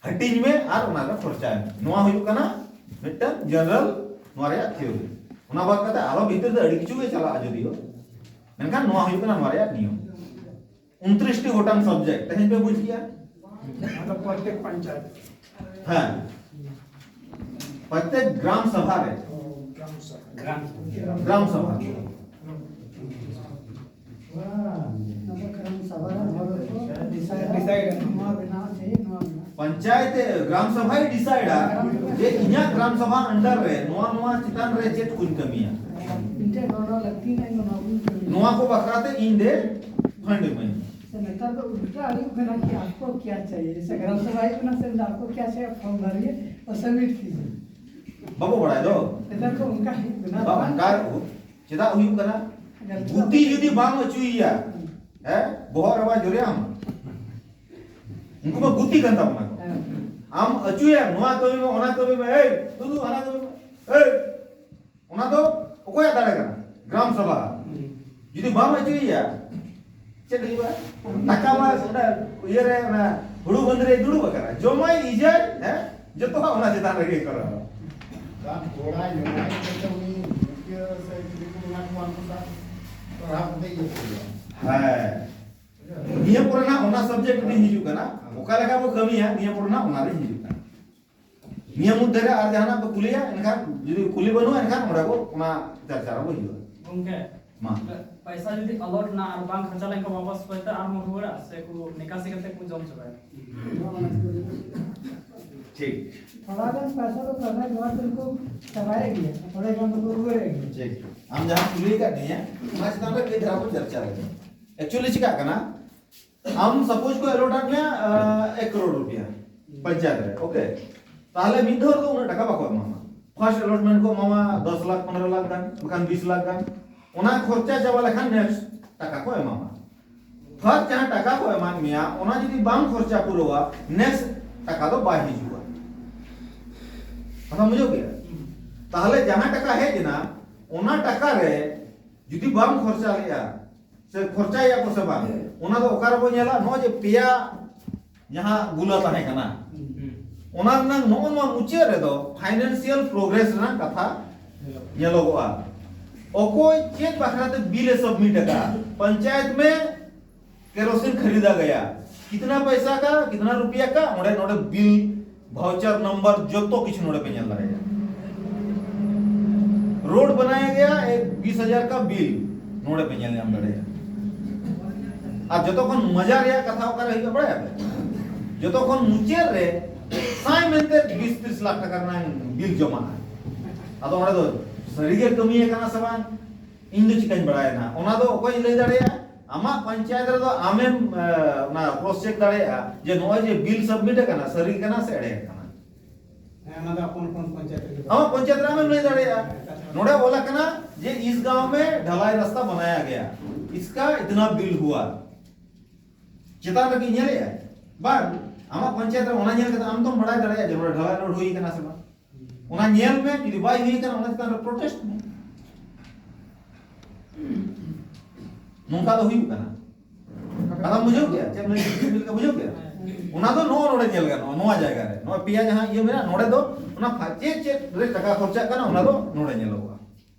ᱦᱟᱹᱴᱤᱧ ᱢᱮ ᱟᱨ ᱚᱱᱟ ᱨᱮ ᱠᱷᱚᱨᱪᱟᱭ ᱢᱮ᱾ ᱱᱚᱣᱟ ᱦᱩᱭᱩᱜ ᱠᱟᱱᱟ ᱢᱤᱫᱴᱟᱝ ᱡᱮᱱᱟᱨᱟᱞ ᱱᱚᱣᱟ ᱨᱮᱭᱟᱜ ᱛᱷᱤᱭᱳᱨᱤ᱾ ᱚᱱᱟ ᱵᱟᱫ ᱠᱟᱛᱮ ᱟᱨᱚ ᱵᱷᱤᱛᱤᱨ ᱫᱚ ᱟᱹᱰᱤ ᱠᱤᱪᱷᱩ ᱜᱮ ᱪᱟᱞᱟᱜᱼᱟ ᱡᱚᱫᱤᱭᱳ, ᱢᱮᱱᱠᱷᱟᱱ ᱱᱚᱣᱟ ᱦᱩᱭᱩᱜ ᱠᱟᱱᱟ ᱱᱚᱣᱟ ᱨᱮᱭᱟᱜ ᱱᱤᱭᱚᱢ᱾ ᱩᱱᱛᱨᱤᱥ ᱴᱤ ᱜᱚᱴᱟᱝ ᱥᱟᱵᱡᱮᱠᱴ ᱛᱮᱦᱮᱧ ᱯᱮ ᱵᱩᱡᱽ ᱠᱮᱭᱟ᱾ ᱢᱚᱛᱞᱚᱵ ᱯᱨᱚᱛᱮᱠ ᱯᱚᱧᱪᱟᱭᱮᱛ᱾ ᱦᱮᱸ, ᱯᱨᱚᱛᱮᱠ ᱜᱨᱟᱢ ᱥᱚᱵᱷᱟ ᱨᱮ᱾ ᱜᱨᱟᱢ ᱥᱚᱵᱷᱟ᱾ ᱜᱨᱟᱢ ᱥᱚᱵᱷᱟ᱾ ᱟᱵᱚ ᱠᱟᱨᱚᱱ ᱥᱟᱵᱷᱟ ᱨᱮᱱ ᱦᱚᱲ ᱠᱚ decide ᱱᱚᱣᱟ ᱵᱮᱱᱟᱣ ᱪᱟᱹᱦᱤ, ᱱᱚᱣᱟ ᱵᱮᱱᱟᱣ᱾ ᱯᱚᱧᱪᱟᱭᱮᱛ ᱜᱨᱟᱢ ᱥᱚᱵᱷᱟᱭ ᱰᱤᱥᱟᱭᱤᱰᱟ ᱡᱮ ᱤᱧᱟᱹᱜ ᱜᱨᱟᱢ ᱥᱚᱵᱷᱟ under ᱨᱮ ᱱᱚᱣᱟ ᱱᱚᱣᱟ ᱪᱮᱛᱟᱱ ᱨᱮ ᱪᱮᱫ ᱠᱚᱧ ᱠᱟᱹᱢᱤᱭᱟ᱾ ᱤᱧ ᱴᱷᱮᱱ ᱱᱚᱣᱟ ᱱᱚᱣᱟ ᱞᱟᱹᱠᱛᱤ ᱢᱮᱱᱟᱜᱼᱟ, ᱤᱧ ᱫᱚ ᱱᱚᱣᱟ ᱠᱚᱧ ᱠᱟᱹᱢᱤᱭᱟ᱾ ᱱᱚᱣᱟ ᱠᱚ ᱵᱟᱠᱷᱨᱟ ᱛᱮ ᱤᱧ ᱫᱮ ᱯᱷᱟᱱᱰ ᱤᱢᱟᱹᱧ ᱢᱮ᱾ ᱥᱮ ᱱᱮᱛᱟᱨ ᱫᱚ ᱩᱞᱴᱟ ᱦᱩᱭᱩᱜ ᱠᱟᱱᱟ ᱠᱤ ᱟᱯᱠᱳ ᱠᱭᱟ ᱪᱟᱦᱤᱭᱮ, ᱥᱮ ᱜᱨᱟᱢ ᱥᱚᱵᱷᱟ ᱦᱩᱭᱩᱜ ᱠᱟᱱᱟ ᱥᱮ ᱟᱯᱠᱳ ᱠᱭᱟ ᱪᱟᱦᱤᱭᱮ, ᱯᱷᱚᱨᱢ ᱵᱷᱟᱨᱤᱭᱮ ᱟᱨ ᱥᱟᱵᱢᱤᱴ ᱠᱤᱡᱤᱭᱮ᱾ ᱵᱟᱵᱚ ᱵᱟᱲᱟᱭ ᱫᱚ᱾ ᱱᱮᱛᱟᱨ ᱫᱚ ᱚᱱᱠᱟ ᱦᱩᱭᱩᱜ ᱠᱟᱱᱟ᱾ ᱵᱟᱝ, ᱚᱱᱠᱟ ᱪᱮᱫᱟᱜ ᱦᱩᱭᱩᱜ ᱠᱟᱱᱟ? ᱜᱟᱹᱞᱛᱤ ᱜᱩᱛᱤ ᱡᱩᱫᱤ ᱵᱟᱢ ᱟᱹᱪᱩᱭᱮᱭᱟ, ᱦᱮᱸ, ᱵᱚᱦᱚᱜ ᱨᱮ ᱵᱟᱭ ᱡᱚᱨᱮᱭᱟᱢ᱾ ᱩᱱᱠᱩ ᱢᱟ ᱜᱩᱛᱤ ᱠᱟᱱ ᱛᱟᱵᱚᱱᱟ ᱠᱚ᱾ ᱦᱮᱸ᱾ ᱟᱢ ᱟᱹᱪᱩᱭᱮᱢ, ᱱᱚᱣᱟ ᱠᱟᱹᱢᱤ ᱢᱮ, ᱚᱱᱟ ᱠᱟᱹᱢᱤ ᱢᱮ, ᱮᱭ ᱫᱩᱫᱩ ᱦᱟᱱᱟ ᱠᱟᱹᱢᱤ ᱢᱮ, ᱮᱭ, ᱚᱱᱟ ᱫᱚ ᱚᱠᱚᱭᱟᱜ ᱫᱟᱲᱮ ᱠᱟᱱᱟ? ᱜᱨᱟᱢ ᱥᱚᱵᱷᱟ᱾ ᱡᱩᱫᱤ ᱵᱟᱢ ᱟᱹᱪᱩᱭᱮᱭᱟ, ᱪᱮᱫ ᱦᱩᱭᱩᱜᱼᱟ? ᱫᱟᱠᱟ ᱢᱟ ᱚᱱᱟ ᱤᱭᱟᱹ ᱨᱮ, ᱚᱱᱟ ᱦᱩᱲᱩ ᱵᱟᱸᱫᱽ ᱨᱮ ᱫᱩᱲᱩᱵ ᱟᱠᱟᱱᱟ, ᱡᱚᱢᱟᱭ, ᱤᱡᱟᱭ, ᱦᱮᱸ, ᱡᱚᱛᱚᱣᱟᱜ ᱚᱱᱟ ᱪᱮᱛᱟᱱ ᱨᱮᱜᱮ ᱠᱚᱨᱟᱣᱟ᱾ ᱵᱟᱝ, ᱠᱚᱲᱟᱭ ᱡᱚᱢᱟᱭ ᱠᱟᱛᱮ ᱩᱱᱤ ᱢᱩᱠᱷᱤᱭᱟᱹ ᱥᱮ ᱪᱤᱞᱤ ᱠᱚ ᱢᱮᱱᱟᱜ ᱠᱚᱣᱟ, ᱩᱱᱠᱩ ᱥᱟᱶ ᱯᱟᱲᱦᱟᱣ ᱠᱟᱛᱮ ᱤᱭᱟᱹ ᱠᱚ ᱦᱩᱭᱩᱜᱼᱟ᱾ ᱦᱮᱸ, ᱱᱤᱭᱟᱹ ᱯᱚᱨᱮ ᱱᱟᱜ ᱚᱱᱟ ᱥᱟᱵᱡᱮᱠᱴ ᱨᱮ ᱦᱤᱡᱩᱜ ᱠᱟᱱᱟ, ᱚᱠᱟ ᱞᱮᱠᱟ ᱵᱚ ᱠᱟᱹᱢᱤᱭᱟ, ᱱᱤᱭᱟᱹ ᱯᱚᱨᱮ ᱱᱟᱜ ᱚᱱᱟ ᱨᱮ ᱦᱤᱡᱩᱜ ᱠᱟᱱᱟ᱾ ᱱᱤᱭᱟᱹ ᱢᱚᱫᱽᱫᱷᱮ ᱨᱮ ᱟᱨ ᱡᱟᱦᱟᱱᱟᱜ ᱯᱮ ᱠᱩᱞᱤᱭᱟ, ᱮᱱᱠᱷᱟᱱ ᱡᱩᱫᱤ ᱠᱩᱞᱤ ᱵᱟᱹᱱᱩᱜᱼᱟ, ᱮᱱᱠᱷᱟᱱ ᱚᱸᱰᱮ ᱵᱚ ᱚᱱᱟ ᱪᱟᱨᱪᱟ ᱨᱮᱵᱚ ᱦᱤᱡᱩᱜᱼᱟ᱾ ᱜᱚᱝᱠᱮ, ᱢᱟ᱾ ᱯᱚᱭᱥᱟ ᱡᱩᱫᱤ ᱟᱞᱚᱴ ᱱᱟ ᱟᱨ ᱵᱟᱝ ᱠᱷᱚᱨᱪᱟ ᱞᱮᱱᱠᱷᱟᱱ ᱵᱟᱯᱟᱥ ᱯᱚᱭᱥᱟ ᱟᱨ ᱢᱚ ᱨᱩᱣᱟᱹᱲᱟ ᱥᱮ ᱠᱚ ᱱᱤᱠᱟᱥᱤ ᱠᱟᱛᱮ ᱠᱚ ᱡᱚᱢ ᱪᱟᱵᱟᱭᱟ? ᱴᱷᱤᱠ᱾ ᱛᱷᱚᱲᱟ ᱜᱟᱱ ᱯᱚᱭᱥᱟ ᱫᱚ ᱯᱨᱟᱭᱵᱷᱮᱴ ᱱᱚᱣᱟ ᱠᱚᱨᱮ ᱠᱚ ᱪᱟᱵᱟᱭᱮᱫ ᱜᱮᱭᱟ, ᱛᱷᱚᱲᱟ ᱜᱟᱱ ᱫᱚᱠᱚ ᱨᱩᱣᱟᱹᱲᱮᱫ ᱜᱮᱭᱟ᱾ ᱴᱷᱤᱠ᱾ ᱟᱢ ᱡᱟᱦᱟᱸᱢ ᱠᱩᱞᱤ ᱟᱠᱟᱫ ᱫᱤᱧᱟ, ᱚᱱᱟ ᱪᱮᱛᱟᱱ ᱨᱮ ᱠᱟᱹᱡ ᱫᱷᱟᱨᱟ ᱵᱚ ᱪᱟᱨᱪᱟ ᱞᱮᱜᱮ᱾ Actually ᱪᱤᱠᱟᱜ ᱠᱟᱱᱟ, ᱟᱢ suppose ᱠᱚ allot ᱟᱫ ᱢᱮᱭᱟ, ᱟᱸ, ᱮᱠ ᱠᱨᱳᱲ ᱨᱩᱯᱤᱭᱟ ᱯᱚᱧᱪᱟᱭᱮᱛ ᱨᱮ, okay? ᱛᱟᱦᱞᱮ ᱢᱤᱫ ᱫᱷᱟᱣ ᱨᱮᱫᱚ ᱩᱱᱟᱹᱜ ᱴᱟᱠᱟ ᱵᱟᱠᱚ ᱮᱢᱟᱢᱟ᱾ First allotment ᱠᱚ ᱮᱢᱟᱢᱟ ᱫᱚᱥ ᱞᱟᱠᱷ, ᱯᱚᱱᱨᱚ ᱞᱟᱠᱷ ᱜᱟᱱ, ᱵᱟᱠᱷᱟᱱ ᱵᱤᱥ ᱞᱟᱠᱷ ᱜᱟᱱ᱾ ᱚᱱᱟ ᱠᱷᱚᱨᱪᱟ ᱪᱟᱵᱟ ᱞᱮᱠᱷᱟᱱ next ᱴᱟᱠᱟ ᱠᱚ ᱮᱢᱟᱢᱟ᱾ First ᱡᱟᱦᱟᱸ ᱴᱟᱠᱟ ᱠᱚ ᱮᱢᱟᱫ ᱢᱮᱭᱟ, ᱚᱱᱟ ᱡᱩᱫᱤ ᱵᱟᱢ ᱠᱷᱚᱨᱪᱟ ᱯᱩᱨᱟᱹᱣᱟ, next ᱴᱟᱠᱟ ᱫᱚ ᱵᱟᱭ ᱦᱤᱡᱩᱜᱼᱟ᱾ ᱠᱟᱛᱷᱟ ᱵᱩᱡᱷᱟᱹᱣ ᱠᱮᱫᱟ? ᱛᱟᱦᱞᱮ ᱡᱟᱦᱟᱸ ᱴᱟᱠᱟ ᱦᱮᱡ ᱮᱱᱟ, ᱚᱱᱟ ᱴᱟᱠᱟ ᱨᱮ ᱡᱩᱫᱤ ᱵᱟᱢ ᱠᱷᱚᱨᱪᱟ ᱞᱮᱜᱼᱟ, ᱥᱮ ᱠᱷᱚᱨᱪᱟᱭᱮᱜᱼᱟ ᱠᱚ ᱥᱮ ᱵᱟᱝ, ᱚᱱᱟ ᱫᱚ ᱚᱠᱟ ᱨᱮᱵᱚ ᱧᱮᱞᱟ? ᱱᱚᱜᱼᱚᱭ ᱡᱮ ᱯᱮᱭᱟ ᱡᱟᱦᱟᱸ ᱜᱩᱞᱟ ᱛᱟᱦᱮᱸ ᱠᱟᱱᱟ, ᱚᱱᱟ ᱨᱮᱱᱟᱜ ᱱᱚᱜᱼᱚ ᱱᱚᱣᱟ ᱢᱩᱪᱟᱹᱫ ᱨᱮᱫᱚ ᱯᱷᱟᱭᱱᱟᱱᱥᱤᱭᱟᱞ ᱯᱨᱳᱜᱨᱮᱥ ᱨᱮᱱᱟᱜ ᱠᱟᱛᱷᱟ ᱧᱮᱞᱚᱜᱚᱜᱼᱟ᱾ ᱚᱠᱚᱭ ᱪᱮᱫ ᱵᱟᱠᱷᱨᱟ ᱛᱮ ᱵᱤᱞ ᱮ ᱥᱟᱵᱢᱤᱴ ᱟᱠᱟᱫ, ᱯᱚᱧᱪᱟᱭᱮᱛ ᱢᱮ ᱠᱮᱨᱳᱥᱤᱱ ᱠᱷᱟᱨᱤᱫᱟ ᱜᱟᱭᱟ, ᱠᱤᱛᱱᱟ ᱯᱟᱭᱥᱟ ᱠᱟ, ᱠᱤᱛᱱᱟ ᱨᱩᱯᱤᱭᱟ ᱠᱟ, ᱚᱸᱰᱮ ᱱᱚᱰᱮ ᱵᱤᱞ, ᱵᱷᱟᱣᱪᱟᱨ ᱱᱟᱢᱵᱟᱨ, ᱡᱚᱛᱚ ᱠᱤᱪᱷᱩ ᱱᱚᱰᱮ ᱯᱮ ᱧᱮᱞ ᱫᱟᱲᱮᱭᱟᱜᱼᱟ᱾ ᱨᱳᱰ ᱵᱟᱱᱟᱭᱟ ᱜᱟᱭᱟ, ᱮᱠ ᱵᱤᱥ ᱦᱟᱡᱟᱨ ᱠᱟ ᱵᱤᱞ ᱱᱚᱰᱮ ᱯᱮ ᱧᱮᱞ ᱧᱟᱢ ᱫᱟᱲᱮᱭᱟᱜᱼᱟ᱾ ᱟᱨ ᱡᱚᱛᱚ ᱠᱷᱚᱱ ᱢᱚᱡᱟ ᱨᱮᱭᱟᱜ ᱠᱟᱛᱷᱟ ᱚᱠᱟᱨᱮ ᱦᱩᱭᱩᱜᱼᱟ ᱵᱟᱲᱟᱭᱟ ᱯᱮ? ᱡᱚᱛᱚ ᱠᱷᱚᱱ ᱢᱩᱪᱟᱹᱫ ᱨᱮ ᱥᱟᱭ ᱢᱮᱱᱛᱮ ᱵᱤᱥ ᱛᱤᱨᱤᱥ ᱞᱟᱠᱷ ᱴᱟᱠᱟ ᱨᱮᱱᱟᱜ ᱵᱤᱞ ᱡᱚᱢᱟᱜᱼᱟ᱾ ᱟᱫᱚ ᱚᱸᱰᱮ ᱫᱚ ᱥᱟᱹᱨᱤᱜᱮ ᱠᱟᱹᱢᱤ ᱟᱠᱟᱱᱟ ᱥᱮ ᱵᱟᱝ, ᱤᱧ ᱫᱚ ᱪᱤᱠᱟᱹᱧ ᱵᱟᱲᱟᱭᱟ ᱱᱟᱦᱟᱜ? ᱚᱱᱟ ᱫᱚ ᱚᱠᱚᱭ ᱞᱟᱹᱭ ᱫᱟᱲᱮᱭᱟᱜᱼᱟ? ᱟᱢᱟᱜ ᱯᱚᱧᱪᱟᱭᱮᱛ ᱨᱮᱫᱚ ᱟᱢᱮᱢ, ᱮ, ᱚᱱᱟ ᱠᱨᱚᱥ ᱪᱮᱠ ᱫᱟᱲᱮᱭᱟᱜᱼᱟ ᱡᱮ ᱱᱚᱜᱼᱚᱭ ᱡᱮ ᱵᱤᱞ ᱥᱟᱵᱢᱤᱴ ᱟᱠᱟᱱᱟ, ᱥᱟᱹᱨᱤ ᱠᱟᱱᱟ ᱥᱮ ᱮᱲᱮ ᱠᱟᱱᱟ᱾ ᱦᱮᱸ, ᱚᱱᱟ ᱫᱚ ᱟᱯᱚᱱ ᱟᱯᱚᱱ ᱯᱚᱧᱪᱟᱭᱮᱛ ᱨᱮᱜᱮ᱾ ᱟᱢᱟᱜ ᱯᱚᱧᱪᱟᱭᱮᱛ ᱨᱮ ᱟᱢᱮᱢ ᱞᱟᱹᱭ ᱫᱟᱲᱮᱭᱟᱜᱼᱟ᱾ ᱦᱮᱸ, ᱠᱟᱛᱷᱟ᱾ ᱱᱚᱰᱮ ᱚᱞ ᱟᱠᱟᱱᱟ ᱡᱮ ᱤᱥ ᱜᱟᱸᱣ ᱢᱮ ᱰᱷᱟᱞᱟᱭ ᱨᱟᱥᱛᱟ ᱵᱟᱱᱟᱭᱟ ᱜᱟᱭᱟ, ᱤᱥᱠᱟ ᱤᱛᱱᱟ ᱵᱤᱞ ᱦᱩᱣᱟ᱾ ᱪᱮᱛᱟᱱ ᱨᱮᱜᱮ ᱧᱮᱞᱮᱜᱼᱟ᱾ ᱵᱟᱝ, ᱟᱢᱟᱜ ᱯᱚᱧᱪᱟᱭᱮᱛ ᱨᱮ ᱚᱱᱟ ᱧᱮᱞ ᱠᱟᱛᱮ ᱟᱢ ᱫᱚᱢ ᱵᱟᱲᱟᱭ ᱫᱟᱲᱮᱭᱟᱜᱼᱟ ᱡᱮ ᱱᱚᱰᱮ ᱰᱷᱟᱞᱟᱭ ᱨᱳᱰ ᱦᱩᱭ ᱟᱠᱟᱱᱟ ᱥᱮ ᱵᱟᱝ᱾ ᱚᱱᱟ ᱧᱮᱞ ᱢᱮ, ᱡᱩᱫᱤ ᱵᱟᱭ ᱦᱩᱭ ᱟᱠᱟᱱᱟ, ᱚᱱᱟ ᱪᱮᱛᱟᱱ ᱨᱮ ᱯᱨᱚᱴᱮᱥᱴ ᱢᱮ᱾ ᱱᱚᱝᱠᱟ ᱫᱚ ᱦᱩᱭᱩᱜ ᱠᱟᱱᱟ᱾ ᱠᱟᱛᱷᱟᱢ ᱵᱩᱡᱷᱟᱹᱣ ᱠᱮᱜᱼᱟ? ᱪᱮᱫ ᱮᱢ ᱞᱟᱹᱭ, ᱪᱮᱫ ᱮᱢ ᱞᱟᱹᱭ ᱠᱮᱫᱟ, ᱵᱩᱡᱷᱟᱹᱣ ᱠᱮᱜᱼᱟ? ᱚᱱᱟ ᱫᱚ ᱱᱚᱜᱼᱚ ᱱᱚᱰᱮ ᱧᱮᱞ ᱜᱟᱱᱚᱜᱼᱟ, ᱱᱚᱣᱟ ᱡᱟᱭᱜᱟ ᱨᱮ, ᱱᱚᱣᱟ ᱯᱮᱭᱟ ᱡᱟᱦᱟᱸ ᱤᱭᱟᱹ ᱢᱮᱱᱟᱜᱼᱟ, ᱱᱚᱰᱮ ᱫᱚ ᱚᱱᱟ ᱯᱷᱟ-, ᱪᱮᱫ ᱪᱮᱫ ᱨᱮ ᱴᱟᱠᱟ ᱠᱷᱚᱨᱪᱟᱜ ᱠᱟᱱᱟ, ᱚᱱᱟ ᱫᱚ ᱱᱚᱰᱮ ᱧᱮᱞᱚᱜᱚᱜᱼᱟ᱾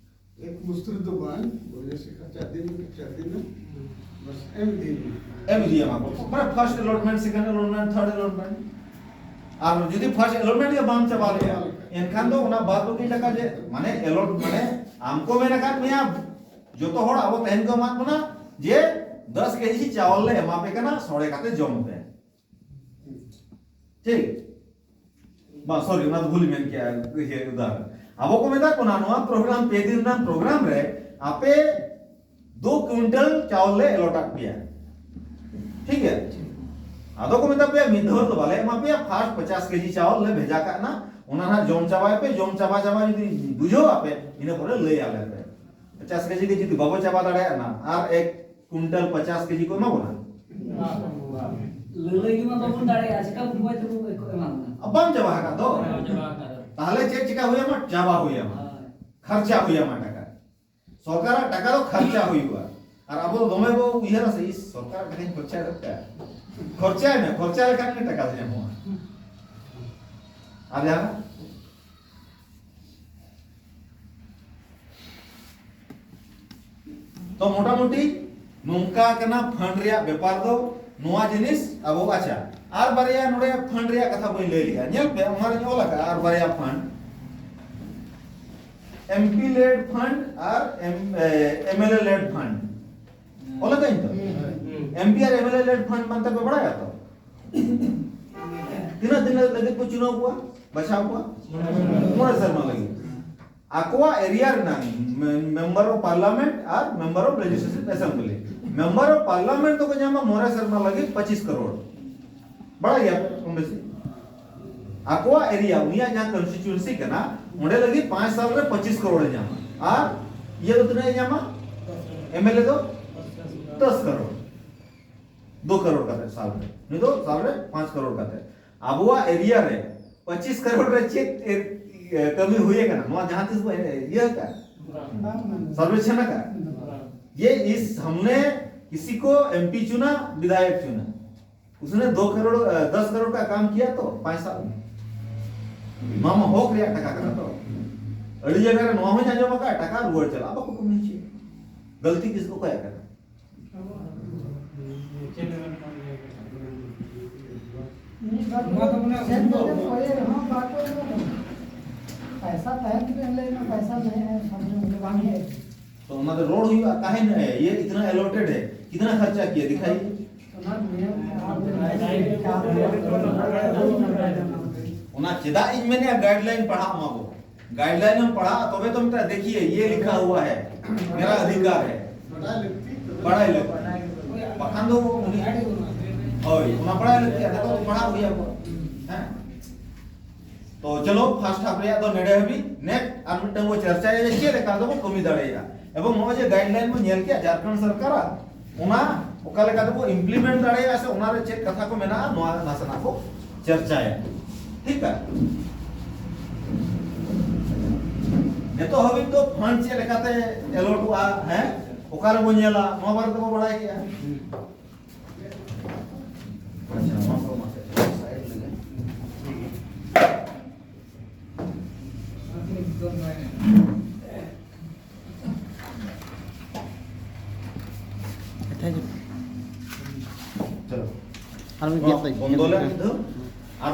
ᱮᱠ ᱢᱩᱥᱛᱩᱨ ᱫᱚ ᱵᱟᱝ, ᱵᱚᱞᱮ ᱥᱮ ᱠᱷᱟᱪᱟ ᱫᱤᱱ, ᱠᱷᱟᱪᱟ ᱫᱤᱱ, ᱵᱟᱥ ᱮᱢ ᱫᱤᱱ᱾ ᱮᱢ ᱤᱫᱤᱭᱟᱢᱟ ᱠᱚ᱾ ᱢᱟᱱᱮ, first allotment, second allotment, third allotment᱾ ᱟᱨ ᱡᱩᱫᱤ first allotment ᱜᱮ ᱵᱟᱢ ᱪᱟᱵᱟ ᱞᱮᱜᱼᱟ, ᱮᱱᱠᱷᱟᱱ ᱫᱚ ᱚᱱᱟ ᱵᱟᱫ ᱵᱟᱹᱠᱤ ᱴᱟᱠᱟ ᱡᱮ, ᱢᱟᱱᱮ, allot, ᱢᱟᱱᱮ, ᱟᱢ ᱠᱚ ᱢᱮᱱ ᱟᱠᱟᱫ ᱢᱮᱭᱟ, ᱡᱚᱛᱚ ᱦᱚᱲ ᱟᱵᱚ ᱛᱮᱦᱮᱧ ᱠᱚ ᱮᱢᱟᱫ ᱵᱚᱱᱟ ᱡᱮ ᱫᱚᱥ ᱠᱮᱡᱤ ᱪᱟᱣᱞ ᱞᱮ ᱮᱢᱟ ᱯᱮ ᱠᱟᱱᱟ, ᱥᱚᱲᱮ ᱠᱟᱛᱮ ᱡᱚᱢ ᱯᱮ᱾ ᱴᱷᱤᱠ? ᱵᱟᱝ, sorry, ᱚᱱᱟ ᱫᱚ ᱵᱷᱩᱞ ᱢᱮᱱ ᱠᱮᱜᱼᱟ, ᱤᱭᱟᱹ, ᱩᱫᱟᱦᱚᱨᱚᱱ᱾ ᱟᱵᱚ ᱠᱚ ᱢᱮᱛᱟ ᱠᱚ ᱠᱟᱱᱟ, ᱱᱚᱣᱟ program, ᱯᱮ ᱫᱤᱱ ᱨᱮᱱᱟᱜ program ᱨᱮ ᱟᱯᱮ ᱫᱩ ᱠᱩᱭᱤᱱᱴᱟᱞ ᱪᱟᱣᱞ ᱞᱮ allot ᱟᱫ ᱯᱮᱭᱟ᱾ ᱴᱷᱤᱠ ᱜᱮᱭᱟ? ᱟᱫᱚ ᱠᱚ ᱢᱮᱛᱟ ᱯᱮᱭᱟ, ᱢᱤᱫ ᱫᱷᱟᱣ ᱫᱚ ᱵᱟᱞᱮ ᱮᱢᱟ ᱯᱮᱭᱟ, first ᱯᱚᱪᱟᱥ ᱠᱮᱡᱤ ᱪᱟᱣᱞ ᱞᱮ ᱵᱷᱮᱡᱟ ᱠᱟᱜ ᱱᱟ, ᱚᱱᱟ ᱱᱟᱦᱟᱜ ᱡᱚᱢ ᱪᱟᱵᱟᱭ ᱯᱮ, ᱡᱚᱢ ᱪᱟᱵᱟ ᱪᱟᱵᱟ ᱡᱩᱫᱤ ᱵᱩᱡᱷᱟᱹᱣ ᱟᱯᱮ, ᱤᱱᱟᱹ ᱯᱚᱨᱮ ᱞᱟᱹᱭ ᱟᱞᱮ ᱯᱮ᱾ ᱯᱚᱪᱟᱥ ᱠᱮᱡᱤ ᱜᱮ ᱡᱩᱫᱤ ᱵᱟᱵᱚ ᱪᱟᱵᱟ ᱫᱟᱲᱮᱭᱟᱜᱼᱟ ᱱᱟ, ᱟᱨ ᱮᱠ ᱠᱩᱭᱤᱱᱴᱟᱞ ᱯᱚᱪᱟᱥ ᱠᱮᱡᱤ ᱠᱚ ᱮᱢᱟ ᱵᱚᱱᱟ? ᱞᱟᱹᱞᱟᱹᱭ ᱜᱮ ᱢᱟ ᱵᱟᱵᱚᱱ ᱫᱟᱲᱮᱭᱟᱜᱼᱟ, ᱪᱮᱠᱟ ᱵᱚᱱ ᱵᱟᱭ ᱛᱮᱵᱚᱱ ᱮᱢᱟ ᱵᱚᱱᱟ? ᱵᱟᱢ ᱪᱟᱵᱟ ᱟᱠᱟᱫ ᱫᱚ᱾ ᱵᱟᱢ ᱪᱟᱵᱟ ᱟᱠᱟᱫ᱾ ᱛᱟᱦᱞᱮ ᱪᱮᱫ ᱪᱮᱠᱟ ᱦᱩᱭ ᱟᱢᱟ? ᱪᱟᱵᱟ ᱦᱩᱭ ᱟᱢᱟ᱾ ᱦᱳᱭ᱾ ᱠᱷᱚᱨᱪᱟ ᱦᱩᱭ ᱟᱢᱟ ᱴᱟᱠᱟ᱾ ᱥᱚᱨᱠᱟᱨᱟᱜ ᱴᱟᱠᱟ ᱫᱚ ᱠᱷᱚᱨᱪᱟ ᱦᱩᱭᱩᱜᱼᱟ᱾ ᱟᱨ ᱟᱵᱚ ᱫᱚ ᱫᱚᱢᱮ ᱵᱚ ᱩᱭᱦᱟᱹᱨᱟ ᱥᱮ, "ᱤᱥ, ᱥᱚᱨᱠᱟᱨᱟᱜ ᱴᱟᱠᱟᱧ ᱠᱷᱚᱨᱪᱟᱭ ᱫᱟ ᱪᱮᱫ?" ᱠᱷᱚᱨᱪᱟᱭ ᱢᱮ, ᱠᱷᱚᱨᱪᱟ ᱞᱮᱠᱷᱟᱱ ᱜᱮ ᱴᱟᱠᱟ ᱫᱚ ᱧᱟᱢᱚᱜᱼᱟ᱾ ᱟᱨ ᱡᱟᱦᱟᱱᱟᱜ? ᱛᱚ ᱢᱚᱴᱟᱢᱩᱴᱤ ᱱᱚᱝᱠᱟ ᱠᱟᱱᱟ ᱯᱷᱟᱱᱰ ᱨᱮᱭᱟᱜ ᱵᱮᱯᱟᱨ ᱫᱚ᱾ ᱱᱚᱣᱟ ᱡᱤᱱᱤᱥ ᱟᱵᱚ, ᱟᱪᱪᱷᱟ, ᱟᱨ ᱵᱟᱨᱭᱟ ᱱᱚᱰᱮ ᱯᱷᱟᱱᱰ ᱨᱮᱭᱟᱜ ᱠᱟᱛᱷᱟ ᱵᱟᱹᱧ ᱞᱟᱹᱭ ᱞᱮᱜᱼᱟ᱾ ᱧᱮᱞ ᱯᱮ, ᱚᱱᱟ ᱨᱮᱧ ᱚᱞ ᱟᱠᱟᱫᱼᱟ ᱟᱨ ᱵᱟᱨᱭᱟ ᱯᱷᱟᱱᱰ, ᱮᱢᱯᱤ ᱞᱮᱰ ᱯᱷᱟᱱᱰ ᱟᱨ ᱮᱢᱮᱞᱮ ᱞᱮᱰ ᱯᱷᱟᱱᱰ᱾ ᱚᱞ ᱟᱠᱟᱫᱟᱹᱧ ᱛᱚ? ᱮᱢᱯᱤ ᱟᱨ ᱮᱢᱮᱞᱮ ᱞᱮᱰ ᱯᱷᱟᱱᱰ ᱢᱟᱱᱛᱮ ᱯᱮ ᱵᱟᱲᱟᱭᱟ ᱛᱚ? ᱛᱤᱱᱟᱹᱜ ᱫᱤᱱ ᱞᱟᱹᱜᱤᱫ ᱠᱚ ᱪᱩᱱᱟᱹᱣ ᱠᱚᱣᱟ, ᱵᱟᱪᱷᱟᱣ ᱠᱚᱣᱟ? ᱢᱚᱬᱮ ᱥᱮᱨᱢᱟ ᱞᱟᱹᱜᱤᱫ᱾ ᱟᱠᱚᱣᱟᱜ ᱮᱨᱤᱭᱟ ᱨᱮᱱᱟᱜ ᱢᱮᱢᱵᱟᱨ ᱚᱯᱷ ᱯᱟᱨᱞᱟᱢᱮᱱᱴ ᱟᱨ member of legislative assembly, member of parliament ᱫᱚᱠᱚ ᱧᱟᱢᱟ ᱢᱚᱬᱮ ᱥᱮᱨᱢᱟ ᱞᱟᱹᱜᱤᱫ ᱯᱚᱸᱪᱤᱥ ᱠᱟᱨᱳᱲ᱾ ᱵᱟᱲᱟᱭ ᱜᱮᱭᱟ ᱯᱮ ᱠᱚᱢ ᱵᱮᱥᱤ? ᱟᱠᱚᱣᱟᱜ ᱮᱨᱤᱭᱟ, ᱩᱱᱤᱭᱟᱜ ᱡᱟᱦᱟᱸ ᱠᱚᱱᱥᱴᱤᱪᱩᱭᱮᱱᱥᱤ ᱠᱟᱱᱟ, ᱚᱸᱰᱮ ᱞᱟᱹᱜᱤᱫ ᱯᱟᱸᱪ ᱥᱟᱞ ᱨᱮ ᱯᱚᱸᱪᱤᱥ ᱠᱟᱨᱳᱲ ᱮ ᱧᱟᱢᱟ᱾ ᱟᱨ ᱤᱭᱟᱹ ᱫᱚ ᱛᱤᱱᱟᱹᱜ ᱮ ᱧᱟᱢᱟ? ᱮᱢᱮᱞᱮ ᱫᱚ ᱫᱚᱥ ᱠᱟᱨᱳᱲ᱾ ᱫᱩ ᱠᱟᱨᱳᱲ ᱠᱟᱛᱮ ᱥᱟᱞ ᱨᱮ, ᱱᱩᱭ ᱫᱚ ᱥᱟᱞ ᱨᱮ ᱯᱟᱸᱪ ᱠᱟᱨᱳᱲ ᱠᱟᱛᱮ᱾ ᱟᱵᱚᱣᱟᱜ ᱮᱨᱤᱭᱟ ᱨᱮ ᱯᱚᱸᱪᱤᱥ ᱠᱟᱨᱳᱲ ᱨᱮ ᱪᱮᱫ ᱮ, ᱮ, ᱠᱟᱹᱢᱤ ᱦᱩᱭ ᱟᱠᱟᱱᱟ? ᱱᱚᱣᱟ ᱡᱟᱦᱟᱸ ᱛᱤᱥ ᱵᱚ ᱤᱭᱟᱹ ᱟᱠᱟᱫ, ᱵᱟᱝ, ᱵᱟᱝ᱾ ᱥᱟᱨᱵᱷᱮᱠᱷᱚᱱ ᱟᱠᱟᱫ? ᱵᱟᱝ᱾ ᱡᱮ ᱤᱥ ᱦᱟᱢᱱᱮ ᱠᱤᱥᱤ ᱠᱚ ᱮᱢᱯᱤ ᱪᱩᱱᱟ, ᱵᱤᱫᱷᱟᱭᱚᱠ ᱪᱩᱱᱟ, ᱩᱥᱱᱮ ᱫᱩ ᱠᱟᱨᱳᱲ, ᱮ, ᱫᱚᱥ ᱠᱟᱨᱳᱲ ᱠᱟ ᱠᱟᱢ ᱠᱤᱭᱟ ᱛᱚ ᱯᱟᱸᱪ ᱥᱟᱞ ᱢᱮ᱾ ᱱᱚᱣᱟ ᱢᱟ ᱦᱚᱠ ᱨᱮᱭᱟᱜ ᱴᱟᱠᱟ ᱠᱟᱱᱟ ᱛᱚ᱾ ᱟᱹᱰᱤ ᱡᱟᱭᱜᱟ ᱨᱮ ᱱᱚᱣᱟ ᱦᱚᱸᱧ ᱟᱸᱡᱚᱢ ᱟᱠᱟᱫᱼᱟ, ᱴᱟᱠᱟ ᱨᱩᱣᱟᱹᱲ ᱪᱟᱞᱟᱜᱼᱟ, ᱵᱟᱠᱚ ᱠᱟᱹᱢᱤ ᱦᱚᱪᱚᱭᱟ᱾ ᱜᱟᱹᱞᱛᱤ ᱠᱤᱥ ᱠᱚ ᱚᱠᱚᱭᱟᱜ ᱠᱟᱱᱟ? ᱢᱤᱫ ᱵᱟᱨ ᱱᱚᱣᱟ ᱫᱚ ᱢᱟᱱᱮ ᱥᱮᱱ ᱠᱟᱛᱮ ᱠᱚᱭᱮ ᱨᱮᱦᱚᱸ ᱵᱟᱠᱚ ᱮᱢᱚᱜ ᱠᱟᱱᱟ᱾ ᱯᱟᱭᱥᱟ ᱛᱟᱦᱮᱸ ᱛᱩᱞᱩᱡ ᱞᱟᱹᱭ ᱢᱮ, ᱯᱟᱭᱥᱟ ᱱᱟᱦᱮ ᱥᱟᱢᱱᱮ ᱢᱩᱡᱷᱮ ᱵᱟᱝ ᱦᱮ᱾ तो ᱚᱱᱟ ᱫᱚ ᱨᱚᱲ ᱦᱩᱭᱩᱜᱼᱟ, ᱠᱟᱦᱮ ᱱᱟᱦᱮ, ᱭᱮ ᱤᱛᱱᱟ ᱮᱞᱚᱴᱮᱰ ᱦᱮ, ᱠᱤᱛᱱᱟ ᱠᱷᱟᱨᱪᱟ ᱠᱤᱭᱟ, ᱫᱤᱠᱷᱟᱭᱤ᱾ ᱚᱱᱟ ᱱᱤᱭᱚᱢ ᱚᱱᱟ ᱪᱮᱫᱟᱜ ᱤᱧ ᱢᱮᱱᱮᱜᱼᱟ, ᱜᱟᱭᱤᱰᱞᱟᱭᱤᱱ ᱯᱟᱲᱦᱟᱜ ᱢᱟ ᱵᱚ᱾ गाइडलाइन में पढ़ा, तबे तो मित्रा, देखिए, ये लिखा हुआ है, मेरा अधिकार है। ᱵᱟᱲᱟᱭ ᱞᱟᱹᱠᱛᱤ᱾ ᱵᱟᱠᱷᱟᱱ ᱫᱚ ᱩᱱᱤ, ᱦᱳᱭ, ᱚᱱᱟ ᱵᱟᱲᱟᱭ ᱞᱟᱹᱠᱛᱤ, ᱟᱫᱚ ᱠᱚ ᱯᱟᱲᱦᱟᱣ ᱦᱩᱭ ᱟᱠᱚ᱾ ᱦᱮᱸ? ᱛᱚ ᱪᱚᱞᱚ, ᱯᱷᱟᱨᱥᱴ ᱦᱟᱯ ᱨᱮᱭᱟᱜ ᱫᱚ ᱱᱮᱰᱮ ᱦᱟᱹᱵᱤᱡ᱾ ᱱᱮᱠᱥᱴ ᱟᱨ ᱢᱤᱫᱴᱟᱝ ᱵᱚ ᱪᱟᱨᱪᱟᱭᱟ ᱡᱮ ᱪᱮᱫ ᱞᱮᱠᱟ ᱫᱚᱵᱚ ᱠᱟᱹᱢᱤ ᱫᱟᱲᱮᱭᱟᱜᱼᱟ᱾ ᱮᱵᱚᱝ ᱱᱚᱜᱼᱚᱭ ᱡᱮ ᱜᱟᱭᱤᱰᱞᱟᱭᱤᱱ ᱵᱚ ᱧᱮᱞ ᱠᱮᱜᱼᱟ ᱡᱷᱟᱲᱠᱷᱚᱸᱰ ᱥᱚᱨᱠᱟᱨᱟᱜ, ᱚᱱᱟ ᱚᱠᱟ ᱞᱮᱠᱟ ᱛᱮᱵᱚ ᱤᱢᱯᱞᱤᱢᱮᱱᱴ ᱫᱟᱲᱮᱭᱟᱜᱼᱟ ᱥᱮ ᱚᱱᱟᱨᱮ ᱪᱮᱫ ᱠᱟᱛᱷᱟ ᱠᱚ ᱢᱮᱱᱟᱜᱼᱟ, ᱱᱚᱣᱟ ᱱᱟᱥᱮᱱᱟᱜ ᱵᱚ ᱪᱟᱨᱪᱟᱭᱟ᱾ ᱴᱷᱤᱠ ᱜᱮᱭᱟ? ᱱᱤᱛᱚᱜ ᱦᱟᱹᱵᱤᱡ ᱫᱚ ᱯᱷᱟᱱᱰ ᱪᱮᱫ ᱞᱮᱠᱟᱛᱮ ᱮᱞᱚᱴᱚᱜᱼᱟ, ᱦᱮᱸ, ᱚᱠᱟ ᱨᱮᱵᱚ ᱧᱮᱞᱟ, ᱱᱚᱣᱟ ᱵᱟᱨᱮ ᱛᱮᱵᱚ ᱵᱟᱲᱟᱭ ᱠᱮᱜᱼᱟ᱾ ᱟᱪᱪᱷᱟ, ᱱᱚᱣᱟ ᱠᱚ ᱢᱟᱥᱮ ᱥᱟᱭᱤᱰ ᱞᱮᱜᱮ᱾ ᱟᱨ ᱢᱤᱫ ᱜᱮᱫ ᱛᱟᱭ᱾ ᱵᱚᱱᱫᱚ ᱞᱮᱢ ᱢᱤᱫ ᱫᱷᱟᱣ᱾ ᱟᱨ